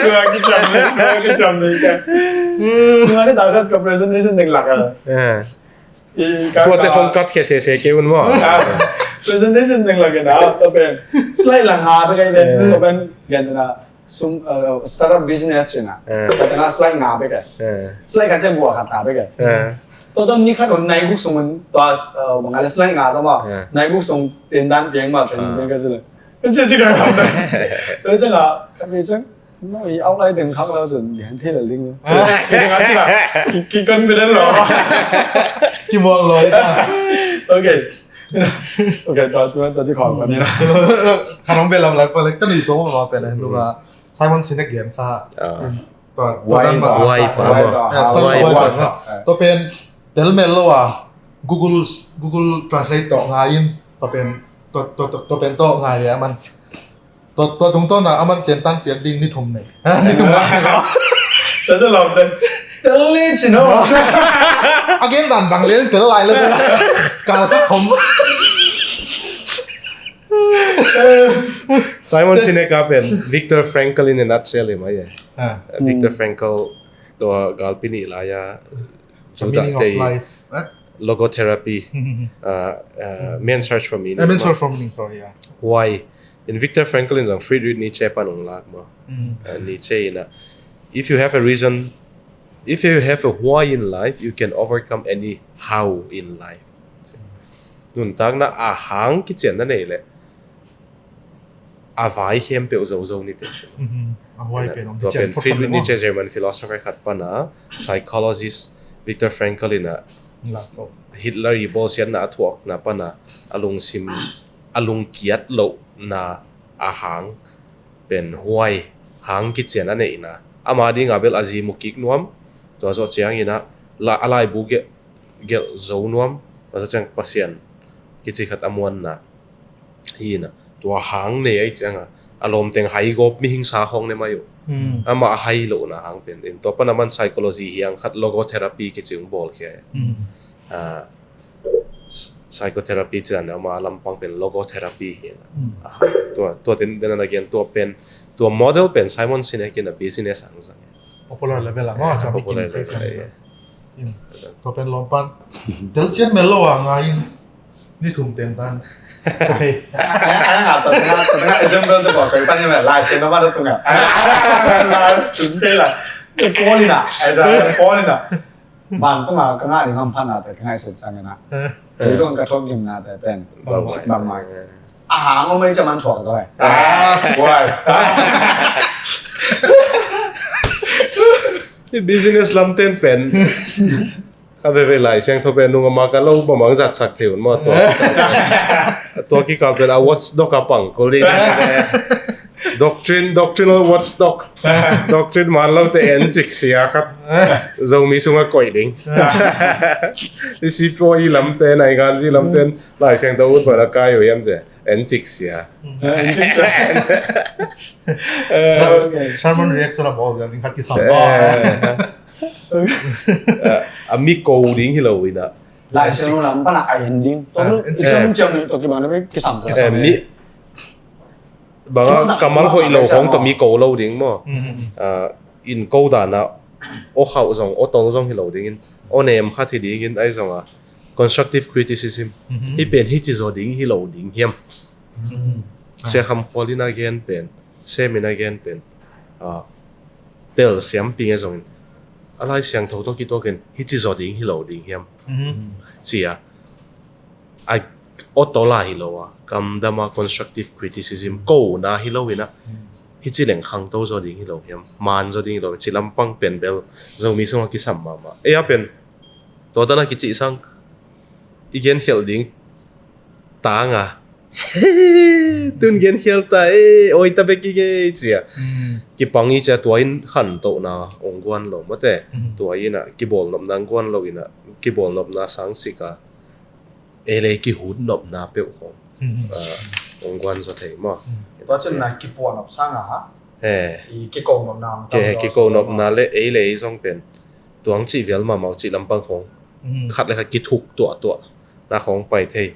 Tua kicam le, tua kicam le ka. Tua ni dah khat ka presentation ding lak a. Tua te kong kat khia sese kei un maw. Presentation ding lak a na, tua pen slide la nga bek a, tua pen gen na sum, startup business cih na. Tua tengah slide nga bek a. Slide khat ciang gua khat ta bek a. Tua tua ni khat un nai guk sung un tua bang a le slide nga tua maw. Nai guk sung ten dan piang maw training piang ka ci le. Kan ci ci ka. Tua ciang a khat ve ciang. Noi au lai teng khak lo cun lian thei lo ding. Ki confident lo. Ki muang lo. Okay. Okay, tua cu tua cu khawng pani na. Kha rong belam lai pa le kan i so ma pa le tu ka Simon Sinek gen kha. Tua Why, tua kan ma. Why pa Why ma. Why Why pa. Tua pen tel mel lo a Google Google Translate tawh ngai in tua pen tua tua tua pen tawh ngai a man. Tua, tua tungtawn ah aman tentan piak ding ni thum nei. Ni thum nei. Tua tua lawm ten. Tel le cin aw. A gen dan bang le tel lai le. Kal khat khom. Simon Sinek a pen Viktor Frankl in a nutshell hi mai e. Viktor Frankl tua galpi nih lai a Judah te logotherapy, men search for meaning. Men search for meaning, sorry, yeah. Why? In Viktor Frankl in zong Friedrich Nietzsche pan hong lak maw. Nietzsche in a, if you have a reason, if you have a why in life, you can overcome any how in life. Nuntakna a hang kician na nei le a vai khempeuh zozo ni te. Tua pen Friedrich Nietzsche, German philosopher khat pana psychologist Viktor Frankl in a Hitler i bawlsiatna a thuakna pana a lungsim a lungkiat lohna a hang pen huai hang kician a neihna ama dinga bel a zi mu kik nuam, tua zawh ciangin a laibu gelh zo nuam, tua zawh ciang Pasian kici khat a muanna hi in a, tua hang nei ahi cianga a lawmteng hai gawp mihing sa khawng ne mai uh. Amah a hai lohna hang pen in tua pan aman psychology hiang khat logotherapy kici hong bawl khia. Psychotherapy cian amah a lampang pen logotherapy hi in a. Tua tua tin den a gen tua pen tua model pen Simon Sinek in a business ang zang. Popular level ang. Popular level. Tua pen lawm pan tel cian mel lo a ngai in ni thum ten tan. Ai nga ta ta ta example tu ko ko pan ni mel lai sen ma ma tu nga. Ai la tun te la. Paul in a, ai sa Paul in a. Van tu nga ka nga ni ngam phan na te ka ngai sen sang na. Ei tu ka thok gim na te pen bang mai. A hang om ei ca man thuak zaw. Why? Business lam ten pen a veve Lai Siangtho pen nung ama ka lo bamang zatsak thei un maw tua. Tua kikal pen a watchdog a pang kul ding. Doctrine, doctrinal watchdog. Doctrine man lo te en cik sia khat. Zomi sunga koih ding. I sipawi lam te, nai ganzi lam ten Lai Siangtho ut bana kai uh hiam te. En cik sia. Sermon reaction a bawl ziang ding khat kisam. A mi ko ding hi lo in a. Lai Siangtho lam pana a en ding. Ciam ciam ni to kibang na kisam. Mi banga kamal hoih lo khong to mi ko lo ding maw. In ko dana o khauh zong o tol zong hi lo dingin o nem khat hi dingin ai zonga constructive criticism hi pen hi ci zaw ding hi lo ding hiam. Sia Kham Khual in a gen pen, Sem in a gen pen, tel siam ping e zongin a Lai Siangtho tawh kituakin hi ci zaw ding hi lo ding hiam. Cia a o tol a hi lo a kamdama constructive criticism ko na hi lo in a Hi ci leng khangto zaw ding hi lo hiam, man zaw ding hi lo, ci lampang pen bel Zomi sungah kisam mahmah. Ei a pen tua tan a kici sang i genkhelh ding tang a, tun genkhelh ta e, oi ta bek i ngei cia. Kipang i cia, tua in khantohna ong guan lo mate. Tua in a kibawlnopna ong guan lo in a, kibawlnopna sang sik a, ei le ei kihutnopna peuh khong ong guan zaw thei maw? Tua cin na kipuahnop sang a, he, i kikohnopna ong tam zaw, kikohnopna le ei le ei zong pen tuang cih vial mahmah uh cih lampang khong khat le khat kithuk tuahtuah na khong pai thei.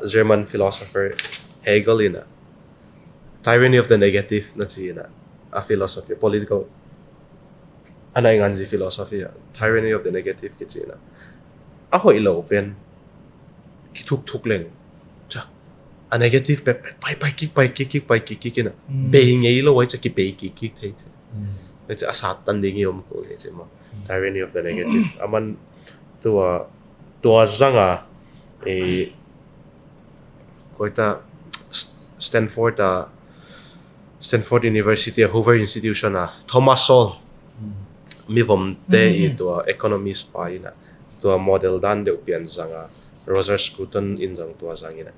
German philosopher Hegel in a Tyranny of the Negative na ci in a, a philosophy, political, a nainganzi philosophy a, Tyranny of the Negative kici in a, a hoih lo pen kithukthuk leng, a negative pek pek pai pai kik, pai kik kik, pai kik kik in a, bei ngei lo ai cia, kipei kik kik thei cia. Ai cia a satan ding i om ko thei cia maw. Tyranny of the Negative. A man tua, tua zang a, koi ta, Stanford a, Stanford University a, Hoover Institution a Thomas Sowell, mivomte i tua economist pa in a, tua model dan deuh pian zang a, Roger Scruton in zong tua zang in a,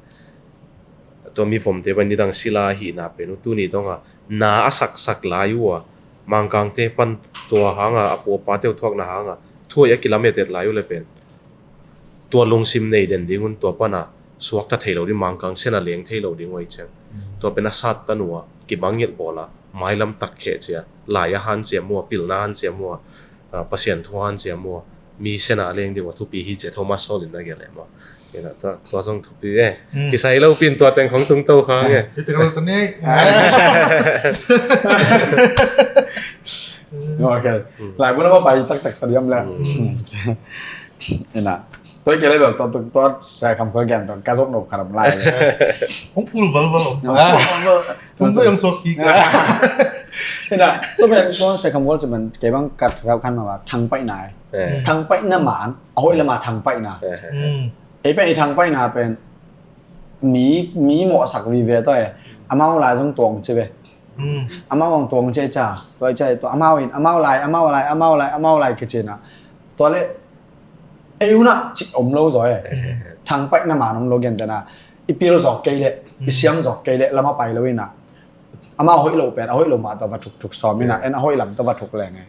tua mivomte pen nidang sila ahihna pen uh tuni dong a na a saksak lai uh a, Mangkangte pan tua hang a, a pu a pate uh thuakna hang a thu hoih a kilametet lai uh le pen tua lungsim nei den ding un, tua pan a suakta thei lo ding, Mangkang sen a leng thei lo ding uh ai ciang. Tua pen a satan uh a kibang ngilh bawl a, mailam tak kheh cia, lai a hanciam uh a, pilna hanciam uh a, Pasian thu hanciam uh a, mi sen a leng ding uh a thupi hi cia, Thomas Sowell in na gelh e maw. Tua zong thupi e. Kisai lo pin tua teng khong tungto khang e. Ok. Lai buna ma pai taktak ta diam le. Ina. Tua kei le bel tua, tua, tua Sia Kham Khual gen tua ka zok no kharam lai. Hong phul valval om. Tung tua yang suak kik. Ina, tua pen tua Sia Kham Khual ci pen kei bang kat rau khan ma ba thang paihna. Thang paihna man, a hoih lama thang paihna. Ei pen i thang paihna pen mi, mi mawhsak vive tua e. Amau lai zong tuang ci ve. Amau ang tuang cia cia, tua cia tua amau in, amau lai, amau lai, amau lai, amau lai kici na. Tua le ei una ci om lo zaw e. Thang paihna man om lo gen tena. I pil zawk kei le, i siam zawk kei le, lama pai lo ina. Amau hoih lo pen, a hoih lo mah tua va thuk thuk sawm ina, en a hoih lam tua va thuk leng e.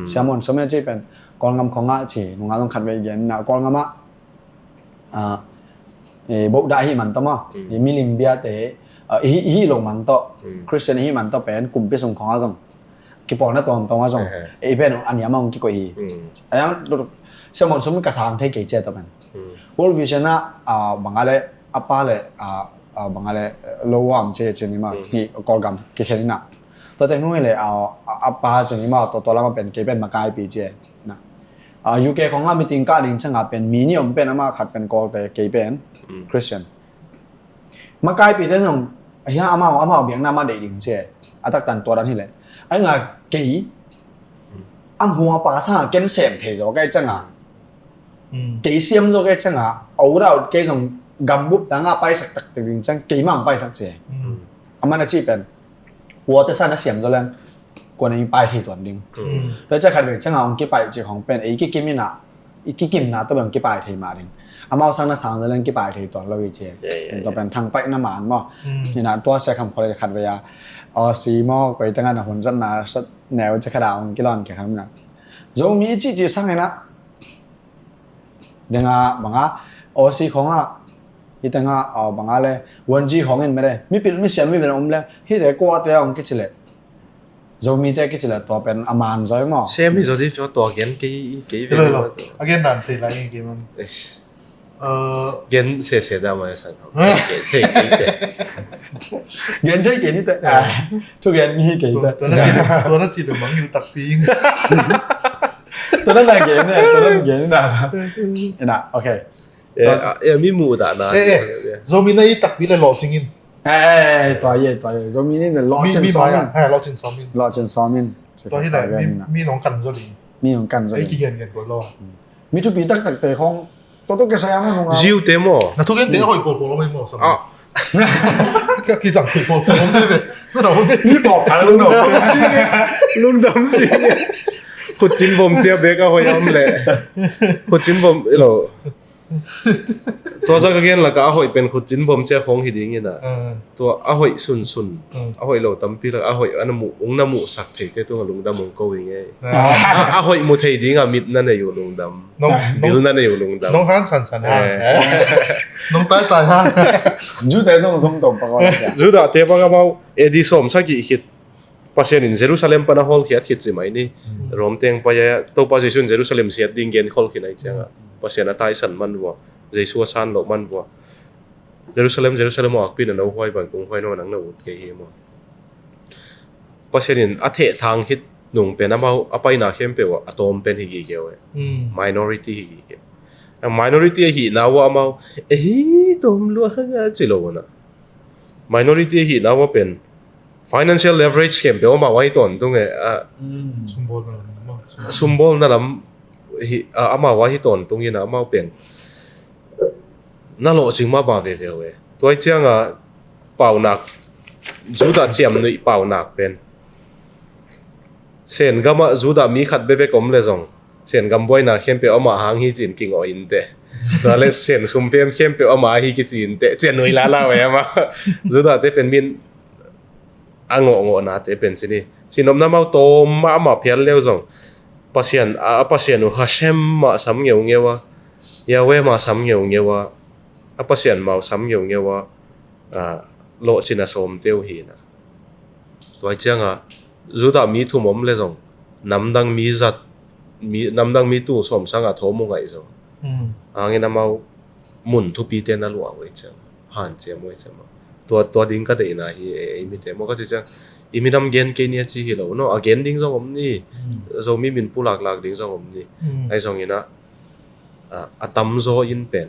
Siam on sawm e ci pen, Kawlngam khong a ci, nunga zong khat ve i gen ina, Kawlngam a, ah, eh, Buddha hi man tawh maw, eh, milim biate, ah, hi, hi lo man tawh, Christian hi man tawh pen, kumpi sung khong a zong, kipawlna tuamtuam a zong, eh, i pen, a niam a hong kikoih hi. A yang, siamon sum ka sang thei kei cia tawh pen. World Vision a, ah, bang a le, a pa le, ah, ah, bang a le, lo wam cia cia ni maw, hi Kawlgam, kikhen ina. Tua tek nung hi le, ah, a pa cia ni maw, tua, tua lama pen, kei pen makaipi cia na. Ah, U K khong a meeting kah ding ciang a pen, mi nih om pen, amah khat pen Kawlte, kei pen Christian. Makaipite zong, hia amau, amau biakna mah deih ding ci e. A taktan tua dan hi le. Ai nga kei, a hua pa sang a ken sem thei zaw kei ciang a. Kei siam zaw kei ciang a, a ut a ut kei zong gambup tang a paisak taktak ding ciang, kei mah ang paisak ci e. Amah na ci pen. Kuate san a siam zaw leng, kuan a i pai thei tuan ding. Tua cia khat vek ciang a ong kipai ci khong pen, ei kikim ina, i kikimna tua bang kipai thei mah ding. Amau sang na sang zaw leng kipai thei tuan lo i ci. Tua pen thang paihna man maw. Ina tua Sia Kham Khual khat vek a. Aw si maw, koi teng a na hun zat na sat neu cia khat a ong kilon kia khang na. Zomi ci ci sang ina. Denga banga, Aussie khonga, hitenga, aw banga le, one G khongin mede, mipil misiam mi ven om le, hite kuate ong kici le. Zomite kici le, tua pen a man zoi maw. Sem hi zo di tua gen kei, kei ven. Lo, lo. A gen dan thei lai kei man. Gen sese da mai san. Thei kei te. Gen thei kei ni te. Thu gen mi kei te. Tua na ci, tua na ci te mangil takpi. Tua na gen ne, tua na gen na. Ina, okay. Eh, mi muh dah na. Eh, eh. Zomi na i takpi le lawhcing in. Eh, eh, eh, tua ye, tua ye. Zomi ni le lawhcin sawm in. Eh, lawhcin sawm in. Lawhcin sawm in. Tua hi le mi, mi nong kan zo ding. Mi nong kan zo ding. Ei ki gen gen ko lo. Mi thupi taktak te khong. Tua tua ke sayang nong. Ziu te maw. Na thu gen te hoi pol pol lo mai maw sam. Ah. Ka kizang khui pawl pawl om ve ve. Ka dong ve. Ni pawl ka lungdam. Lungdam si. Khutcin vom cia bek a hoih om le. Khutcin vom lo. Tua za ka gen laka a hoih pen khutcin vom cia khong hi ding ina. Ah. Tua a hoih sunsun. Ah. A hoih lo tampi lak a hoih ana mu ung na musak theite tua lungdam ung ko ing ei. Ah. A, a hoih mu thei dinga mit na nei uh lungdam. Nong, bil na nei uh lungdam. Nong han san san ha. Eh. Nong tai tai ha. Judah nong zong tong pakon. Judah te bang amau A D sawm sagih khit Pasian in Jerusalem pana hawlkhiat khit ci mai ni. Hmm. Rom teng pai a Topa Jesu in Jerusalem siat ding gen khol khin ai cianga. Hmm. Pasian a taisan man vua. Jesu a san lo man vua. Jerusalem, Jerusalem, a akpi na no huai bang kung huai no nang na ut kei hi maw. Pasian in a theh thang khit nung pen amau a paina khempeuh a tawm pen hi gige uh. Hmm. Minority hi gige. A minority ahi na ua amau, "Ehi, tawm lua hanga," ci lo na. Minority ahi na ua pen financial leverage khempeuh amau ahi tawntung e. A, hmm, sumbawlna lam, sumbawlna lam hi, a, amau ahi tawntung ina amau pen na lawhcing mahmah veve uh e. Tua hi cianga paunak, Judah ciamnuih paunak pen Sen gamah Judah mi khat bebek om le zong Sen gam buaina khempeuh amah hang hi cin kingawh inteh. Tua le Sen sum pem khempeuh amah ahi kici inteh. Cian nuih lala uh e amah. Judah te pen min a ngawhngawhna te pen cini. Cinopna mau tawm mah amah phial leu zong Pasian, a, a Pasian uh Hashem mah sam ngeungeu a, Yahweh mah sam ngeungeu a, a Pasian mau sam ngeungeu a, a, lawhcin a sawmte uh hi na. Tua hi cianga Judah mi thum om le zong namdang mi zat, mi, namdang mi tu sawm sanga thawm uh ngaih zong. Hmm. Hangin amau mun thupite na luah uh hi ciang. Hanciam uh hi ciang. Tua, tua ding ka deihna hi e, ei mite. Maw ka ci ciang, i minam gen kei ni a ci hi lo, no? A gen ding zong om ni. Hmm. Zomi min pulaklak ding zong om ni. Hmm. Ai zong ina, a, a tamzaw in pen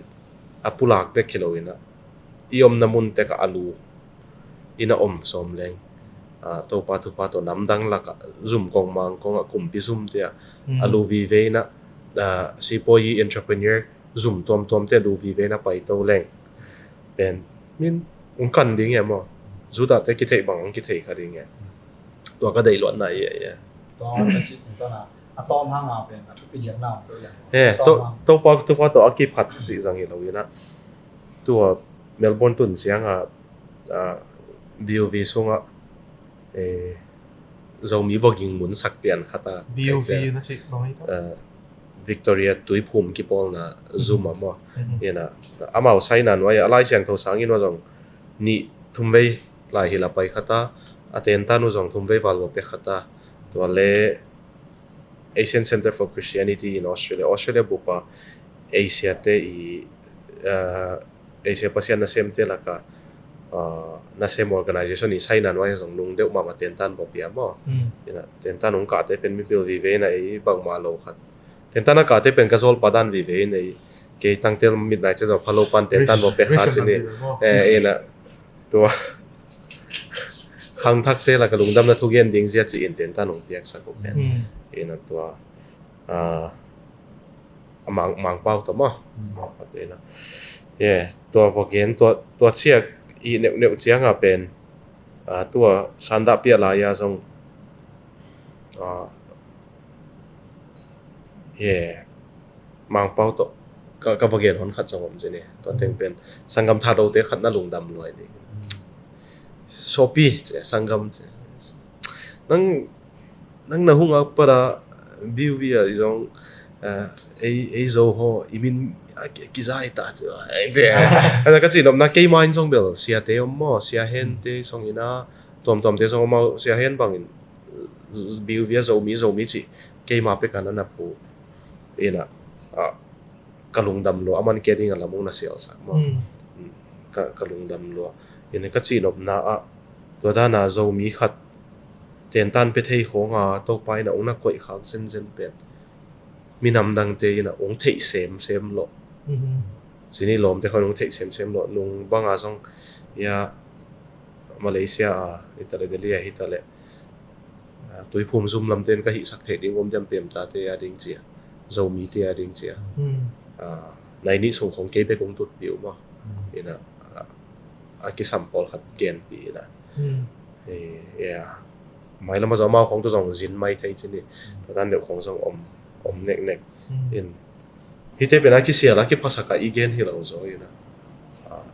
a pulak bek hi lo ina, i omna mun tek a lu ina om sawm leng, a, Topa thupha tawh namdang laka zum kong mang kong a kumpi zumte a, hmm, a lu vive ina, a, sipawi entrepreneur zum tuamtuamte a lu vive ina paito leng pen min ung kan ding e maw? Judah te kitheih bang ung kitheih kha ding e. Tua ka deih luatna i e, i e. Tua ka cih tung tawna a tawm hanga pen a thupi lianna om deuh lian. Eh, a tawm to, hang. Topa, Topa tawh a kiphat zihzang hi lo ina. Tua Melbourne tun cianga, a, B U V sunga, eh, Zomi vawging mun sak pian khata. B U V na cih bang hi ta? Eh, Victoria Tuiphum kipawlna zum a maw. Mhm. Ina, amau saina nuai a, a Lai Siangtho sangin ua zong nih thum vei lai hi la pai khata, a tentan uh zong thum vei val va pe khata. Tua le Asian Center for Christianity in Australia, Australia bupa Asia te i, uh, Asia Pasian nasemte laka, uh, nasem organization i saina nuai zong nung deuh mahmah tentan va pia maw. Hmm. Ina, tentan ung kate pen mipil vive ina ei bangmah lo khat. Tentan a kate pen ka zawlpa dan vive ina ei kei tangtel mit nai cia zong phalo pan tentan va pe khat cini. Eh, ina. Tua khangthakte laka lungdamna thugen ding zia ci-in tentan ung piaksak uh pen. Hmm. Ina tua, ah, a Mang, Mangpau tawh maw. Hmm. Ina. Yeah, tua va gen, tua, tua ciak i neuhneuh cianga pen, ah, tua sandah piah lai-a zong, ah, yeah. Mangpau tawh ka, ka va gen hon khat zong om cini. Tua teng pen sanggam Thadote khat na lungdam luai ding. Sopi ce, sanggam ce. Nang, nang na hung a pada B U V a i zong, eh, ei, ei zo ho i min a ki, kizai ta ce. Ei ce. Ana ka ci nopna keima in zong bel siate om maw, sia hente zong ina, tuamtuamte zong om maw, sia hen bangin B U V a Zomi, Zomi ci keima peka na na phu ina, ah, ka lungdam lua, a man kia ding a lam ung na sialsak maw. Hmm. Hmm. Ka, ka lungdam lua. Ina ka ci nopna ah tua dana Zomi khat tentan pe thei khonga Topa ina ung na koih khak zenzen pen minam dangte ina ung theih semsem lo. Mhm. Cini lawmte khawng ung theih semsem lo. Nung banga zong ia Malaysia a, hi ta le Delhi a, hi ta le, ah, Tuiphum zum lamte in ka hihsak theih ding om diam, Pemtate a ding cia, Zomite a ding cia. Hmm. Ah, nai nih sung khong kei bek ung tutpih uh maw. Hmm. Ina, ah, a kisam pawlkhat genpih ina. Hmm. Eh, yeah. Mailam a zong amau khong tu zong zin mai thei cini. Tua dan deuh khong zong om, om neknek. Hmm. In. Hite pen a kisial a kiphasak a i gen hi lo zaw ina. Ah,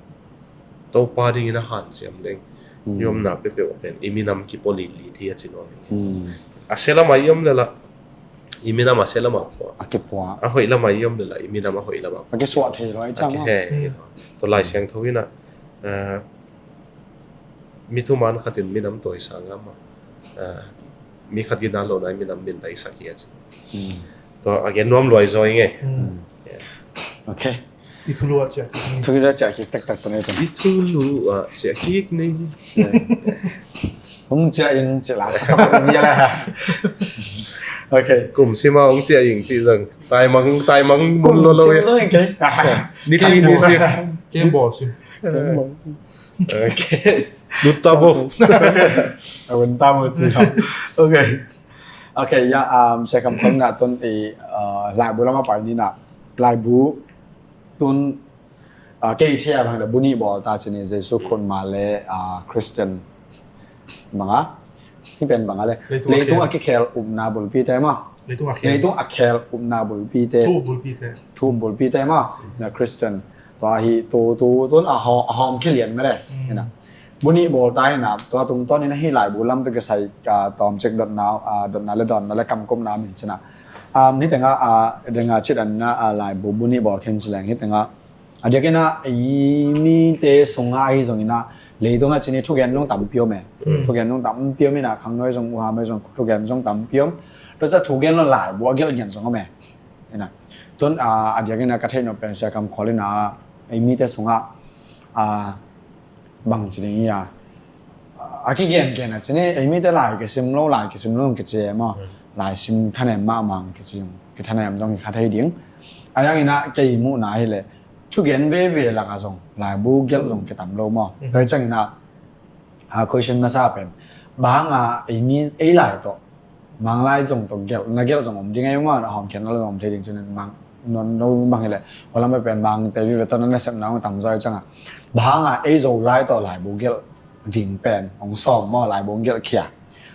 Topa dingin a hanciam leng. Hmm. I omna peuhpeuh pen i minam kipua litlit hi a ci nuam hi. Hmm. A sia lamah i om leh lah i minam a sia lamah pua. A kipua. A hoih lamah i om leh lah i minam a hoih lamah pua. A kisuah thei lo a i cang a. A kihe hi lo. Tua Lai Siangtho ina, ah, mi thuman khatin minam tawisang a mah, ah, mi khat kidan lohna i minam min daisak hi a ci. Hmm. Tua a gen nuam luai zaw i nge. Hmm. Yeah. Okay. I thulu ah ciah kik ni. Thulu ah ciah kik taktak tua ni tua. I thulu ah ciah kik ni. Hong ciah in ciah la sa sa ni la. Okay. Kum sima hong ciah in ci zang. Taimang, taimang kum lo lo sim ya. Zang ke. Ni pi ni sim. Kem ball sim. Okay. Lut ta bo. A wen ta mo ci. Okay. Okay, ya, um, sia kam tong na tun i, uh, laibu lama pai ni na. Laibu tun, ah, kei thei a bang le bu nih bawl ta cini Jesu khutma le, ah, Christian banga. Hih pen banga le. Leitung a kikhel upna bulpite ma. Leitung a khel. Leitung a khel upna bulpite. Thu bulpite. Thu bulpite ma. Na Christian. Tua hi tu, tu, tun a hawm, a hawm khia lian mah le. Mm. Ina. Bu nih bawl ta hi na, tua tungtawn in a hih laibu lam tawh kisai, ah, tawmcik dotna, ah, dotna le dawnna le kamkopna min ci na. Ah, hih tengah, ah, denga cit an na, ah, laibu bu nih bawl khin ci leng hih tengah. A diakin a, ei mite sungah ahi zongin a, leitung a cini thugen lung tampi om e. Hmm. Thugen lung tampi om in a, khangno ahi zong, uham ahi zong, thugen zong tampi om. Tua ciang thugen lo laibu a gelh ngiat zong om e. Ina. Tun, ah, a diakin a ka theih nop pen sia kam khawl in a, ei mite sungah, ah, bang ci ding hi a. A kigen gen a cini, ei mite lai kisim lo, lai kisim lo kici e maw. Hmm. Lai sim thanem mahmah kici, kithanem zong kha thei ding. A yang in a kei muhna hi le, thugen veve lak a zong, laibu gelh zong kitam lo maw. Hmm. Tua ciang in a, a question masa pen. Bang a ei mi, ei lai tawh Manglai zong tawh gelh, na gelh zong om ding a, ei maw, na hawmkhiatna zong om thei ding cinin mang, no, no bang hi le, hua lam pen Mangte vive tawh na nasepna hong tam zaw hi ciang a. Bang a ei Zolai tawh laibu gelh ding pen hong sawm maw, laibu hong gelh khia.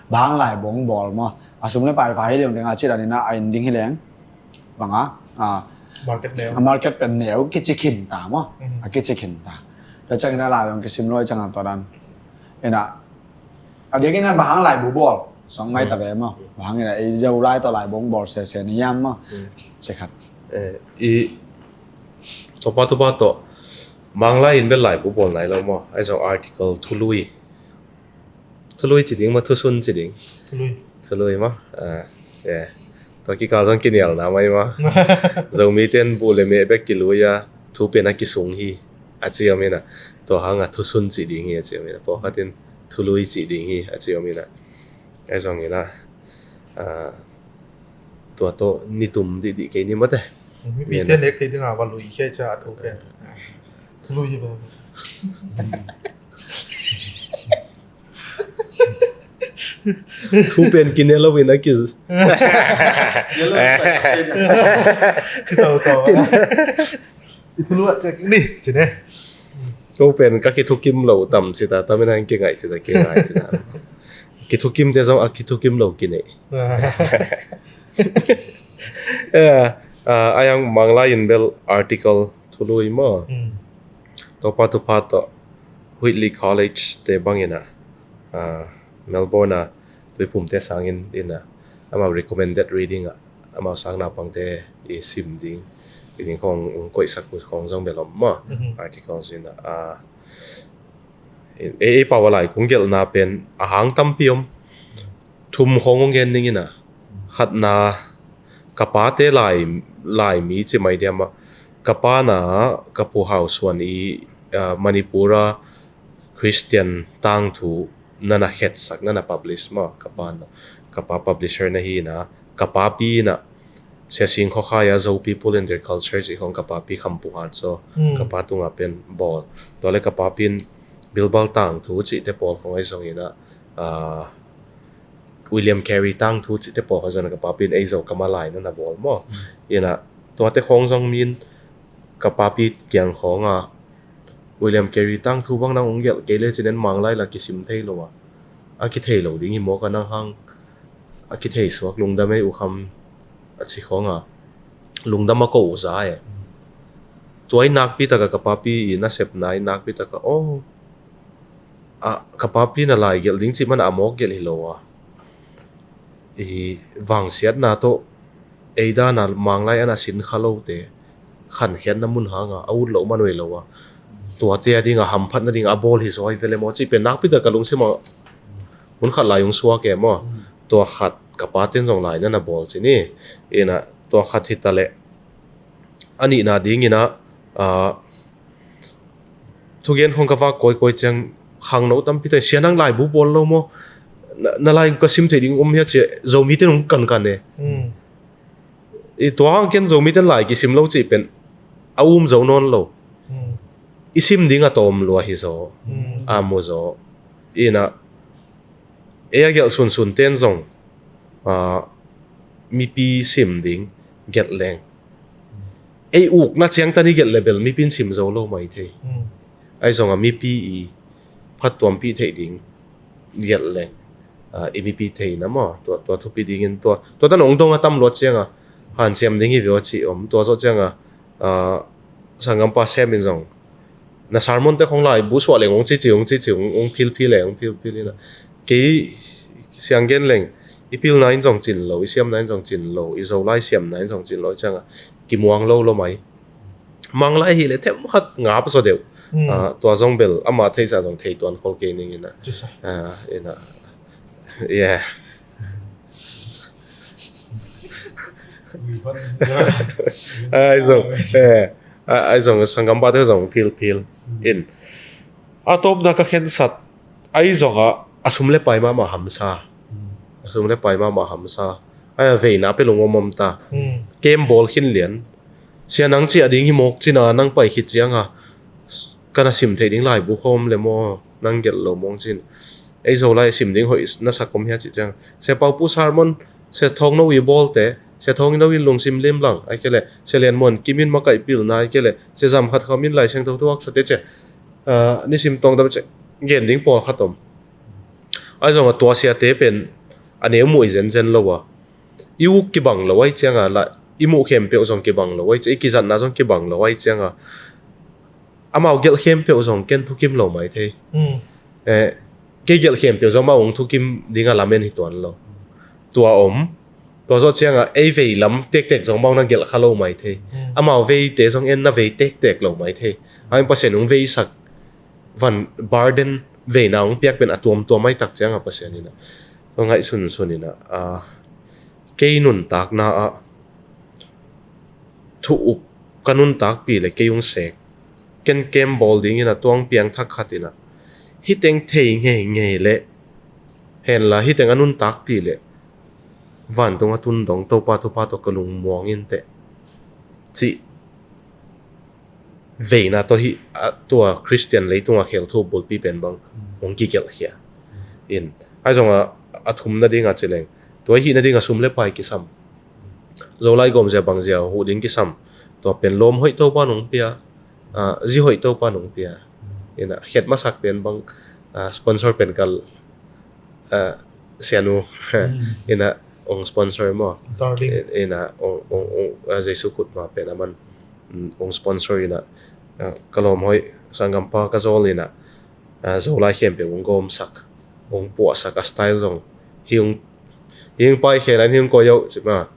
Bang laibu hong bawl maw. A sum le pai vai hi leng ding a, cih dan in a, a en ding hi leng. Bang a, a, market neu. A market pen neu kici khin ta maw. Mhm. A kici khin ta. Tua ciang in a lai zong kisim lo hi ciang a tua dan. Ina, a diakin a bang hang laibu bawl sawng ngai ta ve maw. Bang hang in a ei Zolai tawh laibu hong bawl sese ni hiam maw. Hmm. Ci khat. Eh, i Topa Topa tawh Manglai in bel laibu bawl nai lo maw. Ahi zong article thului. Thului ci ding maw, thusun ci ding. Thului. Thului maw. Ah, yeah. Tua kikal zong kinialna mai maw. Zomite in buh le meh bek kilui a, thu pen a kisung hi. A ci om in a. Tua hang a thusun ci ding hi a ci om in a. Pawlkhat in thului ci ding hi a ci om in a. Ahi zong in a, ah, tua tawh ni tum dihdih kei ni maw te. Mipite nek thei ding a va lui khia cia a thu pen. Thului hi ve. Thu pen kine lo in a ki. Ci tau tau. I thulu ah ciah kik ni, ci ne. Ko pen ka kithukim lo tam ci ta, tam in a kingai ci ta, kingai ci ta. Kithukim te zong a kithukim lo kinei. Ah. Eh, ah, a yang Manglai in bel article thului maw. Hmm. Topa Topa tawh Whitley College te bang in a, ah, Melbourne a Tuiphumte sangin in a, amau recommended reading ah, amau sang naupangte i sim ding, i ding khong koihsak khong zong bel om maw. Mhm. Articles in a, ah, ei, ei pau a lai kung gelhna pen a hang tampi om. Thum khong hong gen ning in a. Khatna, ka pate lai, lai mi ci mai diam a. Ka pa na, ka pu Hau Suan i, ah, Manipur a Christian tangthu na na khetsak, na na publish maw, ka pa na, ka pa publisher na hi na, ka papi na, Sia Sing Khaw Khai a Zo People and Their Culture cih khong ka papi Kham Pu Hat Zaw, hmm, ka pa tunga pen bawl. Tua le ka papi in Bilbal tangthu cihte pawl khong ahi zong in a, ah, William Carey tangthu cihte pawl khong ahi zong in a ka papi in ei Zo kam a lai na na bawl maw. Hmm. In a, tuate khong zong min ka papi kiang khong a, William Carey tangthu bang nang hong gelh kei le cin en Manglai la kisim thei lo a, a kithei lo ding hi mawk a, nang hang a kithei suak lungdam ei U Kham a ci khawng a, lungdam a ko uh za e. Tua i nakpi taka ka papi i nasepna i nakpi taka aw, a, ka papi na lai gelh ding cih man a mawk gelh hi lo a, i vangsiatna tawh ei dana Manglai an a sin kha lote khankhiatna mun hanga a ut loh man uh hi lo a, tuate a dinga hamphatna dinga a bawl hi zaw hi vele maw cih pen nakpi taka lungsim a hun khat lai hong suak e maw. Tua khat ka paten zong lai na na bawl ci ni. Ina tua khat hi ta leh a nihna dingina, ah, thugen khong ka vak kawikawi ciang khangno tampi ta, sia nang laibu bawl lo maw? Na, na lai ka sim thei ding om hia cia Zomite nung kankan e. I tua hang ken Zomite lai kisim lo cih pen a um zo nawn lo. I sim ding a tawm lua hi zaw. A mu zaw. Ina ei a gelh sunsun ten zong, ah, mipi sim ding gelh leng. Ei ukna ciangtan i gelh le bel mipi in sim zo lo mai thei. Ai zonga mipi i phattuampih theih ding gelh leng, ah, i mipi theihna maw, tua, tua thupi dingin tua, tua tan ong dong a tam luat cianga hanciam ding hi veu a ci om, tua zawh cianga, ah, sanggampa Sem in zong na sermon te khong lai bu suah leng ong cici ong cici ong philphil leng ong philphil ina, kei siang gen leng i pilna in zong cin lo, i siamna in zong cin lo, i Zolai siamna in zong cin lo cianga kimuang lo lo mai. Manglai hi le them khat ngap zaw deuh. Ah, tua zong bel ama theisa zong thei tuan khol kei ning ina. Ah, ina. Yeah. Ai zong, eh, ai zong sanggampa te zong philphil in. A tawpna ka khensat ai zonga a sum le pai mahmah hamsa. A sum le pai mahmah hamsa. Ai a veina pe lungom om ta. Kem bawl khin lian. Sia nang ciah ding hi mawk cina nang pai khit cianga kana sim thei ding laibu khawm le maw nang gelh lo mawng cin. Ei Zolai sim ding hoih na sak om hia cih ciang Sia Paupu sermon, Sia Thawng No i bawlte, Sia Thawng No in lungsim lim lang ai kele, Sia Lian Muan Kim in makaih pilna ai kele, Sia Zam Khat Kham in Lai Siangtho thuaksate cia, ah, nisim tawng dam cia gen ding pawlkhat om. Ai zonga tua siate pen a neu muh i zenzen lo a, i uk kibang lo ai cianga la, i muh khempeuh zong kibang lo ai cia, i kizatna zong kibang lo ai cianga amau gelh khempeuh zong ken thukim lo mai thei. Eh, kei gelh khempeuh zong amau hong thukim dinga lamen hi tuan lo. Tua om, tua zawh cianga ei vei lam tektek zong amau na gelh kha lo mai thei. Amau veite zong en na vei tektek lo mai thei. Hang Pasian hong veisak van burden veina hong piak pen a tuamtuam ai tak cianga Pasian ina tua ngaihsun sun ina, ah, kei nuntakna ah thu up ka nuntakpi le kei hong sek ken kem bawl dingin a tuang piangthak khat ina hih teng thei ngeingei le henla hih teng a nuntakpi le vantung a tun dong Topa thupha tawh ka lungmuang in teh cih veina tawh hih a tua Khristian leitunga khel thu bulpi pen bang hong kigelhkhia in. Ai zonga a thumna dinga ci leng tua hihna dinga sum le pai kisam. Zolai gawmzia bangzia huh ding kisam. Tua pen lawm hoih Topa nong pia, ah, zi hoih Topa nong pia. Ina khet masak pen bang, ah, sponsor pen kal, ah, Sianu ina ong sponsor maw. Ina ong, ong, ong, ah, Jesu khut ma pen aman, mm, ong sponsor ina, ah, ka lawm hoih sanggampa ka zawl ina, ah, Zolai khempeuh hong gawmsak, hong puahsak a style zong hi hong, hi hong paikhia lai hi hong koi auh cima.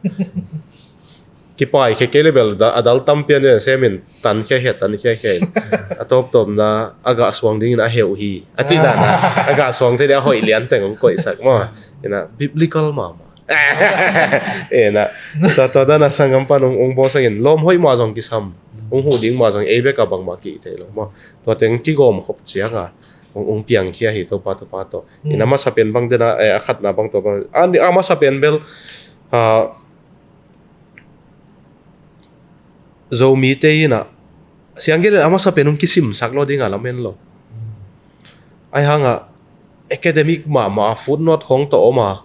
Kipaikhia kei le bel a dal tampian in a semin tankhiakhia tankhiakhia in a tawptawpna a gah suang dingin a heuh hi a cih dana a gah suang thei ding a hoih lian teng hong koihsak maw. Ina biblical mahmah. Ina tua, tua dana sanggampa nong, hong bawlsakin lawm hoih mah zong kisam, hong huh ding mah zong ei beka bangmah kih thei lo maw. Tua teng kigawm khop cianga hong, hong piangkhia hi Topa, Topa tawh. Ina masa pen bang dena, eh, a khatna bang tawh bang a masa pen bel, ah, Zomite ina sianggen a masa pen hong kisimsak lo dinga lamen lo. Ai hanga academic mahmah a footnote khong tawh oma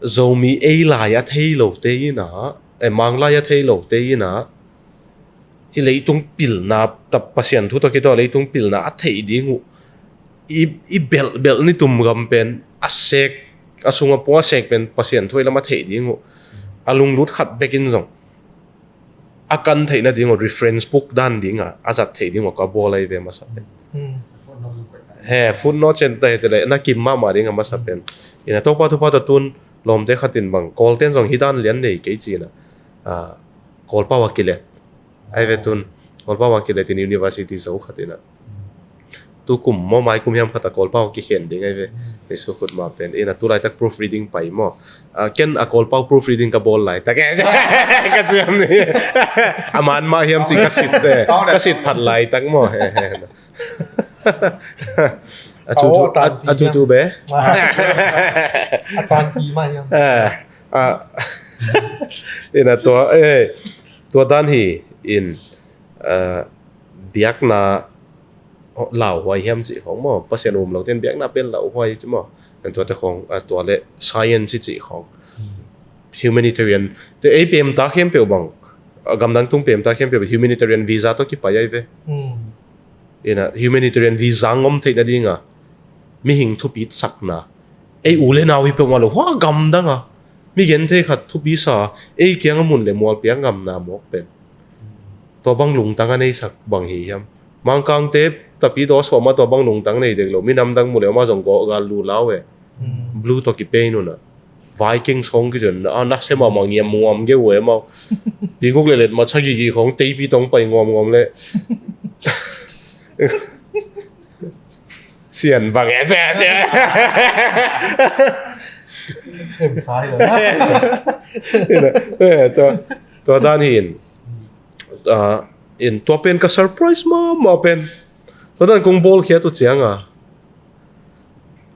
Zomi ei lai a thei lote ina, eh, Manglai a thei lote ina hih leitung pilna, ta Pasian thu tawh kituak leitung pilna a theih ding uh, i, i belh, belh ni tum gam pen a sek, a sung a pua a sek pen Pasian thu a lam a theih ding uh, a lunglut khat bekin zong a kan theih nading uh reference book dan ding a, a zat theih ding uh ka bawl ahi ve masa pen. Hmm. He, footnote cen ta hete le, na kim mahmah ding a masa pen. Ina Topa thupha tawh tun lawmte khatin bang, Kawlten zong hi dan lian nei kei cina. Ah, Kawlpau a kilet. Ai ve tun, Kawlpau a kilet in university zo khatina. Tu kum maw, mai kum hiam khata Kawlpau kikhen ding ai ve. Ni su khut ma pen. Ina tu laitak proofreading pai maw. Ah, ken a Kawlpau proofreading ka bawl laitak. Ka ciam ni. A man mah hiam ci ka sit te. Ka sit phat laitak maw. He, he. A cu tu, a, a cu tu be. A tanpi mah hiam. Ah, ah. Ina tua, eh, tua dan hi in, ah, biakna lauhuai hiam cih khong maw. Pasian um lo ten biakna pen lauhuai cih maw. An tua te khong, ah, tua le science cih khong. Humanitarian. Te ei pemta khempeuh bang. Ah, gamdang tung pemta khempeuh humanitarian visa tawh kipai ai ve. Hmm. Ina humanitarian visa ngom theih nadinga mihing thupit sakna. Ei u le nau hi peuhmah lo, hua gamdanga mi genthei khat thupi sa, ei kianga mun le mual piak ngamna mawk pen. Tua bang lungtang a neisak bang hi hiam? Mangkangte tapi daw suahma tua bang lungtang nei dek lo, minam dang mu le ma zong gawh gal lu lau e. Hmm. Blue tawh kipei nuna. Vikings khong kizon na, ah, na sema ma ngiam nguam ge ue mau. Pi guk le let ma cha gigi khong teipi tong pai nguam nguam le. Sian bang e, te, te. Em sai lo. Ina, eh, tua, tua dan hin. Ah, in tua pen ka surprise mahmah pen. Tua dan kong bawl khia tu cianga.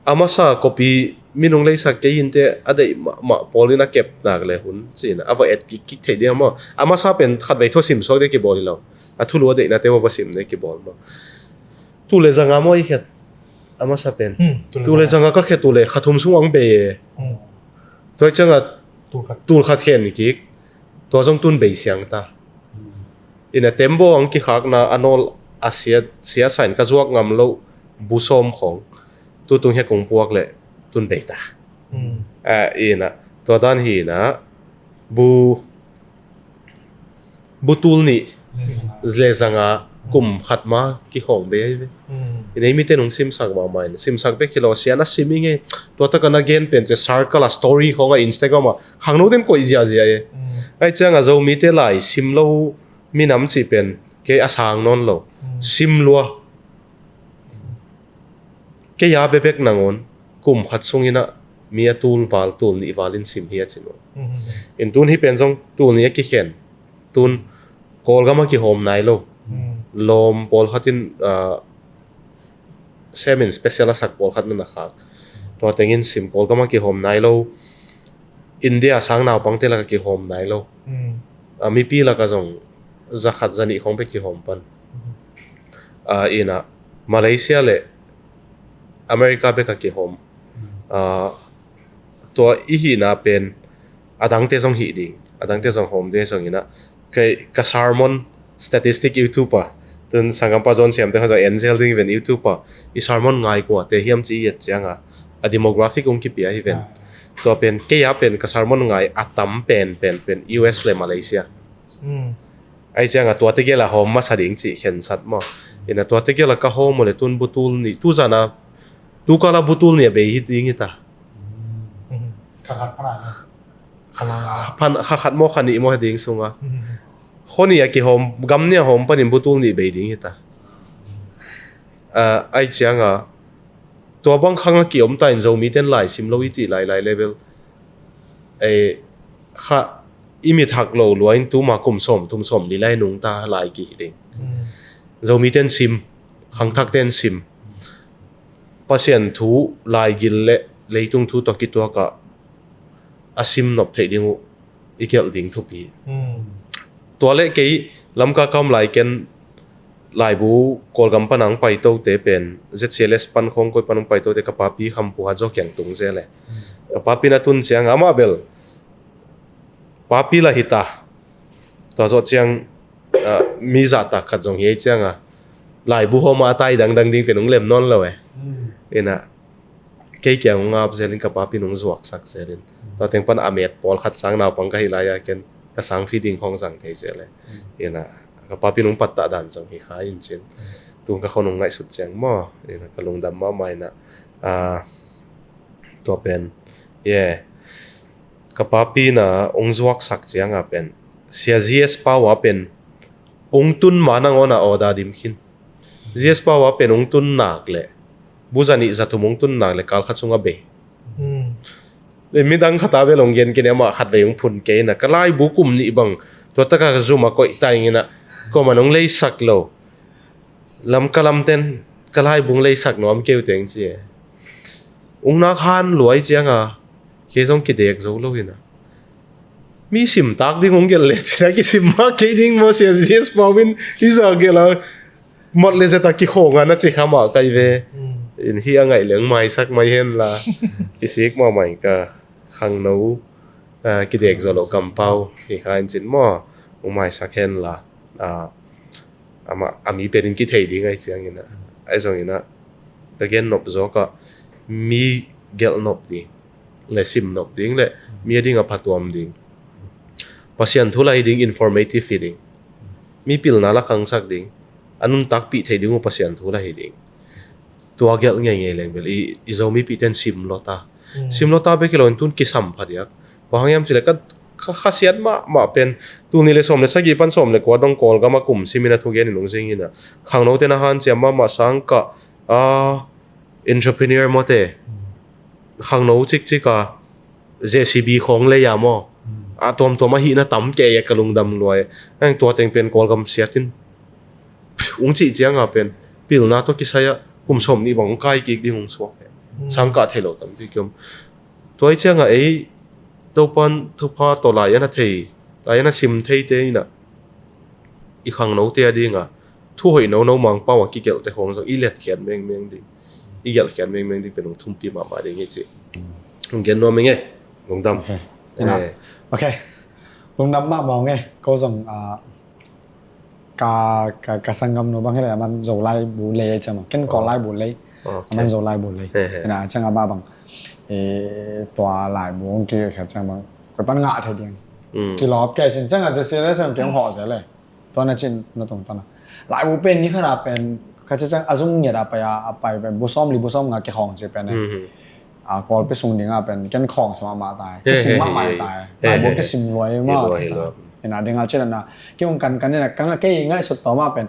A masa copy minung leisak kei inte a deih mahmah pawl in a kep nak le hun cina. A va et kik kik thei dia maw. A masa pen khat vei tho sim suak dia kibawl hi lo. A thulu a deihnate va va sim dia kibawl maw. Tu le zanga maw i khiat. A masa pen. Hmm, tu le zanga ka khiat tu le kha thum sung ang bei e. Hmm. Tua cianga tul khat khen kik. Tua zong tun bei siang ta. Ina tembaw ang kikhakna a nawl a sia, sia sain ka zuak ngam lo bu sawm khong. Tu tung hia kong puak le tun bei ta. Hmm. Ah, ina tua dan hi ina bu, bu tul nih le zanga kum khat ma kihong bei ai ve. Hmm. Ina i mite nung simsak mahmah in, simsak bek hi lo, sian a sim i ngei. Tua taka na gen pen ce circle a story khong a Instagram a khangno ten koih ziazia e. Hmm. Ai cianga Zomite lai sim lo minam cih pen kei a sang nawn lo. Hmm. Sim lua. Kei a bebek nangawn kum khat sungin ah mi a tul val, tul nih val in sim hi a ci nawn. Hmm. In tun hi pen zong tul nih a kikhen. Tun Kawlgam a kihawm nai lo. Hmm. Lawm pawlkhat in, ah, semin special a sak pawlkhat na na khak. Tua tengin sim Kawlgam a kihawm nai lo. India sang naupangte laka kihawm nai lo. Hmm. A mipi laka zong zakhat zanih khong bek kihawm pan. Hmm. Ah, ina Malaysia le America beka kihawm. Hmm. Ah, tua i hihna pen a dangte zong hih ding, a dangte zong hawm ding zong ina. Kei ka sermon statistic YouTube a, tun sanggampa John siamte kha zong en zel ding ven YouTube a, i sermon ngai kuate hiam ci i et cianga a demographic ung kipia hi ven. Ah. Tua pen kei a pen ka sermon ngai a tam pen pen pen U S le Malaysia. Hmm. Ai cianga tuate gela hawm masa ding ci khensat maw. Ina tuate gela ka hawm le tun bu tul nih, tu zana tu kala bu tul nih a bei hi ding hi ta. Hmm. Kha khat pana na. Kha khat maw, kha nih maw ding sunga. Hmm. Khaw nih a kihawm, gam nih a hawm panin bu tul nih bei ding hi ta. Ah, ai cianga tua bang khang a kiom ta in Zomiten lai sim lo i cih lai lai level. Ei, kha i mit hak lo lua in tuma kum sawm thum sawm li lai nungta lai ki hi ding. Hmm. Zomiten sim, khangthakten sim. Pasian thu, laigil le leitung thu tawh kituak ah a sim nop theih ding uh i gelh ding thupi. Hmm. Tua le kei Lamka ka om lai ken laibu Kawlgam pana ang paitote pen Z C L S pan khong koi pan ang paitote ka papi Khampu Hazaw kiang tung zel e. Hmm. Ka papi na tun ciang amah bel papi la hita. Tua zawh ciang ah, mi zahtak khat zong hi ei cianga laibu hawma a tai dangdang ding pen hong lem nawn lo e. Ina kei kiang hong ap zelin ka papi nong zuaksak zelin tua teng pan a met pawlkhat sang naupang ka hi lai-a ken ka sang fi ding khawng zang thei zel e. Ina ka papi nong pattah dan zong hi kha in cin tung ka khon hong ngaihsut ciang maw, ina ka lungdam mahmah ina, ah, tua pen, yeah, ka papi na hong zuaksak cianga pen Sia G S Pau a pen hong tun ma nangawn a order dim khin. G S Pau a pen hong tun nak le buza nih za thum hong tun nak le kal khat sung a bei. Midang khat a bel hong gen kei ni, amah khat vei hong phun kei ina ka laibu kum nih bang tua taka ka zum a koih ta ing ina kuaman hong leisak lo. Lam ka lamten ka laibu hong leisak nuam kei uh teng ci e. Hong nak han luai cianga kei zong kidek zo lo ina mi simtak ding hong gelh le cina kisim mah kei ding maw, Sia G S Pau in i za gelh a mat le zeta kikhawng a na ci kha mah kai ve. In hi a ngaih leng maisak mai hen la kisik mahmah in ka khangno, ah, kidek zo lo kampau hi kha in cin maw, hong maisak hen la, ah, amah a mi penin kithei ding ai ciang ina ai zong ina ka gen nop zawk a mi gelh nop ding le sim nop ding le mi a ding a phatuam ding, Pasian thu la hi ding, informative hi ding, mi pilna la khangsak ding, a nuntakpih thei ding uh Pasian thu la hi ding. Tua gelh ngeingei leng bel i, i Zomi pihten sim lawta. Sim lawta bek hi lo in tun kisam phadiak. Bang hang hiam cile ka, ka khasiat mahmah pen tuni le sawm le sagih pan sawm le kua dong Kawlgam a kum simin a thugen in hong zing ina khangnote na hanciam mahmah sang ka, ah, entrepreneur mawte khangno cikcik a J C B khawng lei a maw, a tuamtuam ahihna tam kei a ka lungdam luai. Ang tua teng pen Kawlgam siatin ung cih cianga pen pilna tawh kisai a kum sawm nih bang ung kai kik ding ung suak e. Sangkah thei lo tampi kiom. Tua i cianga ei Topan thupha tawh lai a na thei, lai a na sim theite ina i khangnote a dinga thu hoih nono Mangpau a kigelhte khawng zong i letkhiat mengmeng ding, i gelhkhiat mengmeng ding pen hong thumpi mahmah ding hi ci. Hong gen nuam ing e. Lungdam. Ok. Lungdam mahmah ung e. Ko zong, ah, ka, ka, ka sanggamnu bang hi le aman Zolai bu lei ai ciang maw. Ken Kawl lai bu lei. Aman Zolai bu lei. Ina ciang amah bang, eh, tua lai bu hong kikhiat ciang bang koi pan ngah thei ding. Kilawp kei cin ciang a zesian le siang kei hong hawh zel le. Tua na cin na tungtawn a laibu pen ni khat a pen ka ci ciang a zung ngiat a pai a, a pai pen bu sawm li bu sawm nga kikhawng ci pen e. A pawlpi sung ding a pen ken khawng sa mahmah tai, kisim mahmah tai. Laibu kisim luai mahmah tai. Ina ding a cin a na ki hong kankan ina ka nga kei ngaihsut tawm a pen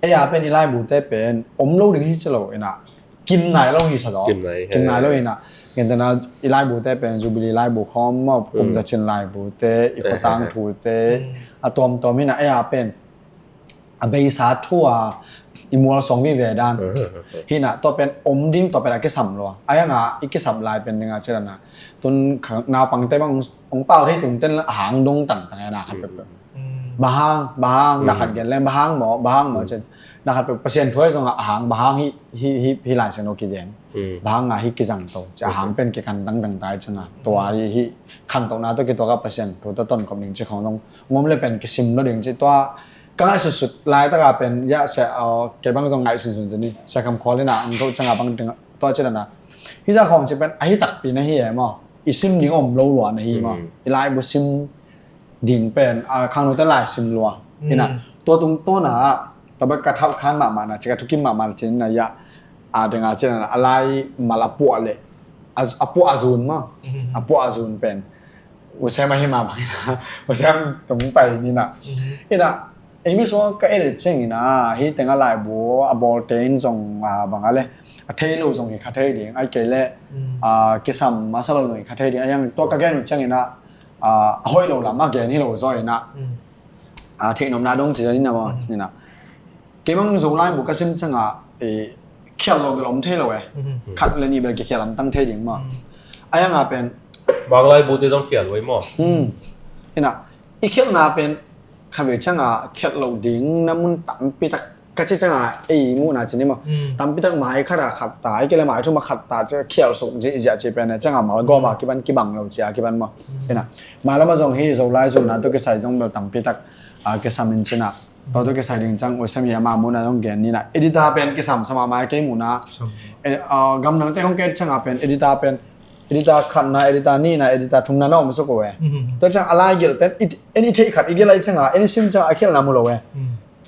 ei a pen i laibute pen om lo ding hi ci lo ina kim nai lo hi sa daw. Kim nai lo ina. Gentehna i laibute pen Jubilee laibu khawm maw, kum zacin laibute, i khotang thute a tuamtuam ina ei a pen a beisa thu a i mual sawng vive dan. Hina tua pen om ding tua pen a kisam lua. A yanga i kisam lai pen dinga cilana tun naupangte bang ong pau thei tungten a hang dong tangtang ena khat peuhpeuh. Bang hang, bang hang, dak khat gen leng bang hang maw, bang hang maw cin. Dak khat peuh Pasian thu ai zong a hang bang hang hi, hi, hi, hi lai sen o kigen. Bang hang a hi kizang to ci a hang pen kikan tangtang tai cin a tua hi, hi khangtokna to kituak a Pasian thu to tonkop ding ci khong dong ngom le pen kisim lo ding ci tua. Ka ngaihsutsut laitaka pen ya sia, kei bang zong ngaihsunsun cin hi. Sia Kam Khual in a ang tho canga bang ding tua ci dana hi za khong ci pen a hi takpi na hi e maw. I sim ding om lo lua na hi maw. I laibu sim ding pen a khangnote lai sim lua. Ina tua tungtawna tabak ka thauh khan mahmah na ci ka thukim mahmah na cin na ya a dinga cin na a lai mal a puah le a puah a zun maw. A puah a zun pen Usem ahi mah bangin a Usem tung pai nina. Ina ei mi sung ka edit seng ina hi tenga laibu a bawlte in zong a banga le a thei lo zong hi kha thei ding ai kei le a kisam masa lo zong hi kha thei ding a yang tua ka gen uh ciang ina a hoih lo lam a gen hi lo zaw ina a theihnomna dong ci ina maw ina. Kei bang Zolai bu ka sim cianga khial lo bel om thei lo e. Khat le nih bel kikhial lamtang thei ding maw. A yanga pen bang laibu te zong khial lo e maw. Ina i khialna pen khat ve cianga khial lo ding na mun tampi tak ka ci cianga ei muhna cin hi maw. Tampi tak mai khat a khat ta ai kei le mai thum a khat ta ci khial suk zihziah ci pen cianga mal gawm a kiban kibang lo ci a kiban maw. Ina mai lama zong hi Zolai zunna to kisai zong bel tampi tak a kisam in cina. Tua tua kisai ding cang uisam hi ama muna dong gen nina. Editor pen kisam sama mai kei muna. Gamnang te hong ket canga pen editor pen editor khatna, editor nihna, editor thumna na om suk uh e. Tua cang a lai gelh pen en i theih khat i gelh ai canga en i sim canga a khelhna mu lo e.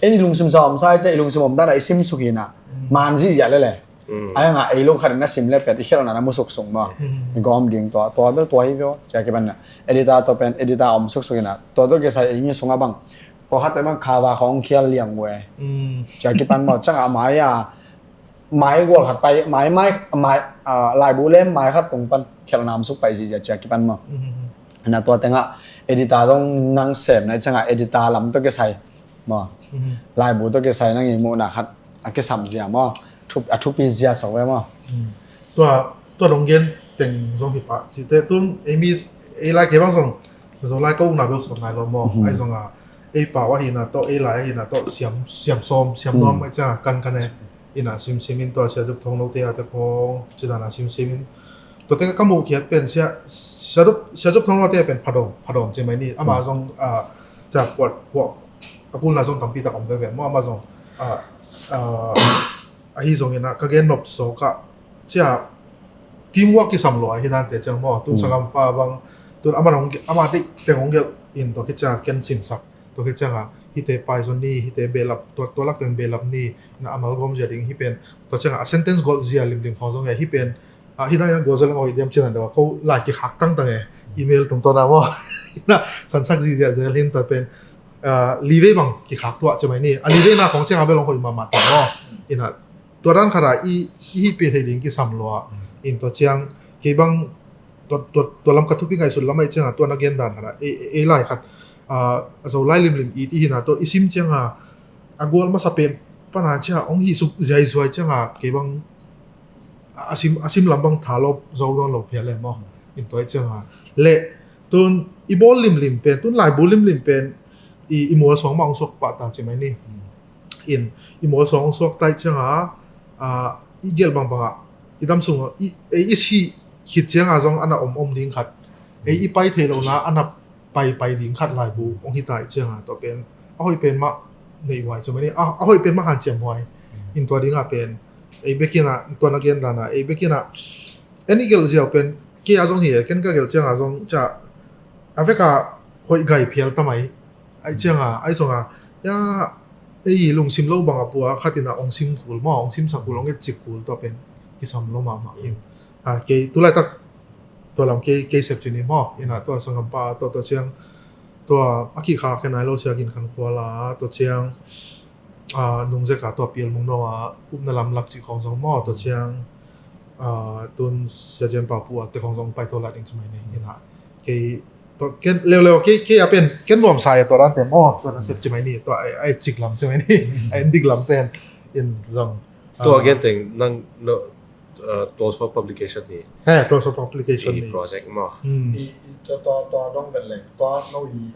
En i lungsim sa om sa ai cang i lungsim om dana i sim suk hina. Man zihziah lele. Ai hanga ei lo khat in na sim le pen i khelhna na mu suksuk maw? I gawm ding tua, tua bel tua hi veo cia kipan na. Editor tua pen editor om suksuk hina. Tua tua kisai ei ngi sunga bang, tua khat pen bang khava khong khial liang uh e. Cia kipan maw, canga mai a mai gual khat pai, mai mai mai laibu lem mai khat tung pan khelhna om suk pai zihziah cia kipan maw? Na tua tenga editor dong nang sem na i canga editor lam tua kisai maw? Laibu tua kisai nang i muhna khat a kisam zia maw? A thupi zia so ve maw? Tua, tua dong gen teng zong hi pah cite tun ei mi, ei lai kei bang zong Zolai ko ukna bel sawt ngai lo maw? Ai zonga ei pau ahina tawh, ei lai ahina tawh siam, siam sawm, siam nuam ai canga kan kan e. Ina simsim in tua Sia Dup Thawng Lote a te khong cidana simsim in tua tenga ka muh khiat pen Sia, Sia Dup, Sia Dup Thawng Lote pen phadawm, phadawm cia mai ni. Ama zong ca puat puak a kulna zong tampi tak om veve maw? Ama zong ahi zongina ka gen nop sawka cia teamwork kisam lua ahi dante ciang maw? Tun sangam pa bang tun ama deih teng hong gelh in tua khit cianga ken cimsak tua khit cianga hihte paizon ni, hihte belap, tua lak teng belap ni. Na a malgawm zia ding hi pen tua cianga a sentence golh zia limlim khong zong hi pen. Hih dang gualzo leng a hoih diam cina deuh a ko lai kikhak tangtang e. Email tungtawna maw? Ina sansak zihziah zel hin tua pen livei bang kikhak tuah cia mai ni. A livei na khong cianga bel hong hoih mahmah tuah maw? Ina tua dan khata i hihpih thei ding kisam lua. In tua ciang kei bang tua lam ka thupi ngaihsut lam ai cianga tua na gen dan khata ei lai khat a Zolai limlim it i hina tua i sim cianga a gual masa pen pana cia hong hih suk ziaizuai cianga kei bang a sim, a sim lam bang thalawp zo dawn lo phial em maw? In tua i cianga le tun i bawl limlim pen, tun laibu limlim pen i, i mual suang mah hong suak pah ta ci mai ni. In i mual suang hong suak ta i cianga i gelh bangbangah i dam sungah i, ei i sih khit cianga zong ana om om ding khat, ei i pai thei lohna ana pai pai ding khat laibu hong hi ta i cianga tua pen a hoih pen mah nei huai ci mai ni. A hoih pen mah hanciam huai. In tua dinga pen ei bekinah tua na gen dana ei bekinah en i gelh ziau pen kei a zong hi e, ken ka gelh cianga zong ca a veka hoih gai phial ta mai. Ai cianga ai zonga ya ei lungsim lo banga pua khatina hong sim kul maw, hong simsak kul, hong etcik kul tua pen kisam lo mahmah in. Kei tulaitak tua lam kei, kei sep cini maw? Ina tua sanggampa tua, tua ciang tua a kihkhak khe nai lo Sia Gin Khan Khual a, tua ciang nungzeka tua Pial Mung No a upna lam lak cih khong zong maw? Tua ciang tun Sia Jem Pau Pu a te khong zong paito lai ding ci mai ni. Ina kei tua ken leuleu kei, kei a pen ken nuamsa e tua dante maw? Tua dan sep ci mai ni, tua a etcik lam ci mai ni. A endik lam pen in zong tua gen teng nang no Tualsuak Publication hi. He, Tualsuak Publication hi project maw? I tua, tua dong vet leng tua no i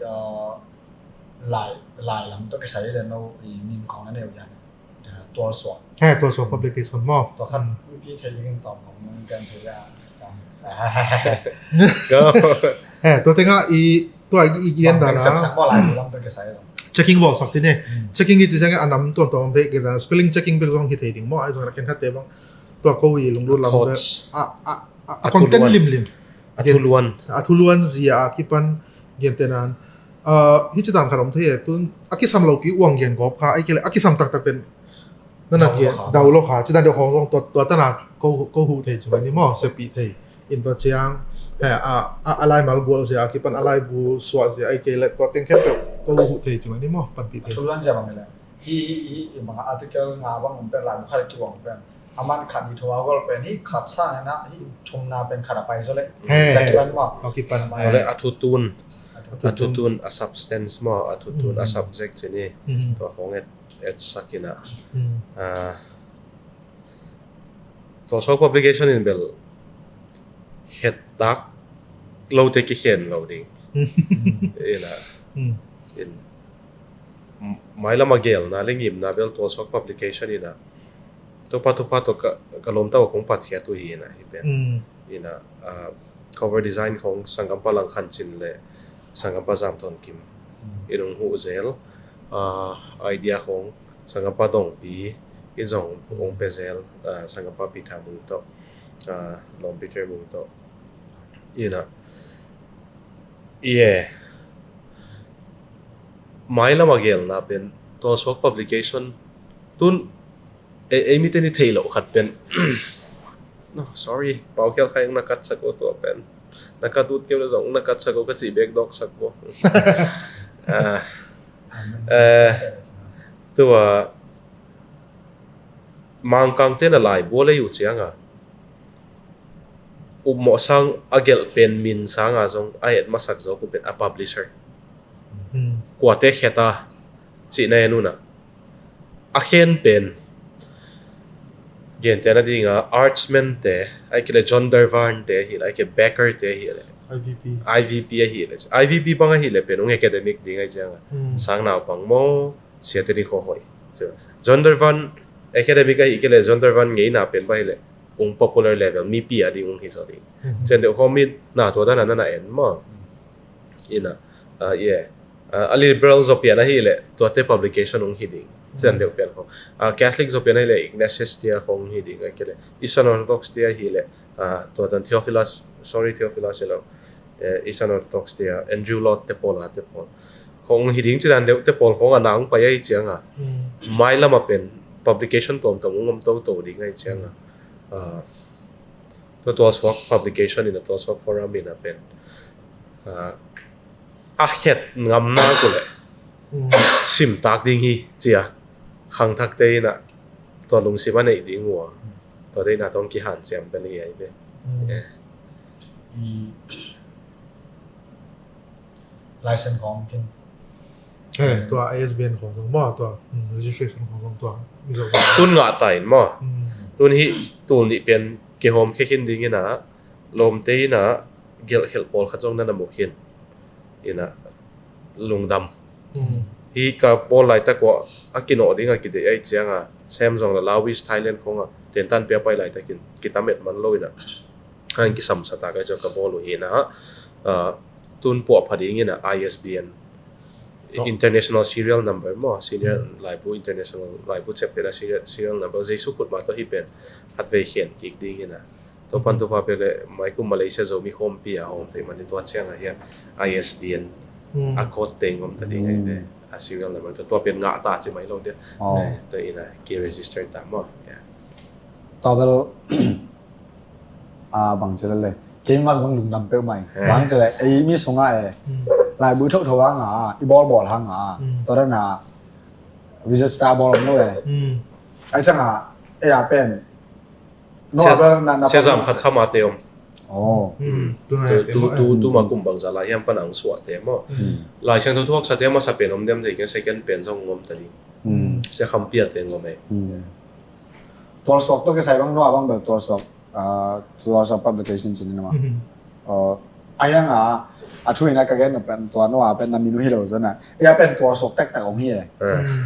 lai, lai lam tua kisai le no i min khong na neu ya. Tualsuak. He, Tualsuak Publication maw? Tua khat mipi thei dingin tawm khong nong gen thei ya. He, tua tenga i tua i gen dana checking bawlsak ci ni. Checking hi ci ciangin a nam tuamtuam om thei gen dana spelling checking bek zong hi thei ding maw? Ai zong na ken khatte bang tua ko i lunglut lam a content limlim, a thuluan, a thuluan zia a kipan gen tenan hi ci dan khat om thei e. Tun a kisam lopi uang gen gawp kha ai kei le a kisam taktak pen nana gen dau lo kha ci dan deuh khong zong tua tana ko huh thei ci mai ni maw? Seppih thei. In tua ciang he a, a laimal gualh zia a kipan a laibu suah zia ai kei le tua teng khempeuh ko huh thei ci mai ni maw? Panpih thei. Thuluan zia bang le hi, hi, hi, hi bang article nga bang om pen laibu khat ki bang pen a man khat i thua gol pen hi khat sang na hi thumna pen khat a pai zo le. He, he. Kipan maw? Kipan. Ole a thutun, a thutun, a substance maw? A thutun, a subject ci ni. Tua khong et, etsak ina. Tualsuak Publication in bel khettak lote kikhen lo ding. Ina in mailam a gelna le ngimna bel Tualsuak Publication ina topa topa to ka lawmta uh kong patkhiat uh hi ina hi pen ina cover design khong sanggampa Lang Khan Cin le sanggampa Zam Thon Kim in hong huh zel. uh, idea khong sangapa Dongpi in zong hong pia zel, uh, sangapa Peter Mung tawh, uh, Lawm Peter Mung tawh. Ina, yeah. Mailam a gelna pen Tualsuak Publication tun ei, ei mite ni thei lo khat pen. No, sorry, Pau Khial Khai na kat sak o tua pen. Na kat ut keu le zong na kat sak o ka ci bek dok sak o. Ah, eh, tua Mangkang te na laibu a lei uh cianga upmawh sang a gelh pen min sanga zong a et masak zawk uh pen a publisher. Hmm. Kuate kheta cihna en una a khen pen gente na dinga Archman te, ai kile Zondervan te ahile, ai ke Becker te ahile, I V P. I V P ahile, I V P bang ahile pen ung academic ding ai cianga. Hmm. Sang naupang maw, sia te ding khawhoi. Zondervan academic ahi kile Zondervan ngeina pen bang ahile ung popular level mipi a ding ung hi zaw ding. Hmm. Cian deuh khawmin na tua dana na en maw. Ina, ah, yeah. Ah, a liberal zaw pian ahile tuate publication ung hi ding. Cian deuh pian khong. Ah, Catholic zaw pian ahile Ignatius tia khong hi ding. Ai kile Eastern Orthodox tia ahile, ah, tua dan Theophilus, sorry, Theophilus ilo. Eh, Eastern Orthodox tia Andrew Lord te pawl, ah, te pawl khong hi ding. Cian deuh te pawl khong a nang pai ai cianga. Hmm. Mailam a pen publication tuamtuam ung om toto ding ai cianga. Ah, tua Tualsuak Publication ina, Tualsuak Forum ina pen, ah, a khet ngamna kule, hmm, simtak ding hi cia khangthakte ina tua lungsim a neih ding ua, tua deina tawng kihanciam pen hi ai ve. Hmm. Eh. I license khong khin. Eh, tua I S B N khong zong maw, tua, mm, registration khong zong tua. Tun ngah ta in maw. Mm. Tun hi tul nih pian kihawm khia khin ding ina, lawmte ina gelh khelh pawl khat zong na na mu khin. Ina lungdam. Mm. Hi ka pawl laitak ua a kinawh ding a kideih ai cianga, Sem zong la Laos, Thailand khong a tentan pia pai laitakin kitam et man lo ina. Hang kisamsa tak ai ciang ka bawl uh hi na, ah, tun puah pha ding ina I S B N, oh, International Serial Number maw, serial, mm, laibu, international laibu cep ina serial, serial number, Jesu khut mah tawh hi pen khatvei khen kik ding ina. Tua pan, mm, tua pa pele maikum Malaysia Zomi khawmpi a om te mani tua ciang a hian I S B N, mm, a code teng om ta ding ai ve, mm, a serial number tua, tua pen ngah ta ci mai lo dia. Oh. Eh, tua ina ki register ta maw. Yeah. Tua bel, ah, bang ci le le. Keimah zong lungdam peuhmah ing. Eh. Bang ci le, ei mi sungah e. Hmm. Laibu thotho hang a, i bawlbawl hang a. Hmm. Tua dan a, register bawl om lo e. Hmm. Ai ciang a, ei a pen. No, Sia, a bel na, na Sia Zam Khat Kham a te om. Oh. Hmm. Tu, tu, tu, tu, tu, tu ma kum bangzah lai hiam pan ang suah te maw. Hmm. Lai Siangtho thuaksa te masa pen om diam te, second pen zong om ta ding. Hmm. Sia Kham Pia te om e. Hmm. Tualsuak tawh kisai bang, no a bang bel Tualsuak, ah, Tualsuak Publication ci ni na maw. Mhm. Oh, a hiang a, a thu ina ka gen pen tua no a pen na min uh hi lo zan a. Ei a pen Tualsuak taktak om hi e. Eh. Mhm.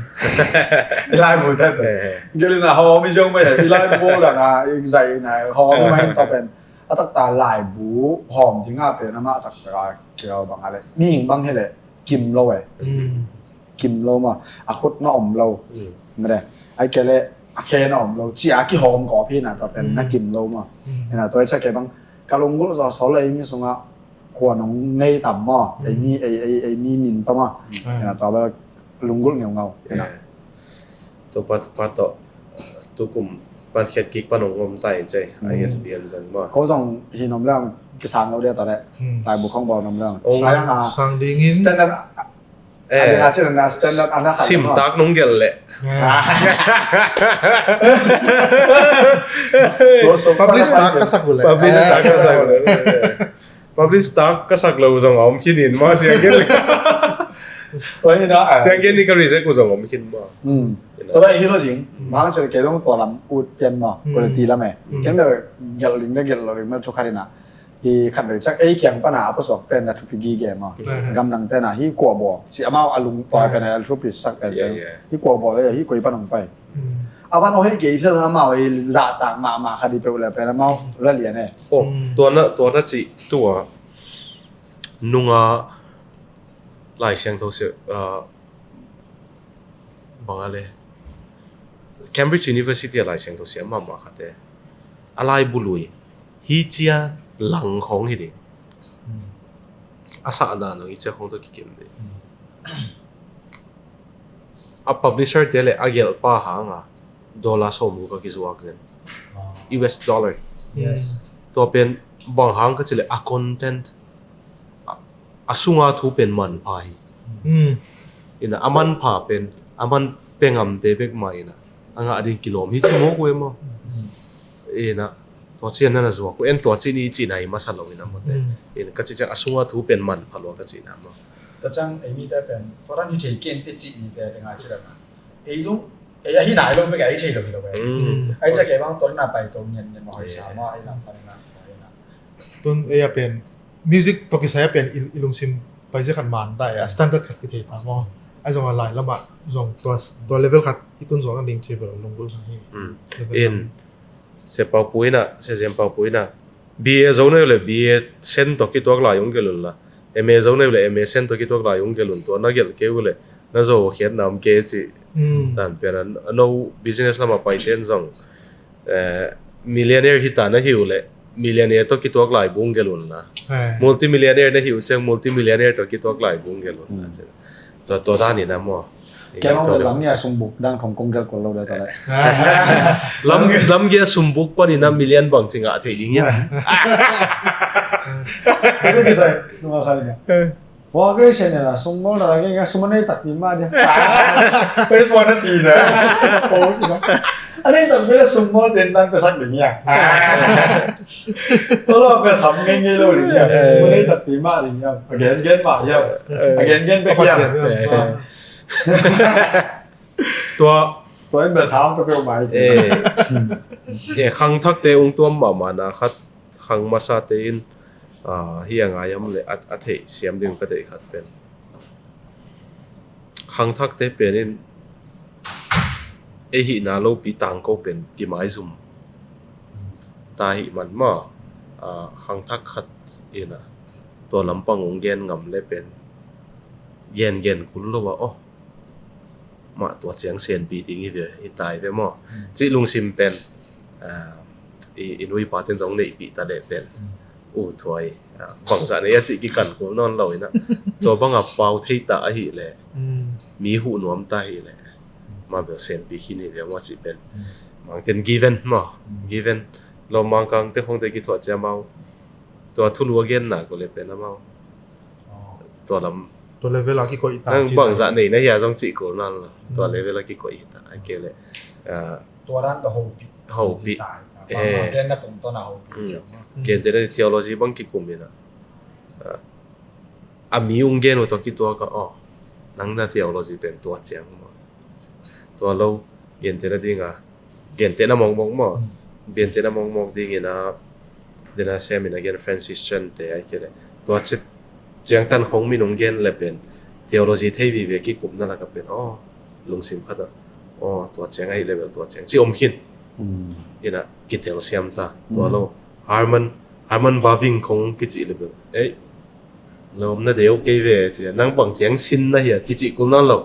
I laibu taktak. Eh, eh. Gelh ina hawm i zong mai e, i laibu dang a, i zai ina hawm i mai ta pen. A taktak laibu hawm ding a pen amah taktak a kiau bang a le. Mihing bang hi le kim lo e. Mhm. Kim lo maw, a khut na om lo. Mm. Mede, ai kele, a khe na om lo. Cia kihawm kawp hi na, tua pen na kim lo maw. Mm. Ina tua i cia ke bang, ka lunggulh zaw sawl ei mi sungah kua nong nei tam maw. Mm. Ei mi, ei, ei, ei mi min tam maw. Mm. Ina tua bel lunggulh ngeungau. Ina. Eh. Tua pa, tua pa tawh, tukum pan khet kik pan hong om ta in cei, mm, I S B N zong maw. Ko zong hi nom leng kisang lo dia ta le. Mm. Laibu khong bawl nom leng. Ong sang, sang ding in. Standard Eh, a ding a cin na standard ana khat simtak nong gelh leh. Ah. Publish tak ka sak uh leh. Publish tak ka sak uh leh. Publish tak ka sak lo zong a om khin in maw, siang gelh leh. Oi, na, ah. Siang gelh ni ka reject uh zong a om khin maw. Hmm. Tua hi lo ding, bang cin kei dong tua lam ut pian maw, hmm, quality lam e. Hmm. Ken bel gelh ding, bel gelh lo ding, bel thu khat in a. I khatvei ciang ei kiang pana a pusuak pen na thupi gige maw. Gamdang pen a hi kua bawl. Ci amau a lungtuai pen a thupi sak pen. Yeah, yeah. Hi kua bawl, hi koi pan hong pai. Mm. A van aw hei kei phial na amau i zahtak mahmah khat i peuh le pen amau la lian e. Oh, mm, tua na, tua na ci tua nunga Lai Siangtho se, ah, Bang a le, Cambridge University a Lai Siangtho siam mahmah khat e, a laibu lui hi cia lang khawng hi ding. A sahna nong hi cia khawng tawh kikim ding. A publisher te le a gelhpa hanga dollar sawmguk a kizuak zen. U S dollar. Tua pen bang hang ka ci le a content, a sunga thu pen manpha hi. Ina a manpha pen a man pengamte bek ma ina a ngah ding kilawm hi ci mawk uh e maw? Ina tua cian nana zuak uh en, tua cin i cihna hi masa lo ina mawte. Ina ka cih ciang a sunga thu pen manpha lua ka cihna maw? Tua ciang ei mite pen tua dan hi thei ken te cih ni ve te nga ci dana. Ei zong ei ahi nai lo bek a ei thei lo hi lo e. Ai ca kei bang tua dana pai to ngian ngian ma hoi sa maw ei lam pan ina. Tun ei a pen music tawh kisai a pen i lungsim pai zia khat man ta e, a standard khat kithei ta maw? Ai zong a lai lamah zong tua level khat i tun zawh nading ci bel lunggulh hi. In Sia Pau Pu ina, Sia Zem Pau Pu ina, B A zo na hi uh le B A sen tawh kituak lai ung gelh unla, M A zo na hi uh le M A sen tawh kituak lai ung gelh un, tua na gelh kei uh le na zo khiatna om kei ci. Tan pian a no business lamah paiten zong millionaire hita na hi uh le millionaire tawh kituak lai bung gelh unla, multimillionaire na hi uh ciang multimillionaire tawh kituak lai bung gelh unla. Tua tua dan ina maw? Kei bang tua lam nia sumbuk dang khong kong gelh kol lo da tua le. Lam lam gia sumbuk pan ina million bang ci ngah thei ding hiam? Kei kisai nunga khan ina. Wa kei sen ina sum mawl na kei sum nei tak pi ma dia. First one na ti na. First one. A nei tak pi la sum mawl ten dan ka sak ding ia. Tolo ka sam ngei ngei lo ding ia. Sum nei tak pi ma ding ia. Again again ma ia. Again again pe ia. Tua tua in bel thang ka peuh mai. Eh, khangthakte ung tuam mahmahna khat, khang masate in hi a ngai om le a theih siam ding ka deih khat pen khangthakte pen in ei hihna lopi tangko pen kimaizum ta hih man mah. Khangthak khat ina tua lampang ung gen ngam le pen gen gen kul lo a aw mah tua ciang senpi ding hi ve, hi tai ve maw? Cih lungsim pen i nuipa ten zong neihpih ta leh pen u thuai bangzah nei a cih kikan kul nawn lo ina tua banga pau thei ta ahih leh mi huh nuam ta ahih leh mah bel senpi khin hi ve maw cih pen mangten given maw? Given lo mangkang te khong te kithuah ciam au. Tua thulu a genna ko le pen amau tua lam tua level a kikoih ta nang bangzah nei na hia zong cih kul nawn lo. Tua level a kikoih hi ta a ke le tua dan ka hopih hopih ta. Bangma gen na tungtawn a hopih ciang ma. Gen te na theology bang kikum ina a mi ung gen uh tawh kituak a aw nang na theology pen tua ciang maw? Tua lo gen te na dinga Gentehna mawkmawk maw? Gentehna mawkmawk dingin a dena semin a gen Francis Chan te ai kei le tua cit ciangtan khong minung gen le pen theology thei vive kikupna laka pen aw lungsim khata aw tua ciang ahi level tua ciang ci om khin ina kitel siam ta tua lo Harman Harman Baving khong kici level ei lawmna deu kei ve cia nang bang ciang sin na hia kici kul nawn lo.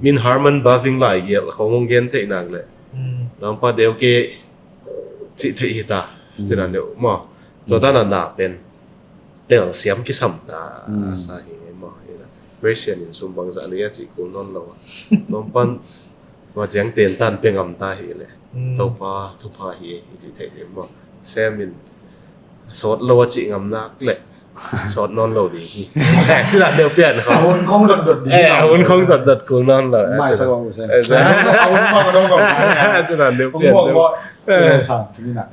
Min Harman Baving lai gial khong hong gen theih nak le lampa deu kei cih theih hi ta. Cina deuh maw tua dana na pen tel siam kisam ta sa hi ngei maw. Christian in sum bangzah nei a cih kul nawn lo a lawmpan tua ciang tentan pia ngam ta hi le Topa thupha hi i cih theih hi maw. Semin sawt lo a cih ngam nak le sawt nawn lo ding hi. Cina deuh pian kho. A hun khong dotdot ding. Eh, a hun khong dotdot kul nawn lo. Mai sa kong usen. Cina deuh pian. Kong buang buang. Sa kini na.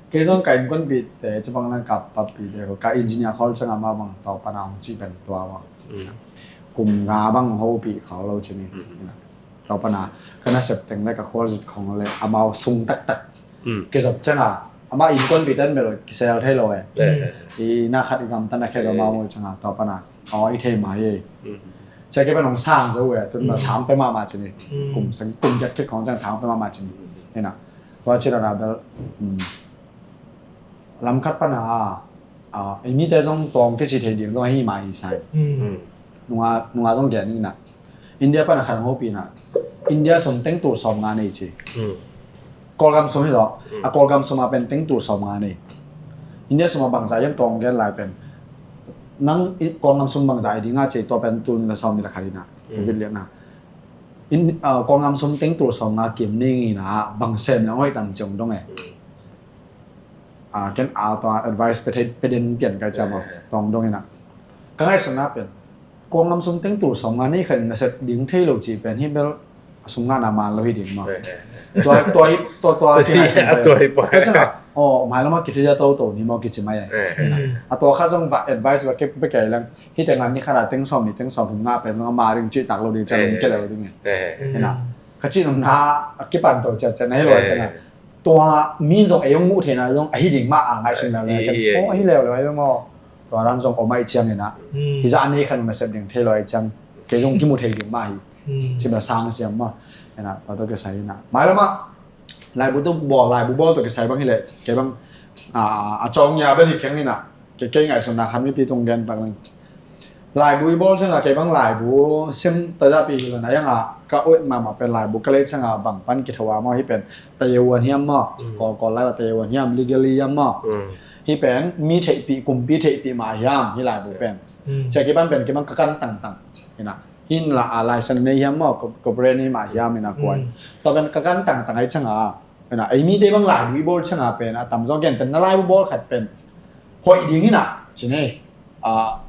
Kei zong ka innkuanpihte cibang nang ka pappihte ka engineer khol ciang amah bang tua pana hong cih pen tua bang kum nga bang hopih khol lo cini. Tua pana ka nasep teng le ka khualzin khong le amau sung taktak kizop cianga amah innkuanpihte an bel kisel thei lo e. I na khat i gamtan a khe lo amau ngol cianga tua pana aw i thei mai e. Cia kei pen hong sang zo e tun bel thang pe mahmah cini. Kum seng kum giat khit khong ciang thang pe mahmah cini. Hina tua cina na bel lam khat pana a i mite zong tawng kici thei ding zong ahi mah hi sai. Nunga nunga zong gen ina India pana khat hong hopih ina India sum teng tul sawm nga nei ci. Kawlgam sum hi lo. A Kawlgam sum a pen teng tul sawm nga nei. India sum a bangzah hiam tawng gen lai pen. Nang Kawlgam sum bangzah i ding a ci, tua pen tul ni la sawm ni la khat hi na. Vit lian na. Kawlgam sum teng tul sawm nga kim ning i na, bang sem na hoih tam ciang dong e. Ken a tua advice pe den pian kai ciang tawng dong i na. Ka ngaihsutna pen Kawlgam sum teng tul sawm nga nei khat in na sep ding thei lo ci pen hi bel a sum ngahna man lo hi ding maw. Tua tua hi tua tua ki ngaihsun pen. Tua hi pai. Ka ciang a, oh, mai lo maw, kithi ja toto ni maw kici mai. A tua kha zong va advice va kek pe kai lang. Hi te ngan ni khat a teng sawm ni teng sawm thum nga pen zong a ma ring ci tak lo ding ciang ke lo ding e. Ka ci nung na a kipan to ciat ciat na hi lo ciang a. Tua min zong ei hong muh theihna zong ahi ding mah a ngaihsun lel na ken. Oh, ahi leuleu ahi maw. Tua dan zong om ahi ciang ina. Hi zah a nei khat nung na sep ding thei lo ahi ciang. Kei zong kimu thei ding mah hi. Cibel sang siam mah. Ina, tua tawh kisai ina. Mai lamah. Laibu tawh bawl, laibu bawl tawh kisai bang hi leh. Kei bang a cawng nia bel hi keng ina. Kei kei ngaihsutna khat mipi tung gen pak leng. Laibu i bawl ciangah kei bang laibu sim ta dahpi hi lo na, iangah ka uit mahmah pen laibu ka lei ciangah bang pan kitho a maw hi pen Tayawan hiam maw, Kawlkawl lai a Tayawan hiam, legally hiam maw, hi pen mi theihpih, kumpi theihpih mah hiam hi laibu pen. Cia kipan pen kei bang ka kan tangtang hi na, hi na la a license nei hiam maw, corporate nei mah hiam hi na kuan. Tua pen ka kan tangtang ahi ciangah hi na, ei mite bang laibu i bawl ciangah pen a tamzaw genten na laibu bawl khat pen hoih ding hi na ci nei.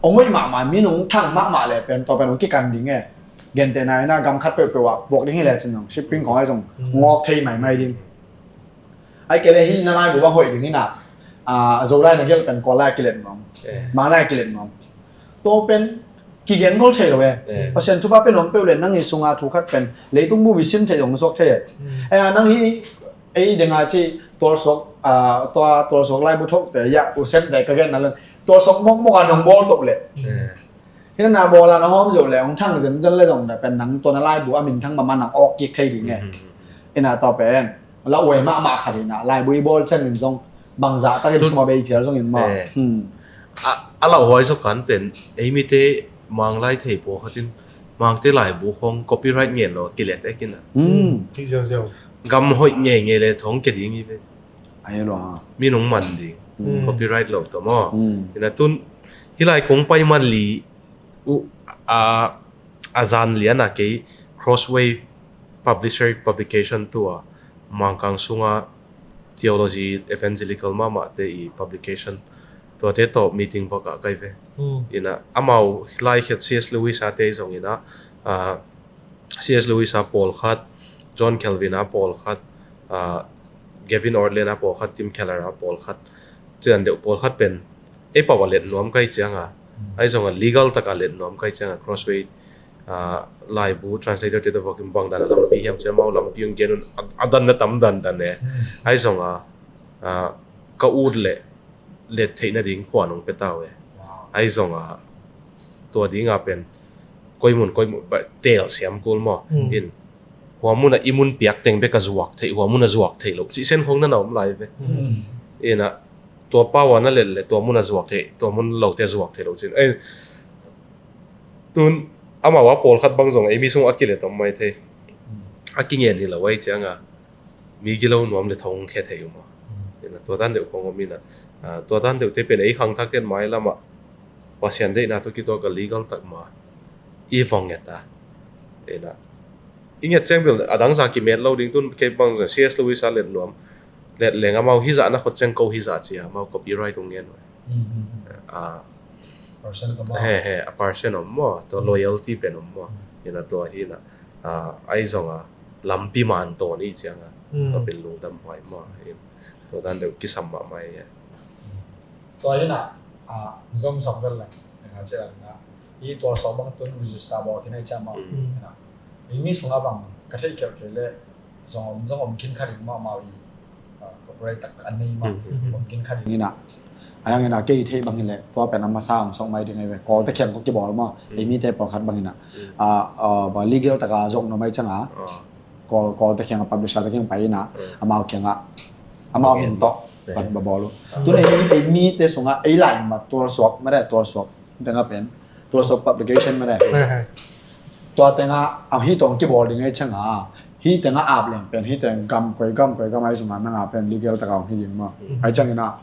Ong hoih mahmah, mi nung thang mahmah leh pen tua pen ong kikan ding e. Gentehna ina gam khat peuhpeuh ah buak ding hi leh cin zong shipping khong ai zong ngawk thei maimai ding. Ai kei leh hi na laibu bang hoih ding ina, a Zolai na gelh pen Kawllai a kilet nuam, Manglai a kilet nuam. Tua pen kigen gol thei lo e. Pasian thupha pen om peuh leh nang i sunga thu khat pen leitung bup i sim thei zong zuak thei e. Nang hi ei denga ci tualsuak, tua tualsuak laibu thokte ya u semte ka genna leng tualsuak mokmok a nong bawl toh leh hi na, na bawl a na hawm zoh leh hong thang zenzen le zong pen nang tua na laibu a minthang mahmah nang awk kik thei ding e. Ina tua pen lauhuai mahmah khat ina laibu i bawl ciangin zong bangzah takin sum a bei phial zongin mah. A lauhuai zaw kan pen ei mite Manglai thei pawlkhat in Mangte laibu khong copyright ngen lo kilet ek ina. Gam hoih ngeingei le thong ke ding hi ve. Minung man ding. Copyright lo tawh maw. Ina tun hi lai kong pai man li uh a, a zan lian a kei Crossway Publisher publication tu a Mangkang sunga theology evangelical mahmahte i publication tuate tawh meeting vak ah kai ve. Ina amau lai khiat C S Lewis a te zong ina, a, C S Lewis a pawlkhat, John Calvin a pawlkhat, a, Gavin Ortlund a pawlkhat, Tim Keller a pawlkhat, cian deuh pawlkhat pen ei pau a let nuam kai cianga, ai zonga legal taka let nuam kai cianga Crossway, a, laibu translator te tawh vakin bang dan a lampi hiam cian mau lampi ung gen un a, a dan na tam dan dan e. Ai zonga, a, ka ut leh let theih nading khua nong pia ta uh e. Ai zonga tua dinga pen koi mun koi mun ba tel siam kul maw. In hua mun a i mun piak teng bek a zuak theih, hua mun a zuak theih lo cih sen khong na na om lai ve. Ina tua pau a na let le tua mun a zuak theih, tua mun lote a zuak theih lo cin. Ei tun amau a pawlkhat bang zong ei mi sung a kilet om mai thei. A kingen hi lo ai cianga mi gilo nuam le thong khe thei um a. Ina tua dan deuh khong om ina, a, tua dan deuh te pen ei khangthak et mai lamah Pasian deihna tawh kituak a legal tak ma i vong et a. Ina i nget ciang bil a dangza kimet lo ding tun kei bang C S Lewis a let nuam let leng amau hizah na khot ciang ko hizah cia amau copyright ung ngen. A, he he a percent om maw, tua loyalty pen om maw. Ina tua hi na, a, ai zonga lampi man tawn i cianga tua pen lungdam huai maw. Tua dan deuh kisam mahmah e. Tua hi na, a, zom sok vel leng, ina cia na i tualsuak bang tun register bawl khin a i ciang maw. Ina i mi sunga bang ka theih khelh kei le zong om, zong om khin kha ding mah amau i, a, copyright taktak an nei mah. Om khin kha ding ina. A yang ina kei theih bang hileh tua pen a masa ang sok mai ding ai ve. Kawlte khiang ko kibawl maw. Ei mite pawlkhat bang ina, a, a, ba legal taka zok nuam ai cianga Kawl, Kawlte khianga publisher te khiang pai ina amau khianga amau min tawh ba bawl uh. Tun ei mi, ei mite sunga ei lai ma tualsuak mare, tualsuak denga pen tualsuak publication mare. Tua tengah a hih tawh kibawl ding ei ciangah, hih tengah ap leng pen hih teng gam koi gam koi gam ai sungah nangah pen legal taka hong hi ding maw. Ai ciangin ah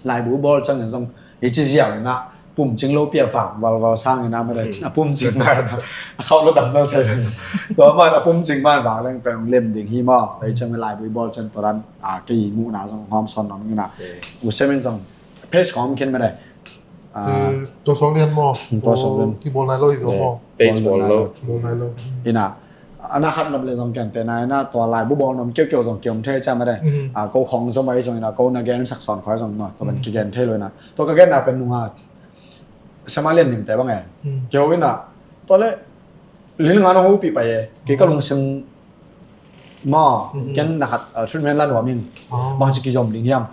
laibu bawl ciangin zong i ci ziau in ah pumcing lopi a vak valval sangin ah mah a pumcing mah a khauh lo dam lo thei lo. Tua mah a pumcing mah vak leng pen hong lem ding hi maw. Ai ciangin laibu bawl ciang tua dan a kei muhna zong hawm sawn nuam in ah. U Sem in zong page khawng khen mah dai. Tua suak lian maw? Tua suak lian. Kibawl nai lo hi maw? Page bawl lo. Kibawl nai lo. Ina a na khat nop le zong kente na ina tua laibu bawl nuam kiukiu zong kiom thei ciam a dai. A ko khawng zong mai zong ina ko na gen sak sawn khawng zong maw tua ban kigen thei lo ina tua ka gen na pen nunga Sem a lian nimte bang e. Kio ina tua le lil ngan hopih pai e kei ka lungsim maw ken na khat treatment la nuam in bang ci kizom ding hiam.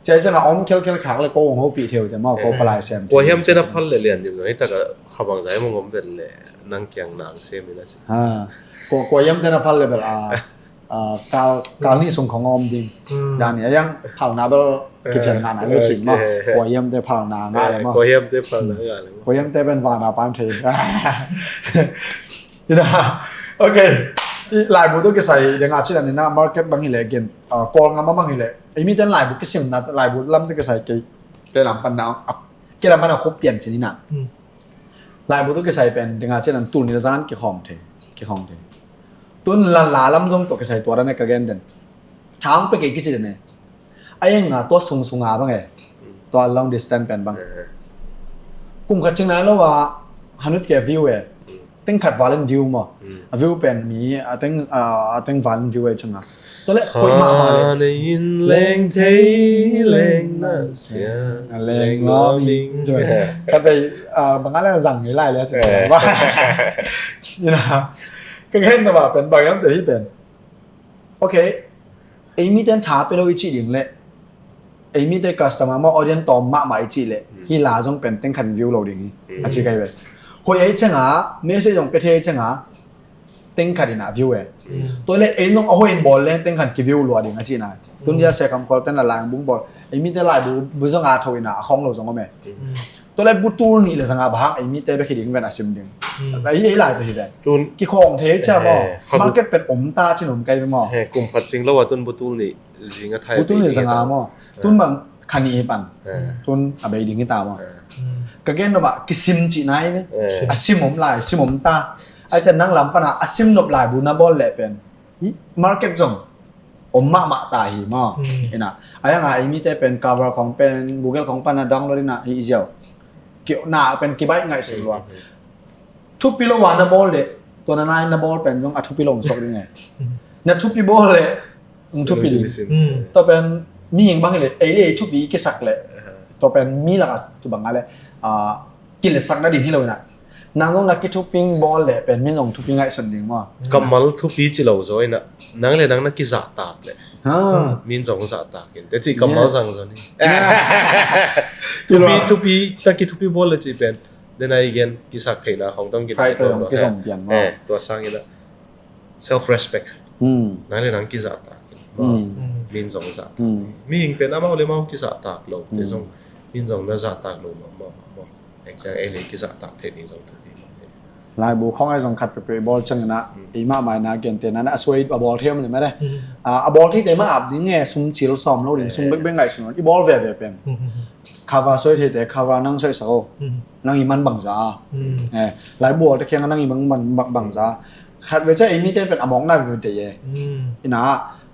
Cia i ciangah om khelkhel khak le ko hong hopih theu te maw ko palai sem. Kua hiam te na phal le lian dim no hi taka kha bang zai mong om vel le nang kiang nang sem in a ci. Kua hiam te na phal le vel a kal nih sung khong om ding. Dan i a yang phalna bel kician ngah nai lo cing maw. Kua hiam te phalna ngah le maw. Kua hiam te phalna ngah le maw. Kua hiam te pen vana pan thei. Ina, okay. Laibu tu kisai ding a cina nina market bang hi le gen. Kol ngam a bang hi le ei mi ten laibu kisim na laibu lam tu kisai kei kei lam pan na kei lam pan na khup pian cin ina. Laibu tu kisai pen ding a cina tul ni zan kikhong thei kikhong thei. Tun la la lam zong tu kisai tua dan e ka gen den. Thang pe kei kici den e. A eng a tua sung sung a bang e. Tua long distance pen bang. Kum khat cing nai lo a hanut ke view e. Teng khat valen view maw. A view pen mi a teng a teng valen view e chang a. Tua le khoi ma ma le. Kha nei in leng thei leng na sia. Leng lo ming. Khat bei bang a le zang ni lai le chang. Ina ka gen na ba pen bang yam che hi pen. Okay. Ei mi ten tha pe lo i cih ding le ei mi te customer maw audience tawm mahmah i cih le hi la zong pen teng khat in view lo ding hi a ci kai ve. Hoih ei cianga message zong pe thei ei cianga teng khat in a view e. Tua le ei zong a hoih in bawl le teng khat ki view lua ding a cihna. Tun dia se kam kol ten la lang bung bawl ei mi te lai bu bu zong a tho in a a khawng lo zong om e. Tua le bu tul nih le zanga bang ei mi te bek hi ding ven a sim ding. Ei ei lai te hi ven. Tun kikhawng thei cia maw. Market pen om ta cin om kai maw. Kum khat cing lo a tun bu tul nih zing a thai bu tul nih zanga maw. Tun bang kha nih hi pan. Tun a bei ding hi ta maw. Ka gen nop ah kisim cih nai ni. A sim om lai sim om ta. Ai cia nang lam pan a a sim nop lai bu na bawl leh pen market zong om mahmah ta hi maw. Ina a yanga ei mi te pen cover khong pen Google khong pan a download ina hi ziau. Ki na pen kibaih ngaihsun lua. Thupi lo a na bawl le tua na nai na bawl pen zong a thupi lo hong sok ding e. Na thupi bawl le hong thupi ding. Tua pen mihing bang hi le ei le ei thupi kisak le tua pen mi lak a tu bang a le kilesakna ding hi lo ina. Nang zong na kithupi bawl le pen min zong thupi ngaihsun ding maw. Kammal thupi ci lo zaw ina nang le nang na kizahtak le min zong zahtak in te ci kammal zang zaw ni. Thupi thupi ta kithupi bawl le ci pen den ai gen kisak theihna khong tong kin. Tua sang ina self respect. Nang le nang kizahtak in min zong zahtak. Mihing pen amau le mau kizahtak lo te zong min zong na zahtak lo mah mah mah. Ek ciang ei le kizahtak thei ding zong thupi mah. Laibu khong ai zong khat pepe bawl ciangin ah ei mahmah ina gente na a suai a bawl thei om le mah le. A bawl thei te mah ap ding e sum cil sawm lo ding sum bekbek ngaihsun i bawl veve pen. Cover suai thei te cover nang suai sa o. Nang i man bangza a. Laibu bawl te khiang nang i man bangza. Khat ve ciang ei mi te pen a mawkna ve te e. Ina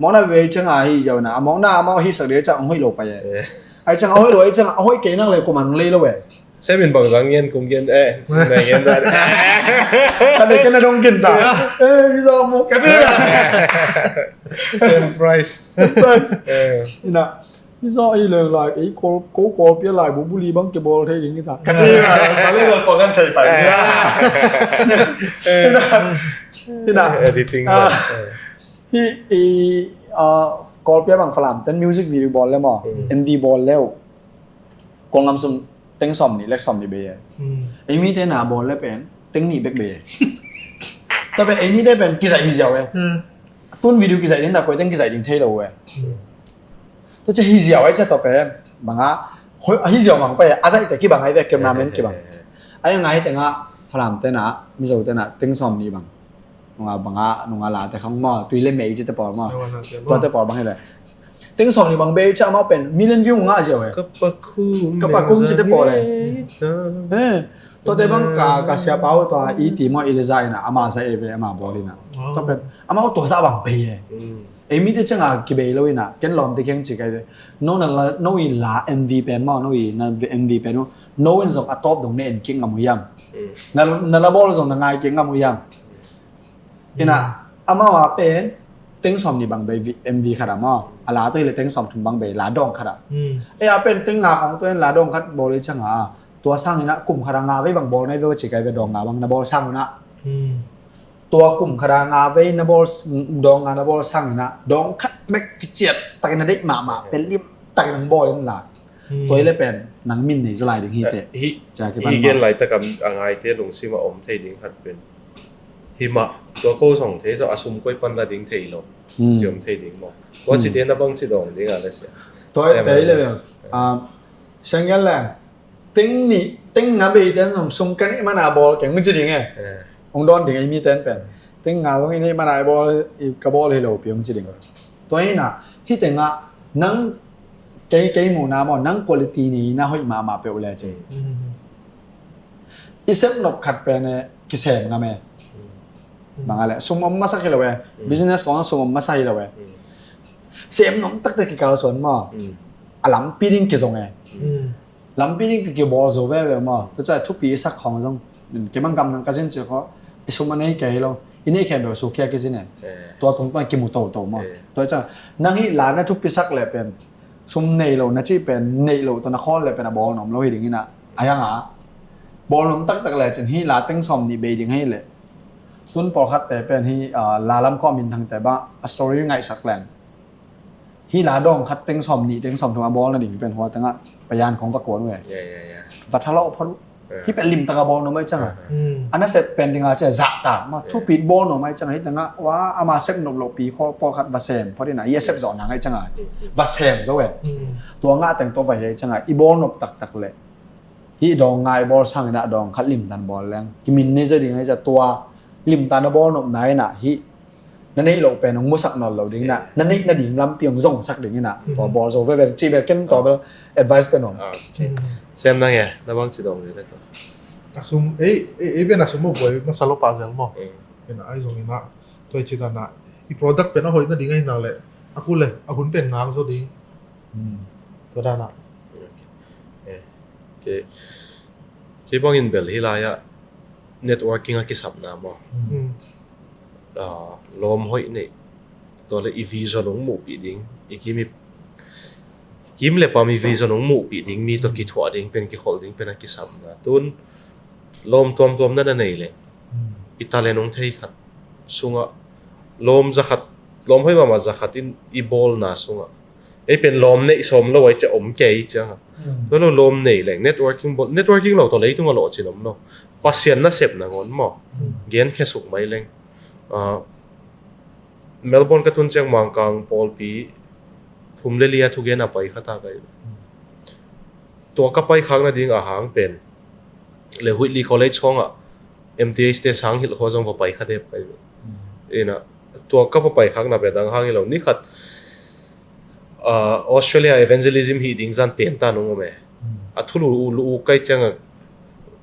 mawkna ve ciang a hi ziau ina a mawkna a mau hi sak de ciang a hoih lo pai e. Ai ciang a hoih lo ai ciang a hoih kei nak le kuman lei lo e. Semin bang zang ngen kung gen eh na ngen da. Ka de kena dong gen da. Eh mi zong mu ka ci. Same price. Same price. Ina mi zong ai leng lai ei kol ko kol pia lai bu buli bang ke bol thei ding ta. Ka ci ma ka le lo ko kan thei pai. Ina editing. Hi i kol pia bang Falam ten music video bol le mo M V bol le. Kol ngam sum teng sawm nih lek sawm nih bei e. Ei mi te na bawl le pen teng nih bek bei e. Tua pen ei mi te pen kizaih hi ziau e. Tun video kizaih ding na koi teng kizaih ding thei lo e. Tua cia hi ziau ai cia tua pen banga hi ziau mang pai a zaih te kibang ai ve cameraman kibang. Ai a ngai te nga Falam tena, Mizo tena, teng sawm nih bang. Nunga banga, nunga late khang maw, tui le mei cite pawl maw. Sawana te maw. Tuate pawl bang hi le. Teng sawm nih bang bei cia maw pen, million view nga ziau e. Ka pakum, ka pakum cite pawl e. Eh, tuate bang ka, ka siapa uh tua i ti maw i le za ina, ama za e ve, ama bawl ina. Oh. Tua pen, ama uh tua za bang bei e. Mm. Ei mite cianga kibei lo ina, ken lawmte kiang ci kai ve. No na la, no i la M V pen maw, no i na M V pen uh. No in zong a tawp dong ne en kik ngam uh hiam. Mm. Na, na la bawl zong na ngai kik ngam uh hiam. Ina, amau a pen, teng sawm nih bang bei vi-, M V khat a maw. A la tawh hi le teng sawm thum bang bei, la dawng khat a. Mm. Ei a pen, teng nga khong tawh en la dawng khat bawl i cianga. Tua sang ina, kum khat a nga vei bang bawl nai ve ci kai ve dawng nga bang na bawl sang ina. Mm. Tua kum khat a nga vei na bawl, dawng nga na bawl sang ina, dawng khat bek kiciat takin a deih mahmah, pen lim takin ang bawl in la. Hmm. Tua i le pen, nang min nei zaw lai ding hi te. Eh, hi, cia kipan hi gen maw. Laitak a ngaite lungsim a om thei ding khat pen. Hi mah, tua ko zong thei zaw a sum koi pan la ding thei lo. Hmm. Ci om thei ding maw. Tua ci te na bang ci dawng ding a le sia. Tua i te i le pen. Ah, Siang Gen Leng. Teng nih, teng nga bei ten zong sum ka neih mana bawl keng ci ding e. Eh. Hong dawn ding ei mi ten pen. Teng nga zong i neih mana i bawl, i ka bawl hi lo pi hong ci ding. Tua hi na, hi teng ah nang kei, kei muhna maw, nang quality nei na hoih mahmah peuh le ci. Mm. I sep nop khat pen e, kisem ngam e. Mm. Bang a le, sum om masa hi lo e. Mm. Business kong sum om masa hi lo e. Mm. Sem nop taktak kikalsuan maw. Mm. A lampi ding kizong e. Mm. Lampi ding ka kibawl zo veve maw. Tua ciang thupi i sak khawng zong. Kei bang gamdang ka zin ciang khaw. I sum a nei kei lo. I nei khempeuh sukkhia kizin e. Eh. Tua tung pan kimu toto maw. Eh. Tua ciang nang hih la na thupi sak le pen. Sum nei lo na cih pen, nei lo tua na khawl le pen a bawl nuam lo hi ding ina. A hiang a. Bawl nuam taktak le cin hih la teng sawm nih bei ding hi le. Tun pawlkhat te pen hih, ah, la lam khawm in thang te ba a story ngaihsak leng. Hih la dawng khat teng sawm nih teng sawm thum a bawl nading pen hua tengah payan khong va kuan uh e. Ya, ya, ya. Va thalawh phot uh. Ya. Hih pen limtak a bawl nuam ai cang a. Ya, ya. Mm. A nasep pen ding a cia zahtak ma, ya, thupit bawl nuam ai cang a hih tengah, wa, ama sep nop loh pi khaw pawlkhat va sem phot in a, i a sep zawh nang ai cang a. Mm, mm. Va sem zo e. Mm. Tua ngah teng tawh va hi ai cang a, i bawl nop taktak leh. Hih dawng nga i bawl sangin ah dawng khat limtan bawl leng. Kimin ni zo ding ai cia tua limtan a bawl nopna in ah hih na neih loh pen hong musak nawn lo ding in ah, na neih nading lampi hong zongsak ding in ah, tua bawl zo veve cih bel ken tua bel advice pen om. Ah, okay. Sem nang e, na bang ci dong le tua. A sum, ei, ei, ei pen a sum a buai masa lo pah zel maw. Mm. Pen ai zong in ah, tua i ci dan ah, i product pen a hoih nading ai na le, a kul le, a hun pen ngal zo ding. Mm. Tua dan ah. Okay. Eh, okay. Kei bangin bel hi lai ah, networking a kisapna maw. Mm. Ah, lawm hoih neih. Tua le i vision hong muhpih ding. I kim i, kim le pam i vision hong muhpih ding. Mi tawh kithuah ding pen, kiholh ding pen a kisapna. Tun lawm tuamtuam na na nei le. Mm. I talent hong thei khat. Sungah lawm za khat, lawm hoih mahmah za khat in i bawlna sungah. Ei pen lawm neih sawm lo ai cia om kei ciang a. Mm. Tua lo lawm nei leng, networking bawl, networking lo tawh leitung a lawh cin om lo. Pasian nasep nangawn maw. Mm. Genkhia suk mai leng. Ah, Melbourne ka tun ciang Mangkang pawlpi thum le li a thugen a pai kha ta kai. Mm. Tua ka pai khak nading a hang pen. Le Whitley College khawngah M T H te sang hilh khaw zong va pai kha dep kai. Mm. Ina, tua ka va pai khakna pen dang hang hi lo. Ni khat, ah, Australia evangelism hi ding zan ten ta nung om e. Mm. A thulu u lu u kai ciang a,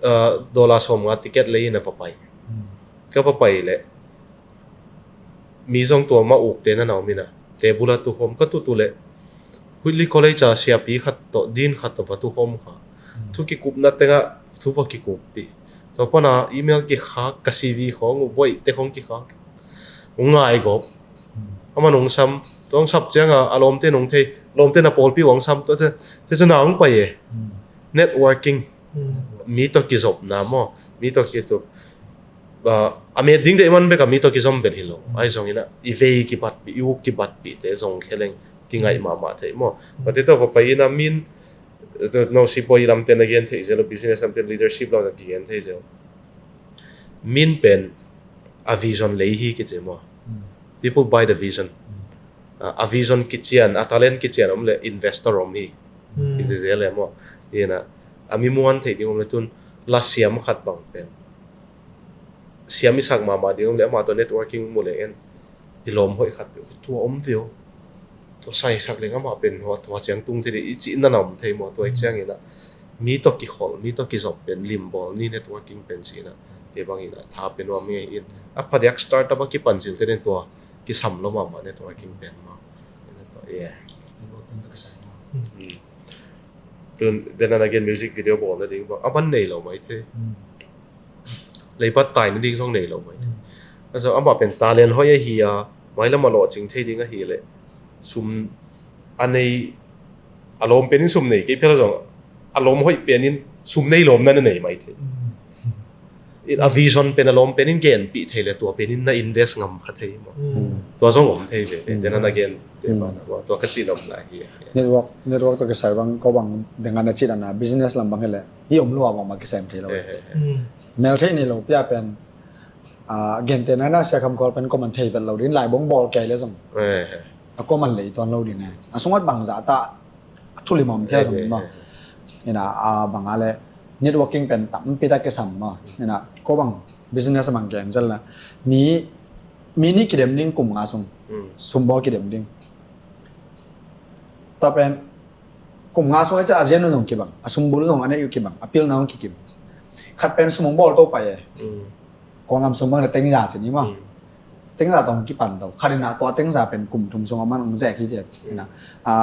ah, dollar sawm nga ticket lei in a va pai. Mm. Ka va pai le. Mi zong tua mah ukte na na om in a. Table a tukhawm ka tutu le. Whitley College a siapi khat tawh, dean khat tawh va tukhawm kha. Mm. Thu kikupna tengah, thu va kikuppih. Tua pana email kikhak, ka C V khawng, uh, buaih te khawng kikhak. Ung ngai gawp. Mm. Aman ung sam, tua ung sap ciang a, a lawmte nung thei, lawmte na pawlpi ung sam, tua te, te cu na ung pai e. Mm. Networking. Mm. Mi tawh kizopna maw, mi tawh kitup. Ah, a met ding deih man bek a mi tawh kizom bel hi lo. Mm. Ai zong in a, i vei kibatpih, i uk kibatpih te zong kheleng kingaih mahmah thei maw. Mm. Tua te tawh va pai in a min, eh, no sipawi lamte na gen thei zel, business lamte leadership lam zong kigen thei zel. Min pen a vision lei hi kici maw. Mm. People buy the vision. Mm. Ah, a vision kician, a talent kician om le investor om hi. Mm. Kici zel le maw. Ina, a mi muan thei ding om le tun la siam khat bang pen. siam i sak mahmah ding om le amah tawh networking mu leng en i lawm hoih khat peuh tua om viau. Tua saisak leng amah pen hua, hua ciang tung thei ding i cih na na om thei maw, tua i ciangin ah mi tawh kikhol, mi tawh kizop pen limbawl ni networking pen cihna. Kei bangin ah tha pen nuam ngei in a phadiak startup a kipan zil te den tua kisam lo mahmah networking pen maw. Tua, yeah. Networking tua kisam maw. Hmm. Tun, then again, music video bawl nading bang a man nei lo mai thei. Hmm. Leipat tai nading zong nei lo mai thei. Hmm. Amah pen talent hoih ahi a, mailam a lawhcing thei ding ahi leh sum a nei, a lawm penin sum nei kei phel zong a lawm hoih penin sum nei lawm na na nei mai thei. Hmm. A vision pen a lawm penin genpih thei le tua penin na invest ngam kha thei maw. Hmm. Tua zong om thei ve. Hmm. Then again, tua ka cih nopna hi. Network, network tawh kisai bang ko bang dengan a cih dan a business lam bang hi leh hi om lua bang mah kisem thei lo. Mel thei nei lo pia pen a, gente na na sia kham kol pen ko man thei vet lo ding lai bong bawl kei le zong a ko man lei tuan lo ding a sungah bang zah ta a thu limam thei zong maw. Ina a bang a le networking pen tampi ta kisam maw. Ina ko bang business a bang gen zel na mi, mi ni kidem ding kum nga sung, sum bawl kidem ding. Tua pen kum nga sung a ca a zian nung kibang, a sum bul nung a nei u kibang, a pil nung kikim. Khat pen sum bawl to pai e. Kong am sum bang na teng za cin i maw. Teng za tong kipan to. Khat ina tua teng za pen kum thum sung a man ong zek hi tiat. Ina a,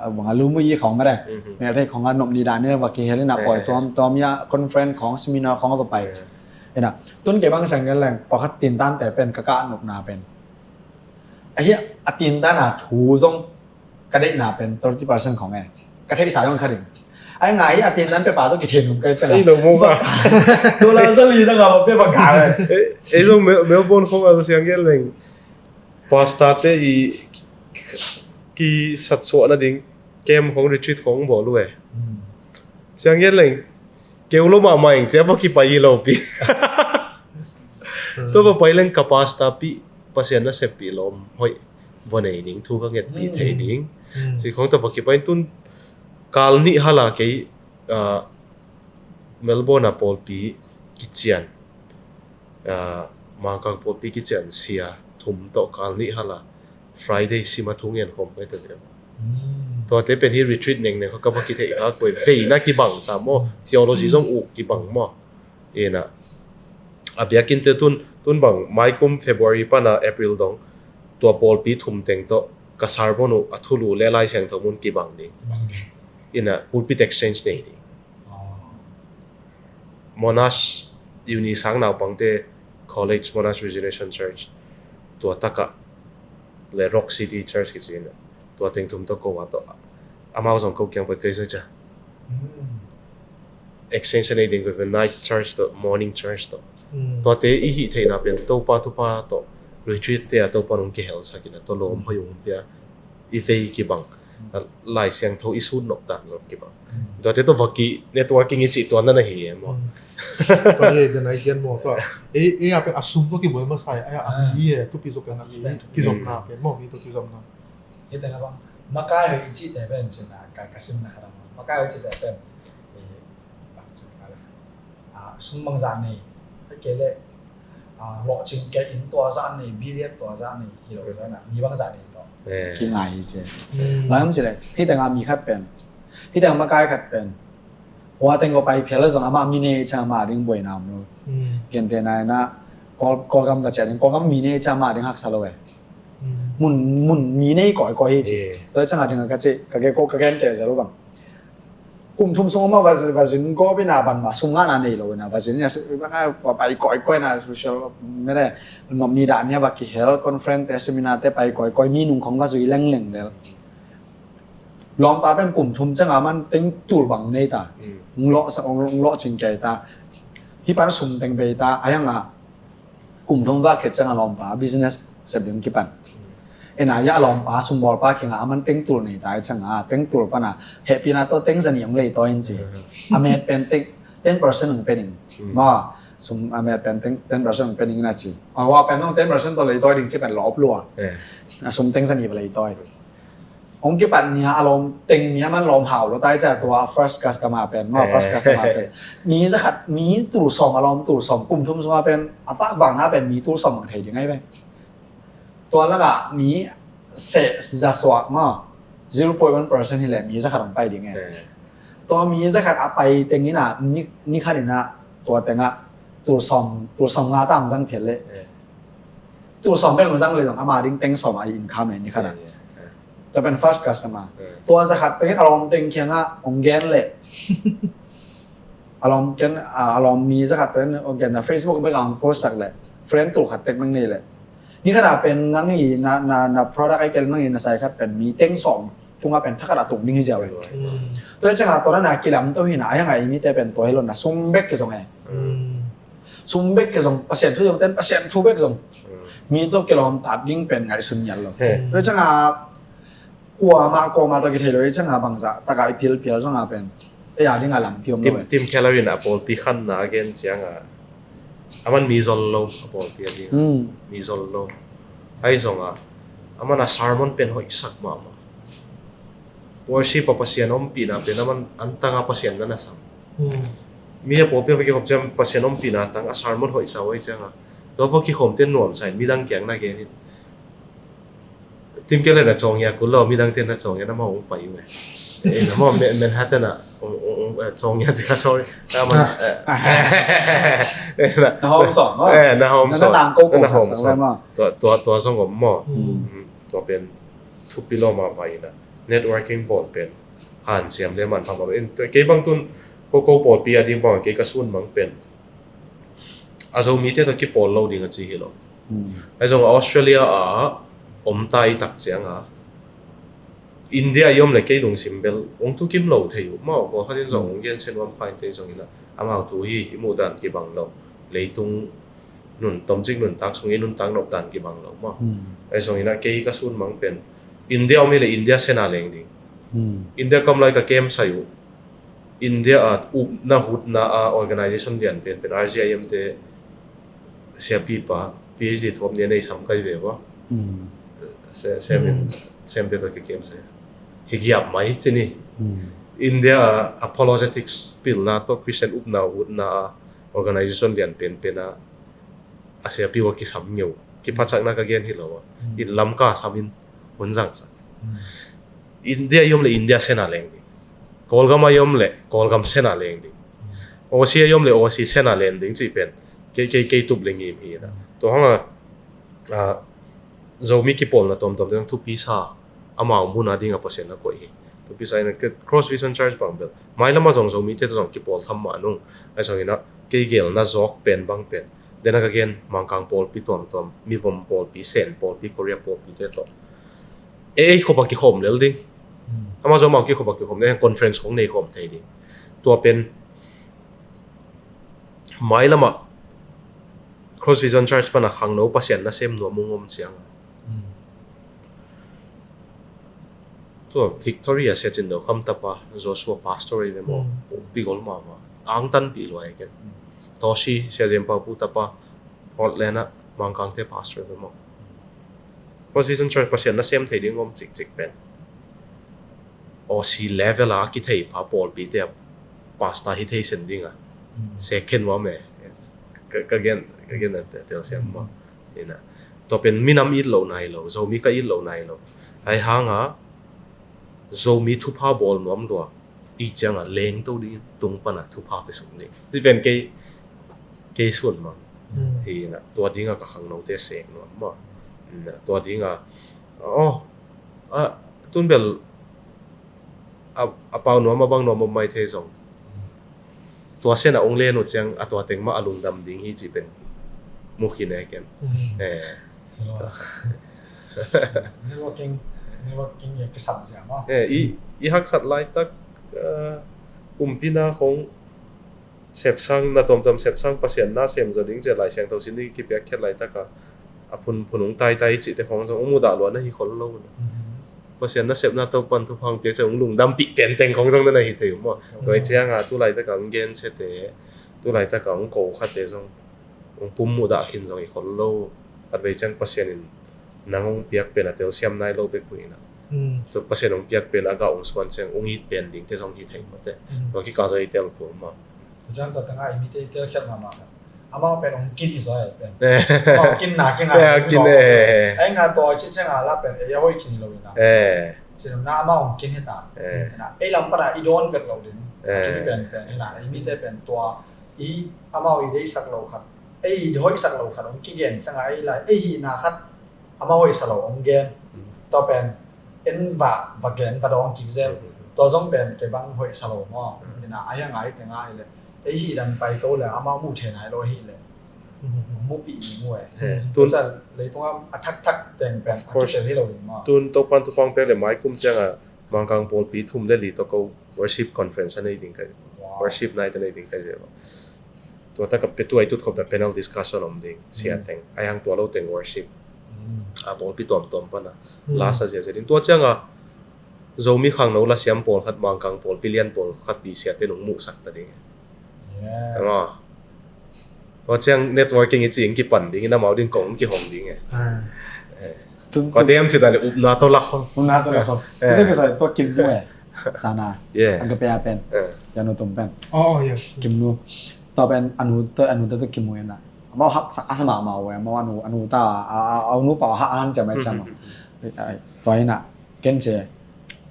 a bang a lu mu i khong ma de. Mel thei khong a nop ni dan ne va kihel ina poi tuam tuam ia conference khong seminar khong a va pai. Ina tun kei bang sang gen leng pawlkhat tintan te pen ka ka nopna pen ahi a tintan a thu zong ka deihna pen thirty percent khong e. Ka theihsa zong kha ding. Ai ngai hi a tintan pe pa to kithei nung ka cang a. Ei lo mo ka. Dollar zali zang a pe bang ka le. Ei zong Melbourne khong a siang gen leng pasta te i kisatsuah nading camp khong retreat khong bawl uh e. Siang gen leng keu lo mahmah ing cia va kipai hi lo pi. Tua va pai leng ka pasta pi Pasian na seppih lawm hoih va nei ding thu ka ngetpih thei ding. Ci khong tua va kipai tun kal nih hala kei Melbourne a pawlpi kician Mangkang pawlpi kician sia thum tawh kal nih hala Friday sima thu ngen khawm kai ta ve. Tuate pen hi retreat neng neng kha ka va kitheih kha koi veina kibang ta maw, theology zong uk kibang maw. Ina a biakinn te tun, tun bang maikum February pana April dong tua pawlpi thum teng tawh ka sermon uh a thulu le Lai Siangtho mun kibang ding. Ina pulpit exchange nei ding. Monash Uni sang naupangte college Monash Regeneration Church tua takah le Rock City Church kici ina tua teng thum tawh ko a tawh amau zong ko kiang pai kei zoi cia. Exchange a nei ding ko night church tawh morning church tawh. Tuate i hih theihna pen Topa thupha tawh retreat te a Topa nung kihel sakin a tawh lawm hoi ung pia i vei kibang. Lai Siangtho i sut nop dan zong kibang. Tuate tawh vaki networking i cih tuan na na hi e maw. Tua hi den ai kian maw tua. Ei, ei a pen a sum tua kibuai masa e, a mi e, tupi zok pen a mi kizopna pen maw, mi tua kizopna. Hi teng a bang makai hoi i cih te pen cin a ka, ka sim na khat a maw. Makai hoi i cih te pen bang cin a le a sum bang zah nei. Hoi kei le lawhcing kei in tua zah nei, billion tua zah nei hi lo zah na mi bang zah nei tawh. Ki ngai hi ci. Lai om ci le hi teng a mi khat pen, hi teng a makai khat pen hua teng ko pai phial zong amah mi nei ciang amah ding buaina om lo. Gente na ina Kawlgam va ciah ding Kawlgam mi nei ciang amah ding haksa lo e. Mun, mun mi nei kawikawi hi ci. Tua ciang a ding a ka ci ka ke ko ka gente zel lo bang. Kum thum sung ma va zin ko bina ban ma sung ngana nei lo na va zin ya va pai koi koi na social media nom ni da nia va kihel conference te seminar te pai koi koi mi nung khong va zui leng leng del. Lawmpa pen kum thum ciang a man teng tul bang nei ta. Ung lawh sa ung lawh cing kei ta. Hi pan sum teng bei ta a yang a kum thum va khet ciang a lawmpa business sep ding kipan. Ena ya lawmpa sumbawlpa kinga a man teng tul nei tai ciang a teng tul pana hehpina tawh teng zani ong lei tawi in ci. A met pen teng ten percent ong pe ding. Ma sum a met pen teng ten percent ong pe ding ina ci. A wa pen nong ten percent tawh lei tawi ding ci pen lawp lua. A sum teng zani va lei tawi. Hong kipat ni a lawm teng mi a man lawm hau lo tai cia tua first customer pen, ma first customer pen. Mi zakhat, mi tul sawm a lawm tul sawm, kum thum sung a pen, a vak vak na pen mi tul sawm ang thei ding ai ve. Tua laka mi seh za suak ma, zero point one percent hi le mi zakhat ang pai ding ai. Tua mi zakhat a pai teng ina, ni, ni khat ina, tua tenga, tul sawm, tul sawm nga tang zang phial le. Tul sawm bek zang le zong ama ding teng sawm a income ni khat a. Tua pen first customer. Tua zakhat pen a lawm teng kianga ong gen le. A lawm ken, a lawm mi zakhat pen ong gen na Facebook bek ang post tak le. Friend tul khat tek nang nei le. Ni khat a pen nang i na, na, na product ai kel nang i na sai khat pen mi teng sawm tunga pen thakhat a tung ding hi ziau le. Tua cianga tua na kilam to hi na, ai hang ai mi te pen tua hi lo na sum bek ki zong e. Sum bek ke zong, Pasian thu zong ten, Pasian thu bek zong. Mi to kilawm tap ding pen ngaihsun ngiat lo. He. Tua cianga kuamah, kuamah to kithei lo, cianga bangzah taka i philphil zonga pen. Ei a dinga lampi om lo. Tim, Tim Keller in a pawlpi khanna a gen cianga. Aman mi zol lo, a pawlpi a ding. Mi zol lo. Ai zonga. Aman a sermon pen hoihsak mahmah. Worship a Pasian ompihna pen aman antanga Pasian na na sam. Mi a pawlpi a va kikhop ciang Pasian ompihna tang a sermon hoihsa hoih cianga. Tua va kikhom ten nuamsa in midang kiang na gen in. Tim Keller na cawngia kul lo, midang ten na cawngia na ma hong pai uh e. Eh, na ma Manhattan a cawngia cika, sorry. Na hawm sawm. Na hawm sawm. Na hawm sawm. Tua, tua, tua zong om maw. Tua pen thupi lo mahmah ina. Networking bawl pen hanciam le manpha mah in, kei bang tun ko ko pawlpi a ding bang kei ka sun mang pen a Zomite tawh kipawl lo ding a ci hi lo. Ai zong Australia a om ta i tak cianga India i om le kei lungsim bel ong thukim lo thei uh maw, pawlkhat in zong ong gensia nuam kha in tei zong ina amau thu hi i muh dan kibang lo, leitung nun, tomcik nuntak sung i nuntak nop dan kibang lo maw. Ai zong ina kei ka sun mang pen India om hi le India sena leng ding. India kam lai ka kem sai uh. India a upna hutna a organization lian pen pen R G I M te siapipa PhD thawm nia nei sam kai ve va. Sem in, sem te to ke kem sai. Hi giap mai cini. India a apologetics pilna to Christian upna hutna a organization lian pen pen a a siapi ua kisam ngeu. Kiphatsakna ka gen hi lo a. In lam ka sam in hun zangsak. India i om le India sena leng ding. Kawlgam a i om le Kawlgam sena leng ding. Aussie a i om le Aussie sena leng ding cih pen kei, kei, kei tup le ngim hi na. Tua hanga Zomi kipawlna tomtom te thupi sa amau mun a dinga Pasian na koih hi. Thupi sa ina Cross Vision Church bang bel mailama zong Zomite zong kipawl tham mah nung. Ai zong ina kei gelna zawk pen bang pen dena ka gen Mangkang pawlpi tuamtuam, Mivom pawlpi, Sen pawlpi, Korea pawlpi te tawh ei khop a kikhawm lel ding. Ama zong amau kikhop a kikhawm lel, conference khong nei khawm thei ding. Tua pen mailama Cross Vision Church pana khangno Pasian nasem nuam ung om ciang tua Victoria Sia Cin Dau Kham tapa Joshua pastor ei ve maw, pi gol mama ang tan pi luai ken. Toshi Sia Zem Pau pu tapa Portland ah Mangkang te pastor ei ve maw. Cross Vision Church Pasian nasem thei ding om cikcik pen Aussie level a kithei pha pawlpi te a pastor hi thei sen ding a. Second wa me ka gen, ka gen a tel siam maw. Ina tua pen minam it lo nai lo, Zomi ka it lo nai lo. Ai hanga Zomi thupha bawl nuam lua i cianga lengto ding tung pana thupha pe suk ding. Ci pen kei, kei suan mang. Hi ina tua dinga ka khangnote sek nuam maw. Ina tua dinga oh a tun bel a, a pau nuam a bang nuam om mai thei zong tua sena ong len uh ciang a tua teng mah a lungdam ding hi ci pen mukhin e ken. Networking, networking ya kisam zia ma. I, i haksat laitak kumpina khong sepsang na tomtom sepsang Pasian na sem zo ding cia Lai Siangtho sin ding kipiak khiat laitaka a phun phun ung taitai cihte khong zong ung mudah luana hi khol lo. Pasian nasepna Topan thupha hong piak ciang hong lungdampih penteng khong zong na na hi thei uh maw. Tua hi cianga tu laitaka hong gensiate, tu laitaka hong ko khate zong hong pum muhdah khin zong hi khol lo. Khatvei ciang Pasian in nang hong piak pen a telsiam nai lo bek uh ina Mm. Tua Pasian hong piak pen a gah hong suan ciang hong it pen dingte zong hi thei mate. Mm. Tua kikal zong i tel kul maw. Tua ciang tua tengah i mite i tel khiat mahmah khat, amau pen hong kin hi zaw ei pen. Eh. Amau kin na kinga. Eh, kin, eh. Ei nga tua ci ciang a la pen ei a hoih khin hi lo ina. Eh. Cinopna amau hong kin hi ta. Eh. Ina, ei lam pana i dawn vet lo ding. Eh. Cu pen pen ina, ei mite pen tua i amau i deihsak lo khat, ei i hoihsak lo khat hong kigen ciang a ei lai ei hihna khat amau hoihsa lo hong gen. Mm. Tua pen en va, va gen, va dawng kik zel. Mm. Tua zong pen kei bang hoihsa lo maw. Mm. Ina, a hiang a hi tengah hi le ei hih dan pai to le amau muh thei nai lo hi le. Mm. Mupih ni mu e. He, tun leitung a thakthak teng pen a kitel hi lo in maw. Tun Topan thupha pek le mai kum ciang a Mangkang pawlpi thum le li tawh ko worship conference a nei ding ka hi. Wow. Worship night a nei ding ka hi ve maw. Tua tak a pe tua i tut khop dah panel discussion om ding, sia teng. Ai hang tua lo teng worship. Mm. A pawlpi tuamtuam pana. Mm. Last a zia zia ding. Tua ciang a Zomi khangno la siam pawlkhat, Mangkang pawlpi lian pawlkhat ti siate nung muhsak ta ding. Yes. Ama. Tua ciang networking i ci in kipan ding, in amau ding kong kihong ding e. Ah. Eh. Tun, tun. Kua te am ci ta le upna tawh lak hong. Upna tawh lak hong. Eh. Tua kisai tua kim ding e. Sana. Yeah. Agape a pen. Eh. Piano tum pen. Oh, oh, yes. Kimnu. Tua pen anu te, anu te tu kimu ena. Amau haksa a sama mau e, amau anu, anu ta, a, a, a, anu pa ha an jam e jam. Ai, ai, tua ina, ken ce,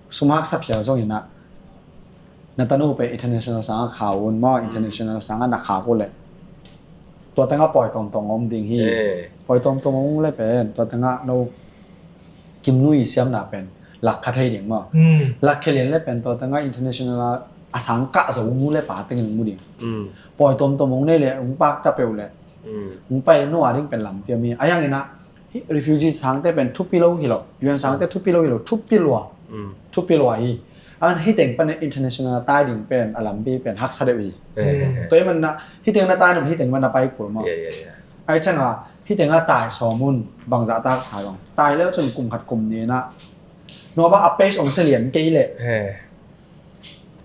sum haksa phial zong ina. Na tanu pe international sanga kha un, mau international sanga na kha ku le. Tua tanga poi tawmtawm om ding hi. Eh. Poi tawmtawm om le pen, tua tanga no Kimnu i siamna pen lak kha thei ding maw. Hmm. Lak khe lian le pen tua tanga international a, a sang kah zo mu le pa tengin mu ding. Hmm. Poi tawmtawm ong nei le ong pak ta peu le. Hmm. Ong pai le no a ding pen lampi a mi. A yang ina hi refugee sangte pen thupi lo hi lo. U N sangte thupi lo hi lo. Thupi lua. Hmm. Thupi lua hi. An hi teng pan international tai ding pen a lampi pen haksa deuh hi. Eh, eh, eh. Tua i man na hi teng na tai nam hi teng man na pai kul maw. Yeah, yeah, yeah. Ai chang a Hi teng a tai sawm un bangzah tak sa zong. Tai leu cun kum khat kum ni na. Nua bang a page ong sia lian kei leh. He.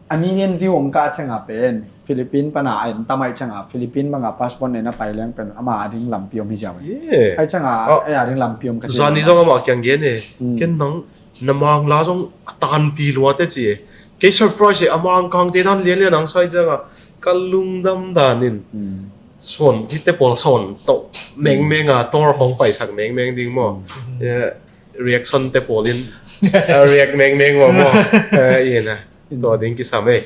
A million view ong kah ciang a pen Philippine pana a en tam ai ciang a Philippine bang a passport nei na pai leng pen ama a ding lampi om hi ziau. Yeah. Ai ciang a, oh, ei a ding lampi om ka ci. Zan ni zong ama kiang gen e. Hmm. Ken nang na Mangla zong a tanpi lua te ci e. Kei surprise e, a Mangkang te dan lian lian ang sai ciang a ka lungdam dan in. Hmm. Sawn, hite pawl sawn tawh mengmeng a, tor khong paisak mengmeng ding maw? Mm. Eh, reaction te pawl in, eh, react mengmeng maw, maw? Eh, ina. Tua ding kisam ei.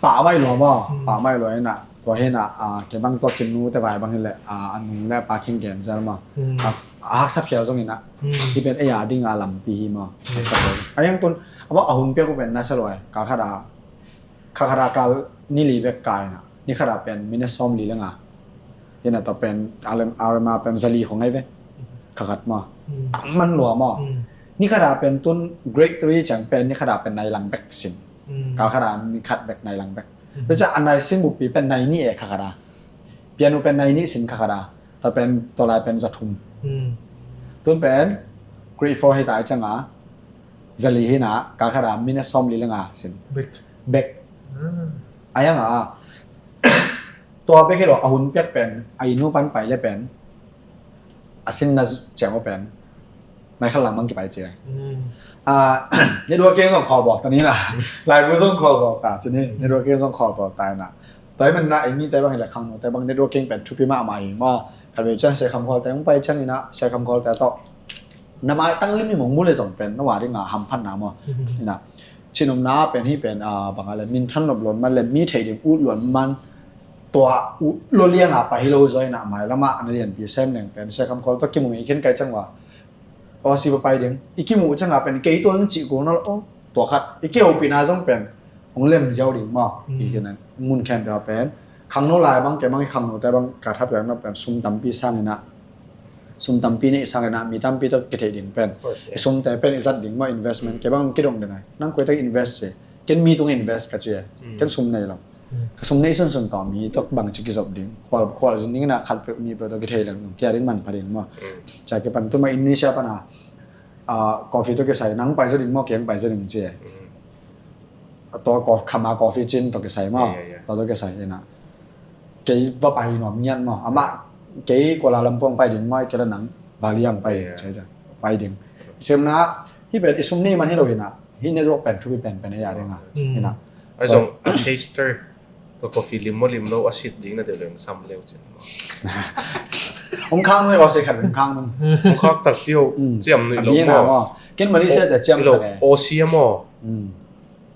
Pah mai lua maw? Mm. Pah mai lua ina. Tua hi ina, ah, kei bang tua Kimnu te vai bang hi le, ah, a nu le pa khing gen zel maw? Mm. Ah, a haksa phial zong ina. Mm. Hi pen ei a ding a lampi hi maw? Mm. Haksa phial. A yang tun, a bang a hun piak uh pen na sa lua ei. Ka khat a, Kha khat a kal ni li bek kai na. Ni khat a pen minute sawm li le nga. Ina ta pen alem arma pen zali khong ai ve. Kha khat ma. Mm. Man lua ma. Mm. Ni khat a pen tun grade three ciang pen ni khat a pen nai lang bek sin. Mm. Kal khat a ni khat bek nai lang bek. Mm. Tua ciang a nai sin bupi pen nai ni e kha khat a. Piano pen nai ni sin kha khat a. Ta pen tua lai pen za thum. Mm. Tun pen grade four hi ta ai ciang a. Zali hi na, kal khat a minute sawm li le nga sin. Bek. Bek. Ah. A yang a. Tua bek hi lo, a hun piak pen, a inn uh pan pai le pen. A sin na ciang uh pen. Mai khat lang mang kipai cia. Mm. Ah, networking zong call bawk ta ni na. Lai bu zong call bawk ta, ci ni, networking zong call bawk ta na. Tua i man na, ei mi te bang hi le khang no, te bang networking pen thupi mahmah hi maw. Khat vei ciang Sia Kham Khawl te, hong pai ciang ina, Sia Kham Khawl te tawh. Na mai tang lim i mong mu le zong pen, na wa ding a hamphatna maw. Mhm. Ina, cinumna pen hi pen, ah, bang a le, min than nop luan man le, mi thei ding ut luan man, tua ut lo liang a pa hi lo zaw ina, mai lama, ana lianpi sem leng pen, Sia Kham Khawl tua kimu ngei khin kai ciang wa. Aw si pa pai ding, i kimu ciang a pen, kei tua hong cih kul na lo, aw, tua khat, i keu pina zong pen, hong lem ziau ding maw, mm, i kina, mun khen pia pen, Khangno lai bang, kei bang i khangno te bang, ka thapiakna pen sum tampi sang ina, sum tampi nei sang ina, mi tampi tawh kithei ding pen. Of course, yeah. I sum te pen i zat ding maw, investment, kei bang kidong ding ai. Nang koi tak invest ci. Ken mi tung invest ka ci. Mm. Ken sum nei lo. Mm. Ka sum nei sunsun tawh mi tawh bang ci kizop ding. Khual, khual zin ding ina khat pek mi pek tawh kithei leng. Kia ding man pha ding maw. Mm. Cia kei pan tu ma Indonesia pana. Ah, coffee tawh kisai, nang pai zaw ding maw, kei hong pai zaw ding ci. Mm. Tua cof-, khama coffee cin tawh kisai maw. Yeah, yeah, yeah. Tua tawh kisai ina. Kei va pai nuam ngiat maw. Amah, kei Kuala Lumpur hong pai ding maw, kei la nang Bali hong pai ding, yeah, yeah, ci, ci. Pai ding. Sim na, Pen i sum nei man hi lo hi na. Hi network pen thupi pen pen a ya ding a. Hi na. Ai zong a taster. Tua coffee lim maw lim lo a sit ding na deuh leng sam leu cin. Hong khang nung, Aussie khat hong khang nung. Hong khak tak tio. Ciam nui lo maw. Ken Malaysia ta ciam sa le. Aussie maw.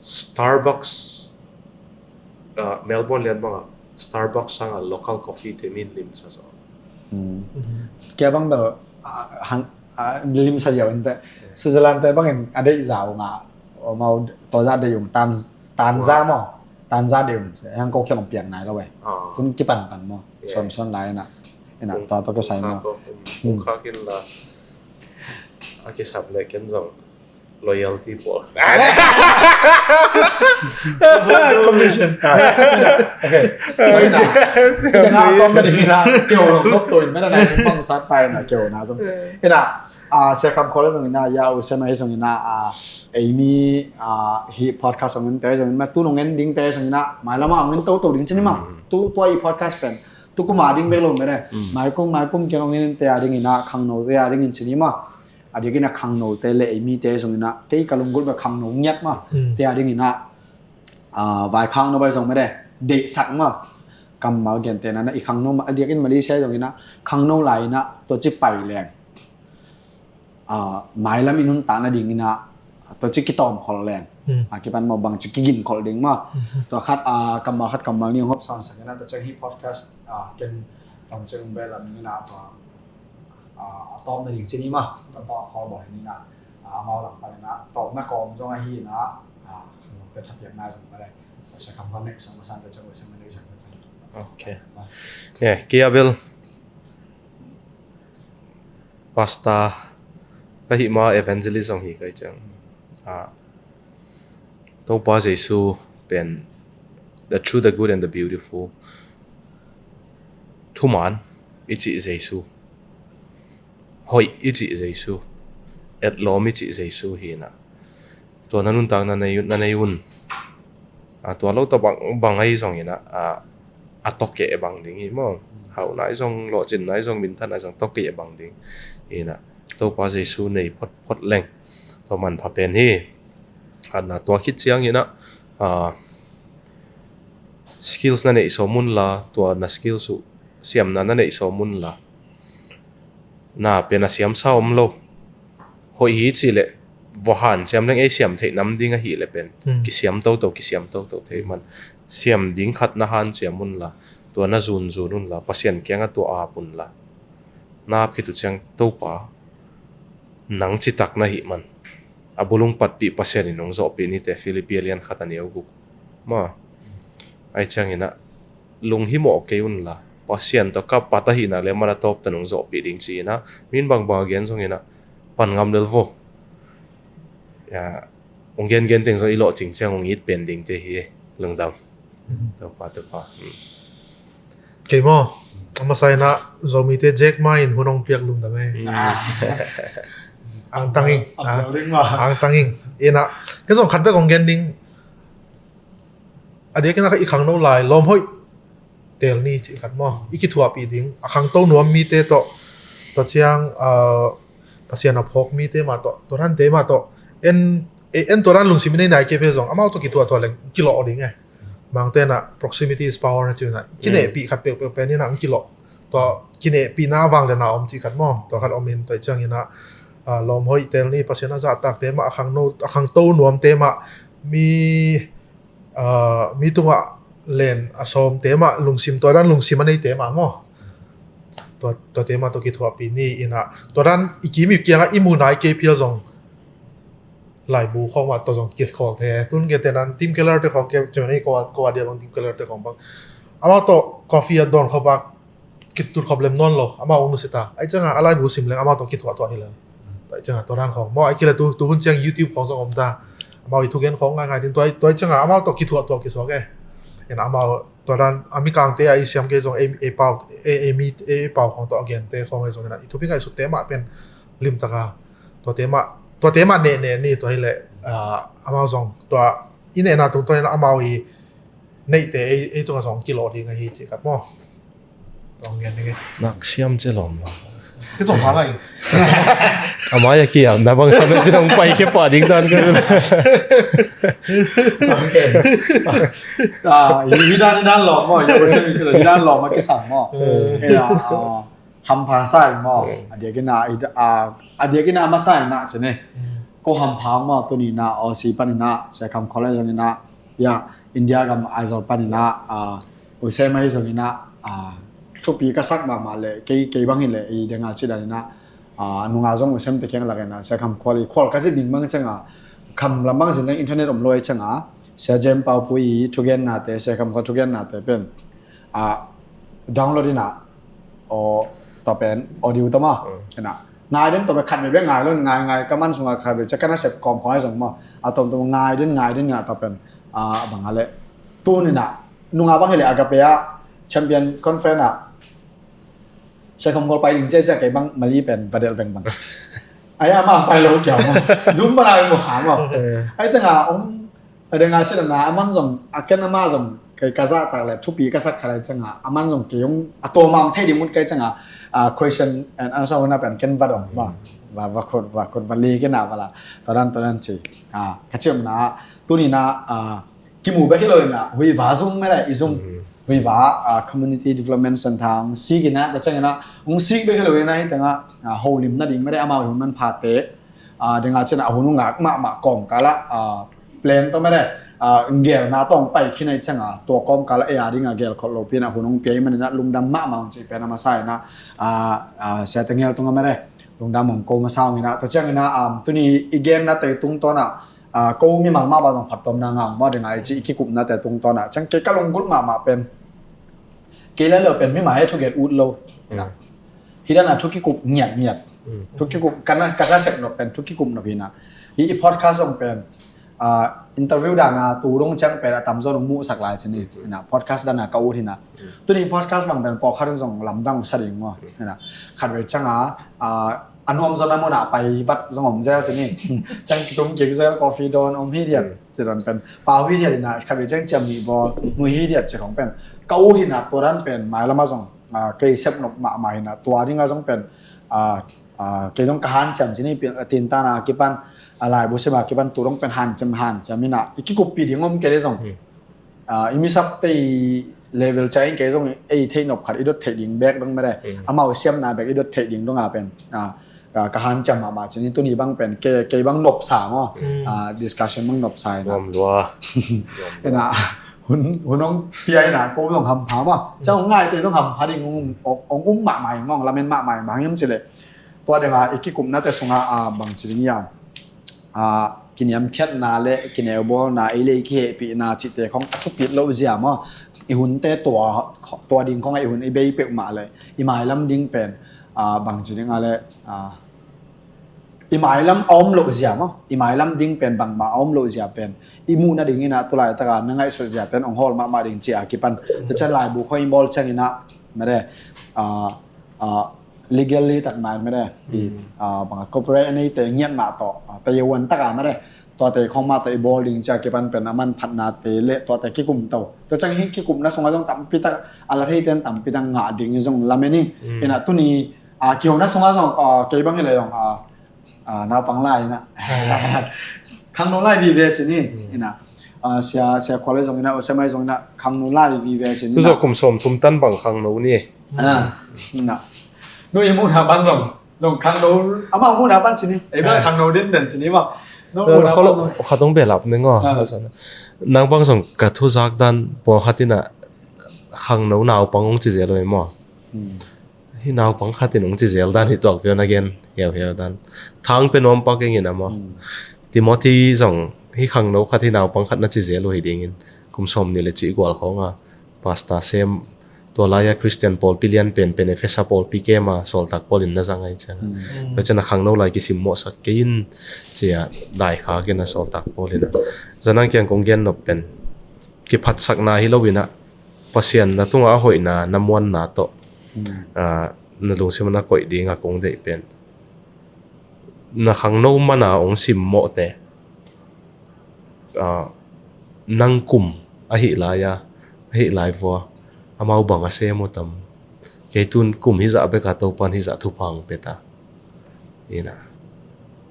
Starbucks, Melbourne lian bangah Starbucks sangah local coffee te min limsa zaw. Kia bang bel limsa ziau in te. Switzerland te bangin a deih zau nga. Mau to za deih ung tan za maw. Tan za deih ung. Hang ko kiang piang nai lo eh. Tun kipan pan maw. Son son lai na. Ina to to kisai maw. Kung khakin la. A kisap le ken zong. Loyalty pawl. Commission. Okay. Ina. Ina nga tom na ding ina. Keu lo top to in mena na sum pang sa tai na keu na sum. Ina. A sia kam khol zong ina ya u sia mai zong ina a Amy a hi podcast zong in te zong in ma tu nong en ding te zong ina mai lama zong in to to ding cini ma tu tua i podcast pen tu kuma ding bek lo mene mai kum mai kum keu nong in te a ding ina khang no te a ding in cini ma. A diakin a khangno te le eimi te zongin ah kei ka lunggulh bek khangno ngiat ma. Te a dingin ah vai khangno bai zong mede deihsak ma. Kammal gentehna na i khangno ma a diakin Malaysia zongin ah khangno lai in ah tua ci pai leng mailam i nuntakna dingin ah tua ci kitawm khol leng a kipan ma bang ci kigin khol ding ma. Tua khat kammal khat kammal ni hong hop sansak in ah tua ciang hi podcast ken tong ciang bel a mingin ah tua a tawpna ding cini ma. Tua tawp khol bawh hi ni na amau lam pan ina tawpna kawm zong ahi ina khangno pe thapiakna zong mede. Sia kham kham nek sang masan ta ciang sia mene sang ta ciang. Okay. Yeah, kia bel pasta ka hi ma evangelist zong hi kai ciang. Topa Jesu pen the true, the good and the beautiful. Thuman i cih Jesu, hoih i cih Jesu, etlawm i cih Jesu hi na. Tua na nuntak na nei, na nei un. Tua lo ta bang, bang ahi zongin ah a tawkeh bang ding hi maw. Hauh nai zong, lawhcin nai zong, minthan nai zong tawkeh bang ding hi na. Topa Jesu nei photphot leng tua manpha pen hi. Khatna tua khit ciangin ah skills na neih sawm unla, tua na skills uh siamna na neih sawm unla, na pen a siamsa om lo. Hoih hi cih leh vua hanciam leng ei siam theih nam ding ahih leh pen kisiam toto, kisiam toto thei man. Siam ding khat na hanciam unla, tua na zunzun unla, Pasian kiangah tua ap unla. Na ap khit uh ciang Topa nang citak na hih man. A bulung patpih Pasian in hong zawhpih nite, Filippi a lian khat a neu guk. Ma ai ciangin ah lunghimawh kei unla, Pasian tawh ka pat ahihna le man a tawptan hong zawhpih ding ci-in ah min bangbang a gen zongin ah pan ngam lel vo. Hong gengen teng zong i lawhcing ciang hong it pen dingte hi. Lungdam. Topa, Topa. Kei maw, a masa in ah Zomite Jack ma in hun hong piak lungdam e. Angtang ing. Angtang ing. Ina, kei zong khat bek hong gen ding. A diakin ah i khangno lai lawm hoih teel ni cih khat maw, i kithuahpih ding. A khangto nuam mite tawh, tua ciang Pasian a phawk mite mah tawh, tua dante mah tawh en, en tua dan lungsim i nei nai kei phe zong amau tawh kithuahthuah leng kilawh ding e. Mangte na proximity is power na ci-in ah kinehpih khat peuhpeuh pen in ah ang kilawh. Tua kinehpihna a vang le na om cih khat maw, tua khat om in tua ciangin ah lawm hoih teel ni, Pasian a zahtakte mah, a khangno, a khangto nuamte mah, mi mi tungah len a sawmte mah lungsim, tua dan lungsim a neite mah maw. Tua, tuate mah tawh kithuahpih ni in ah tua dan i kim i kiangah i mu nai kei phial zong laibu khawng mah tawh zong kikhawl thei. Tun gentehna Tim Keller te khawng kei cimani ko a dia bang Tim Keller te khawng bang amau tawh coffee a dawn khawng bak kitut khop lem nawn lo, amau ong nusia ta. Ai cianga a laibu sim leng amau tawh kithuah tuah hi lel. Ai cianga tua dan khawng maw, ai kile tu, tu hun ciang YouTube khawng zong om ta. Amau i thugen khawng ngaingai din tua, tua cianga amau tawh kithuah tuah kisuak e. Ina amau tua dan a mikangte a i siam kei zong ei, ei pau, ei, ei mi, ei pau khawng tawh a gente khawng ei zong ina i thupi ngaihsutte mah pen limtaka tuate mah, tuate mah nehneh ni tua hileh amau zong tua i nehna tungtawn ina amau i neihte ei, ei tungah zong kilawh ding ahi cih khat maw. Tawng gen ding e. Nak siam ci lawm lo. Kei tawh pha lai. A mai a kiam na bang sa bek cin hong pai khia pah ding dan ka. Ah, hi dan, hi dan lawm maw, hi dan lawm a kisam maw. Eh, ah, hampha sa ing maw. A diakin a, a diakin a masa ing na cin eh. Ko hampha maw, tuni na Aussie panin a, Sia Kham College zongin a, ya, India gam Aizawl panin a, ah, U Sem ahi zongin a, ah, thupi ka sak mahmah leh, kei, kei bang hi leh, i denga ci danin a, ah, nunga zong U Sem te kiang lakin a, Sia Kham Khual i khual ka zin ding bang ciang a, kham lam bang zin leng internet om lo ahi ciang a, Sia Jem Pau Pui i thugennate, Sia Kham Khual thugennate pen, ah, download in a, aw, tua pen audio tawh maw. Mm. Ina, ngai den tua pen khat veve ngai lo, ngai, ngai, ka man sunga khat veve, ciang ka na sep kawm khong ahi zong maw. A tom tom ngai den, ngai den ina tua pen, ah, bang a leh. Tuni na, nunga bang hi leh Agape a, Champion Conference a, Sia Kham Khual pai ding ciang ciang kei bang Mali pen va delh veng bang. Ai, ama pai lo kia maw. Zoom bana mo kha maw. Eh. Ai ciang a, um, a denga ci danin a, aman zong, a ken ama zong, kei ka zahtak leh, thupi ka sak kha lai ciang a, aman zong kei ung, a tua mam thei ding mut kei ciang a, ah, question and answer hun a pen ken va dong maw. Va, va khut, va khut, va li kei na va la. Tua dan, tua dan ci. Ah, ka ci om na, tuni na, ah, kimu bek hi lo ina, Huiva zung mede, i zung. Mm. Huiva, ah, Community Development Center, hong sik ina, tua ciang ina, hong sik bek hi lo ina, hi teng a, ah, holim nading mede, amau hun manphate, ah, denga ci danin a hun hong ngak mahmah kawmkal a, ah, plan tawh mede, ah, gelna tawh hong pai khin ahi ciang a, tua kawmkal a ei a ding a gel khol lopi ina hun hong pia ahih manin a lungdam mahmah hong ci pen a masa ina, ah, ah, Sia Tengel tung a mede, lungdam hong ko masa hong ina, tua ciang ina, ah, tuni i genna te tungtawn a, ah, ko mimal mah bang zong phattuamna ngah maw, denga i ci i kikupnate tungtawn a. Ciang kei ka lunggulh mahmah pen, kei le lo pen mimal he thugen ut lo. Mm. Hi dan a thu kikup ngiatngiat. Mm. Thu kikup, ka na, ka na sep nop pen thu kikup nop hi na. Hi i podcast zong pen, ah, interview dan a tu dong ciang pen a tamzaw nong muhsak lai cin hi. Mm. Ina, podcast dan a ka ut hi na. Mm. Tuni podcast bang pen pawlkhat in zong lamdang sa ding maw. Mm. Ina, khat vei ciang a, ah, a nuamzaw na mun ah pai vat zong om zel cin hi. Ciang kitum kik zel, coffee dawn om hi diat. Mm. Ci dan pen pau hi diat ina, khat vei ciang ciam nih bawl, nui hi diat ci khong pen. Ka ut hi na, tua dan pen mailam ah zong, ah, kei sep nop mahmah hi na, tua ding ah zong pen, ah, ah, kei zong ka hanciam cin hi, pi-, tintan a kipan, a laibu sem a kipan tu dong pen hanciam, hanciam hi na, i kikuppih ding om kei le zong. Hmm. Ah, i misapte level ciang kei zong ei theih nop khat i dot theih ding bek dong mede. Hmm. Amau siamna bek i dot theih ding dong a pen. Ah, ka, ka hanciam mahmah cin hi, tuni bang pen kei, kei bang nopsa maw. Hmm. Ah, discussion bang nopsa hi na. Nuam lua. Nuam lua. Ina, hun, hun hong pia ina, ko zong hampha maw. Ciang hong ngaite zong hampha ding, hong, hong, hong um mahmah hi, hong lamen mahmah hi, bang hiam ci leh. Tua ding a, i kikupnate sungah, ah, bang ci ding hiam. Ah, kiniamkhiatna le kineubawlna, ei le ei kihehpihna cihte khong a thupit loh zia maw. I hunte tua, tua ding khong a i hun i bei peuhmah le, i mailam ding pen, ah, bang ci ding a le, ah, i mailam a om loh zia maw. I mailam ding pen bangmah a om loh zia pen, i muhna ding ina tulaitak a na ngaihsut zia pen hong hawl mahmah ding ci a kipan. Tua ciang laibu khong i bawl ciang ina, mede, ah, ah, legally tak nai mede. I, mm, ah, bang a copyright a neite ngiat mah tawh, ah, tayawan tak a mede. Tuate khong mah tawh i bawl ding ci a kipan pen a manphatnate le tuate kikum to. Tua ciang hi kikupna sungah zong tampi tak, a la theite in tampi tak ngah ding zong lamen hi. Mm. Ina tuni, ah, kihona sungah zong, ah, kei bang hi le zong, ah, ah, naupang lai ina. Khangno lai vive cin hi. Mm. Ina, ah, sia, sia Khual zong ina, U Sem zong ina, khangno lai vive cin hi. Tu zawh kum sawm thum tan bang khangno ni. Ah, ina. No i muhna pan zong, zong khangno, ama muhna pan cin hi. Ei bang, ah, khangno den den cin hi maw. No, eh, muhna pan zong. Khat hong belap ning aw. Ah. Nang bang zong ka thuzak dan pawlkhat ina khangno naupang hong ci zel uh hi maw. Hmm. Hi naupang khat in hong ci zel dan hi tuak viau na gen heuheu dan. Thang pe nuam pak ing ina maw. Hmm. Timothy zong hi khangno khat hi naupang khat na ci zel uh hi dingin kum sawm nih le cih gual khawng a. Pastor Sem, tua lai-a Christian pawlpi lian penpen Efesa pawlpi kem a sawltak Paul in na zang ahi ciang. Hmm. Tua ciang a khangno lai kisimmawhsak kei in ci a laikhak in a sawltak Paul in a. Zanang kiang kong gen nop pen kiphatsakna hi lo in a Pasian na tungah a hoihna na muanna tawh, hmm, ah, na lungsim na koih ding a kong deih pen na khangno man a hong simmawhte, ah, nang kum ahih lai-a, ahih lai vua, amau bang a sem uh tam. Kei tun kum hizah beka Topan hizah thupha hong pia ta. Ina,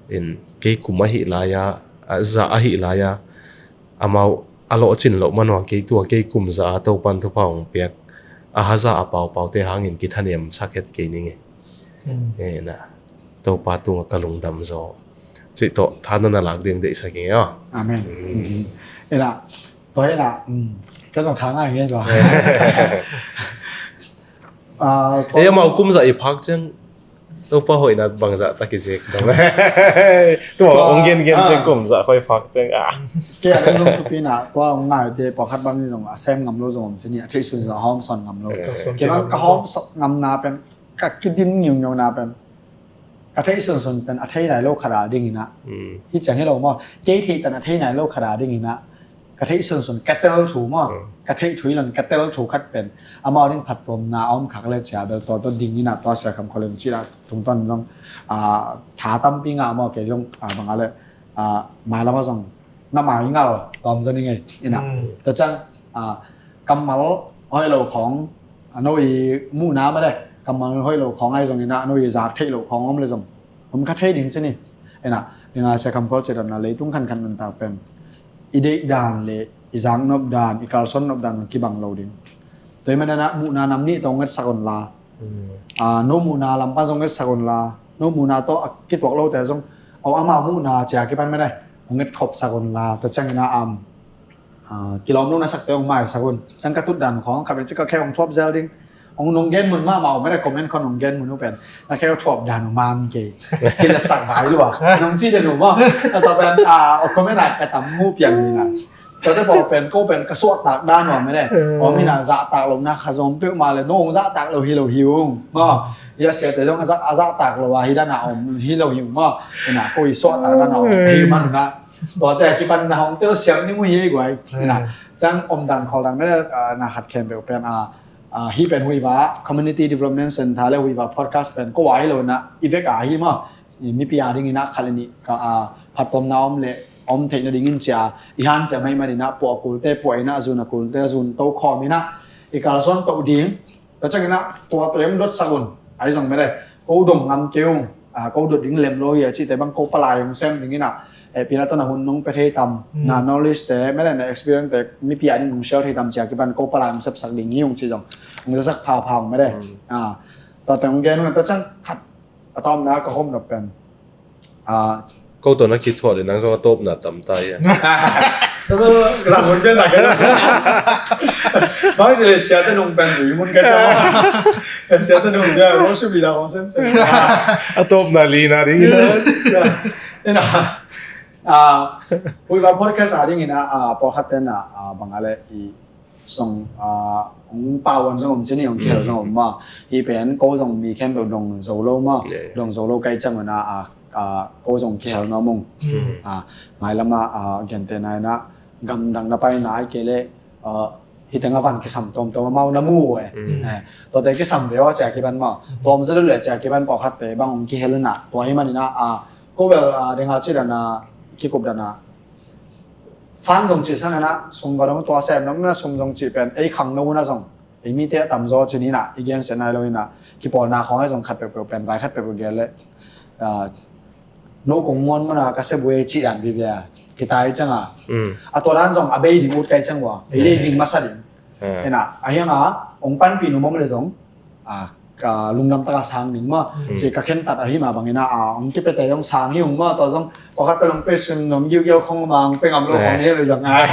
in kei kum ahi lai-a, a zah ahi lai-a, amau a lawhcin loh manuang kei tua kei kum zah a Topan thupha hong piak a haza a paupaute hangin kithanem sak het kei ning e. Ina, Topa tungah ka lungdam zaw. Cih tawh tha na na lak ding deihsak ing e aw. Amen. Ina, tua ina, ka zong tha ngai nge tua. Ei, amau kum zah i phak ciang Topa hoihna bangzah tak i zek dong. Tua hong gen gen ciang kum zah hoih phak ciang a. Kei a dong zong thupi na tua hong ngaite pawlkhat bang ni zong a sem ngam lo zong om ci ni, a theih sunsun a hawm sawn ngam lo. Kei bang ka hawm sawn ngamna pen, ka kidin ngiungngio na pen, ka theih sunsun pen a thei nai lo khat a ding ina. Hi ciang hi lo maw, kei theih tan a thei nai lo khat a ding ina. Ka theih sunsun ka tel thu maw, ka theih thu hi lo in ka tel thu khat pen amau ding phattuamna a om khak le cia bel tua tawh ding ina tua Sia Kham Khawl in cih a tungtawn zong tha tampi ngah maw, kei zong bang a le mailam a zong na mai ngal lawm zong ning ei ina. Tua ciang kammal hoih lo khawng, a no i muhna mah le kammal hoih lo khawng ahi zong ina, a no i zak theih lo khawng om le zong om kha thei ding ci ni. Ina, ina Sia Kham Khawl cih dan a leitung khankhan nuntak pen i deih dan le i zak nop dan, i kalsuan nop dan kibang lo ding. Tua hi manin a muhna nam nih tawh hong ngetsak un la, no muhna lam pan zong ngetsak un la, no muhna tawh a kituak lote zong amau muhna cia kipan mene hong ngetkhopsak un la, tua ciangin a am kilawm lo na sakte hong maisak un. Ciang ka tut dan khawng khat vei cik ka khe hong thuap zel ding. Hong nong gen mun mahmah uh mene comment khawng hong gen mun uh pen na khe thuap dan uh man kei. Kiletsak vai lua nong ci den uh maw. Tua pen comment a ka tam mu piang ni na. Tua te pawl pen ko pen ka suahtak dan uh mene. Om hi na zahtak lo na kha zom peuh mah le no hong zahtak lo hi lo hi ung maw. Hi a siate zong a zahtak lo a hi dan a om hi lo hi ung maw. Hi na ko i suahtak dan a om hi man uh na. Tuate a kipan na hong telsiam ding uh hi ei guai. Ciang omdan khawldan mene na khat khempeuh pen a hih pen Huiva Community Development Center le Huiva Podcast pen ko a hi lo na i vek a hi maw. Mipi a dingin a khat le nih phattuamna om le om theih nadingin cia i hanciam ahih manin a puah a kulte puah in a, zun a kulte zun to khawm in a, i kalsuan toh ding. Tua ciangin a tua tua hong dotsak un. Ahi zong mede ko dong ngam kei ung, ko dot ding lem lo hi a cihte bang ko palai hong sem dingin a, hehpihna tawh na hun nong pia thei tam, na knowledge te mede na experience te mipi a ding nong share thei tam cia kipan ko palai hong sepsak ding hi ung cih zong hong zasak phapha ung mede. Tua te hong gen un a, tua ciang khat a tawpna ka hom nop pen ko tawh na kithuah le nang zong a tawpna tam ta hi a. Ka zang hun pian tak ka zang. Bang ci le siate nung pen zui mun ka zang. Siate nung zia worship leader kong sem sem. A tawpna lina ding ina. Ina Huiva Podcast a ding ina pawlkhat tena bang a le i zong hong pauan zong om cini hong kihel zong om maw. Hi pen ko zong mi khempeuh dong zo lo maw. Dong zo lo kai ciang una ko zong kihel nuam ung. Mailama gente na ina gamdang na pai nai kei le hi teng a van kisam tawmtawm amau na mu e. Tuate kisam ve aw cia kiban maw. Tawm zaw le cia kiban pawlkhatte bang hong kihel ina tua hi manina ko bel denga ci dana kikup dana fan zong cih sangin a sum va dong tua sem dong na sum zong cih pen ei khangno huna zong ei mite a tamzaw cinin a i gensiat nai lo in a kipawlna khawng a zong khat peuhpeuh pen vai khat peuhpeuh gel le no kong muan muan a ka sia buai cih dan vivia kitai ciang a a tua dan zong a bei ding ut kai ciang ua ei lei ding masa ding. Ina a hiang a ong panpih nu mong le zong ka lungdam taka sang ding maw. Ci ka khentat ahi mah bangin a ong kipiate zong sang hi ung maw. Tua zong pakhat pe long pe sim nom giugiau khong mah ong pe ngam lo khong hi le zong a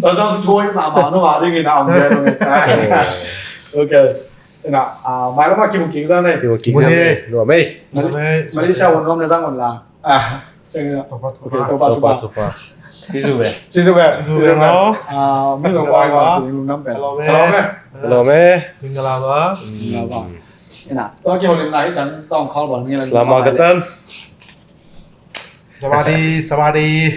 tua zong thuai mahmah no a dingin a ong bia dong. Ok. Ina mailama kimu kik zang nei. Kimu kik zang nei. Nuam ei. Malaysia hun nuam na zang un la. Topa topa. Topa topa. Ci zu ve. Ci zu ve. Ci zu ve. Mi zong pai ma ci lungdam pen. Hello me. Hello me. Mingala ba. Mingala ba. Ina tua ki holim na hi chan tong call bol ni la. Selamat datang. Sawadi, sawadi.